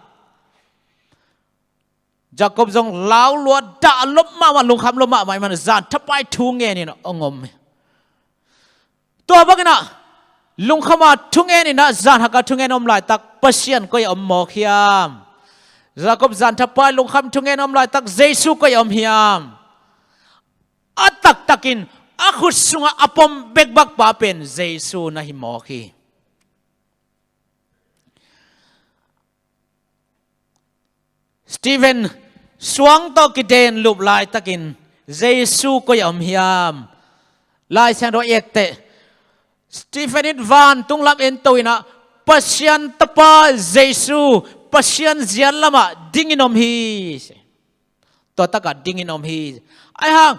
Jacob zong lau lua, dah lua mahmah, lungkham lua mahmah ahih manin zan thapai thu ngenin hong om hi. Tua bangin ah lungkham a thu ngenin ah, zan hak a thu ngen om laitak Pasian koi a om mawk hiam? Jacob zan thapai lungkham thu ngen om laitak Jesu koi a om hiam? A taktakin a khut sungah a pom bekbakpa pen Jesu na hi mawk hi. Stephen suang tawh kiden lup laitakin Jesu koi a om hiam? Lai Siangtho i et teh Stephen in vantung lam ento in ah Pasian Tapa Jesu Pasian ziat lamah dingin om hi. Tua takah dingin om hi. Ahih hang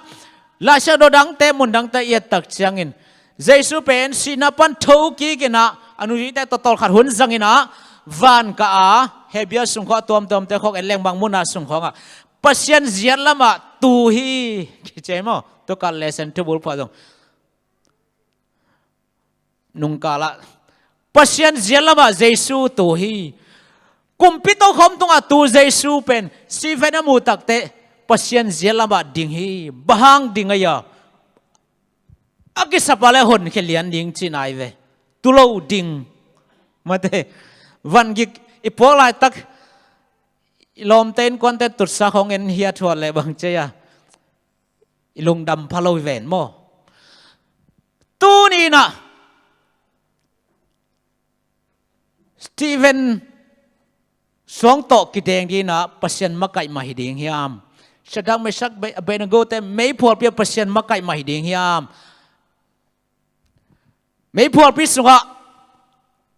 Lai Siangtho dangte, mun dangte i et tak ciangin Jesu pen sihna pan tho kikin ah a nuzite tawh tawlkhat hun zangin ah van kah a, Hebru sung khawng a tuamtuamte khawng en leng bang mun a sung khawngah Pasian ziat lamah tu hi kici maw? Tukal lesson thubul phuah zong nungkalah Pasian ziat lamah Jesu tu hi. Kumpi tokhom tungah tu Jesu pen Stephen a mu takteh Pasian ziat lamah ding hi. Bang hang ding a hia? A kisap a leh honkhia lian ding cihna hi ve. Tu lo ding. Mate, vangik i puak laitak i lawmte innkuante tutsak hong en hiat huat leh bang ci a, i lungdam pha lo hi ven maw? Tuni-in ah Stephen suang tawh kideng dingin ah Pasian makaih mah hi ding hiam? Shadrach, Meshach, Abednego-te meiphualpi ah Pasian makaih mah hi ding hiam? Meiphualpi sungah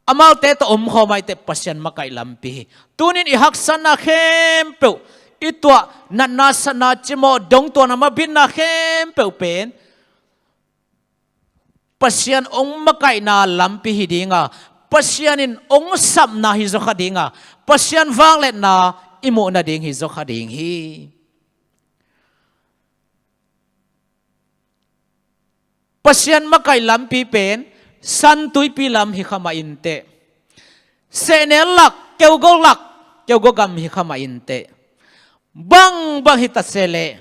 amaute tawh omkhawm ahih teh Pasian makaih lampi hi. Tuni-in i haksatna khempeuh, i tuah natna, satna, cimawh, dongtuahna, mabitna khempeuh pen Pasian hong makaihna lampi hi ding a, Pasian in hong sapna hi zaw kha ding a, Pasian vangliatna i muh nading hi zaw kha ding hi. Pasian makaih lampi pen San Tuipi lam hi kha mah inteh, sehnel lak, keugo lak, keugo gam hi kha mah inteh, bangbang hi ta se leh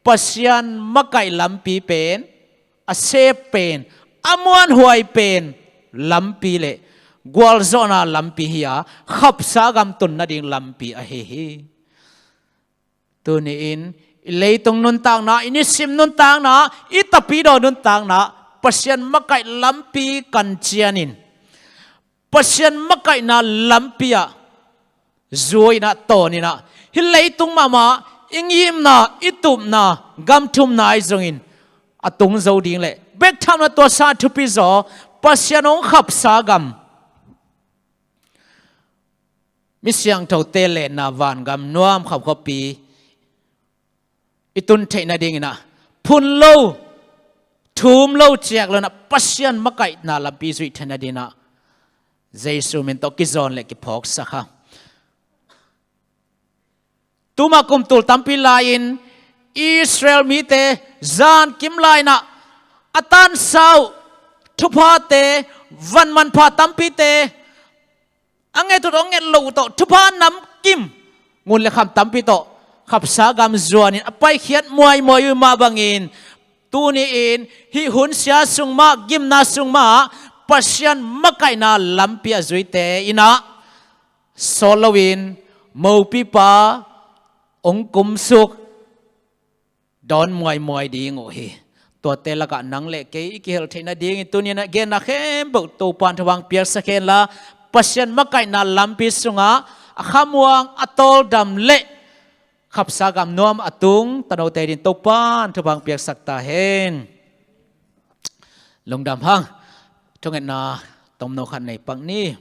Pasian makaih lampi pen a sep pen, a muanhuai pen lampi le gualzawhna lampi hi a, khapsa gam tun nading lampi ahi hi. Tuni-in i leitung nuntakna, i nisim nuntakna, i tapidaw nuntakna Pasian makaih lampi kan cianin Pasian makaihna lampi ah zui in ah, tawn in ah, hih leitung mahmah i ngimna, i tupna, gam thumna ahi zongin a tung zo ding leh bek tham in ah tua sang thupi zaw, Pasian hong khapsa gam, mi siangthote lenna vangam nuam khamkhuapi i tun theih nading in ah, phun lo, thum lo, ciak lo in ah Pasian makaihna lampi zuih theih nading in ah Jesu min tawh kizawn leh kiphawksak hi. Tuma kum tul tampi lai-in Israel mite zankim lai in ah a tansa uh thuphate, van manpha tampite, a nget uh tawh a nget loh uh tawh thupha namkim, ngun leh kham tampi tawh khapsa gam zuan in a paikhiat muaimuai uh mah bangin, tuni-in hih hun sia sung mah, gimna sung mah Pasian makaihna lampi a zuite in ah sawt loin mopipa hong kumsuk dawn muaimuai ding uh hi. Tuate lakah nang leh kei i kihel theih nadingin tuni in ah genna khempeuh Topa'n thupha hong piaksak hen la, Pasian makaihna lampi sungah a khamuang, a tawldam leh khapsa gam nuam a tung tanote dingin Topa'n thupha hong piaksak ta hen. Lungdam hang. Thungetna tomno khat nei pak ni.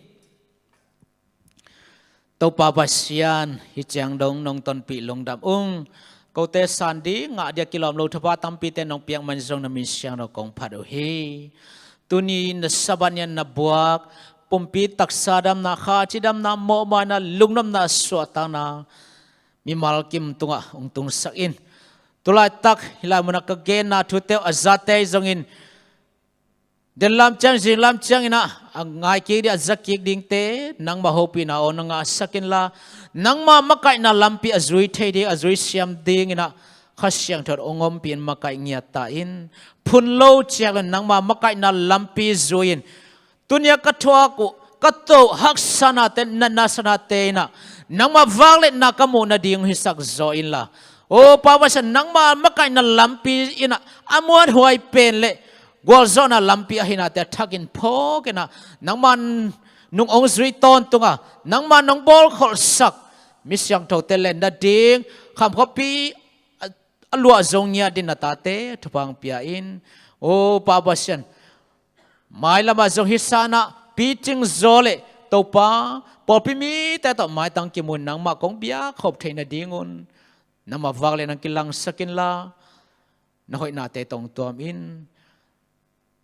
Topa Pasian, hih ciang dong nong tonpih lungdam ung. Kote san ding, ngah ding a kilawm lo thupha tampite nong piak man zong na min siangtho kong phat uh hi. Tuni na Sabbath ni-a na buak pumpi taksa damna, kha cidamna, mawhmaina, lungnopna, suahtakna mimal kim tungah hong tungsak in. Tulaitak hih lai munah ka genna thute uh a zate ahi zongin, den lam ciang, zing lam ciangin ah a ngai kik ding, a za kik dingte nangmah hopihna aw na ngahsak inla, nangmah makaihna lampi a zui thei ding, a zui siam dingin ah Kha Siangtho hong ompih in makaih ngiat ta in. Phun lo ciak lo nangmah makaihna lampi zui in. Tuni-a ka thuak uh, ka toh uh haksanate, natna sanate in ah nangmah vangliatna ka muh nading hisak zaw inla, aw Pa Pasian, nangmah makaihna lampi in ah a muanhuai pen leh gualzawhna lampi ahihnate a thakin phawk in ah, nangmah nung hong zui tawntung a, nangmah nong bawlkholhsak mi siangthote leh na ding khamkhuapi a, a luah zo ngiat dingin na tate thupha hong pia in. Aw Pa Pasian, mailamah zong hih sanah picing zaw leh Topa, pawlpi mite tawh maitang kimu in nangmah kong biakkhop theih nadingun nangmah vangliatna hong kilangsak inla, na hoihnate tawh hong tuam in.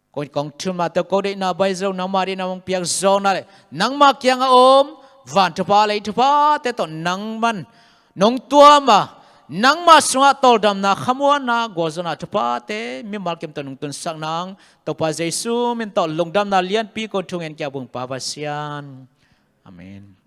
Ko, kong thumnate, ko deihna baih zo, nangmah deihna hong piak zawkna leh nangmah kiangah a om van thupha, lei thuphate tawh nangman nong tuam a, nangmah sungah tawldamna, khamuanna, gualzawhna thuphate mimal kim tawh nong tunsak nang Topa Jesu min tawh lungdamna lianpi ko thungen kei a, bung Pa Pasian. Amen.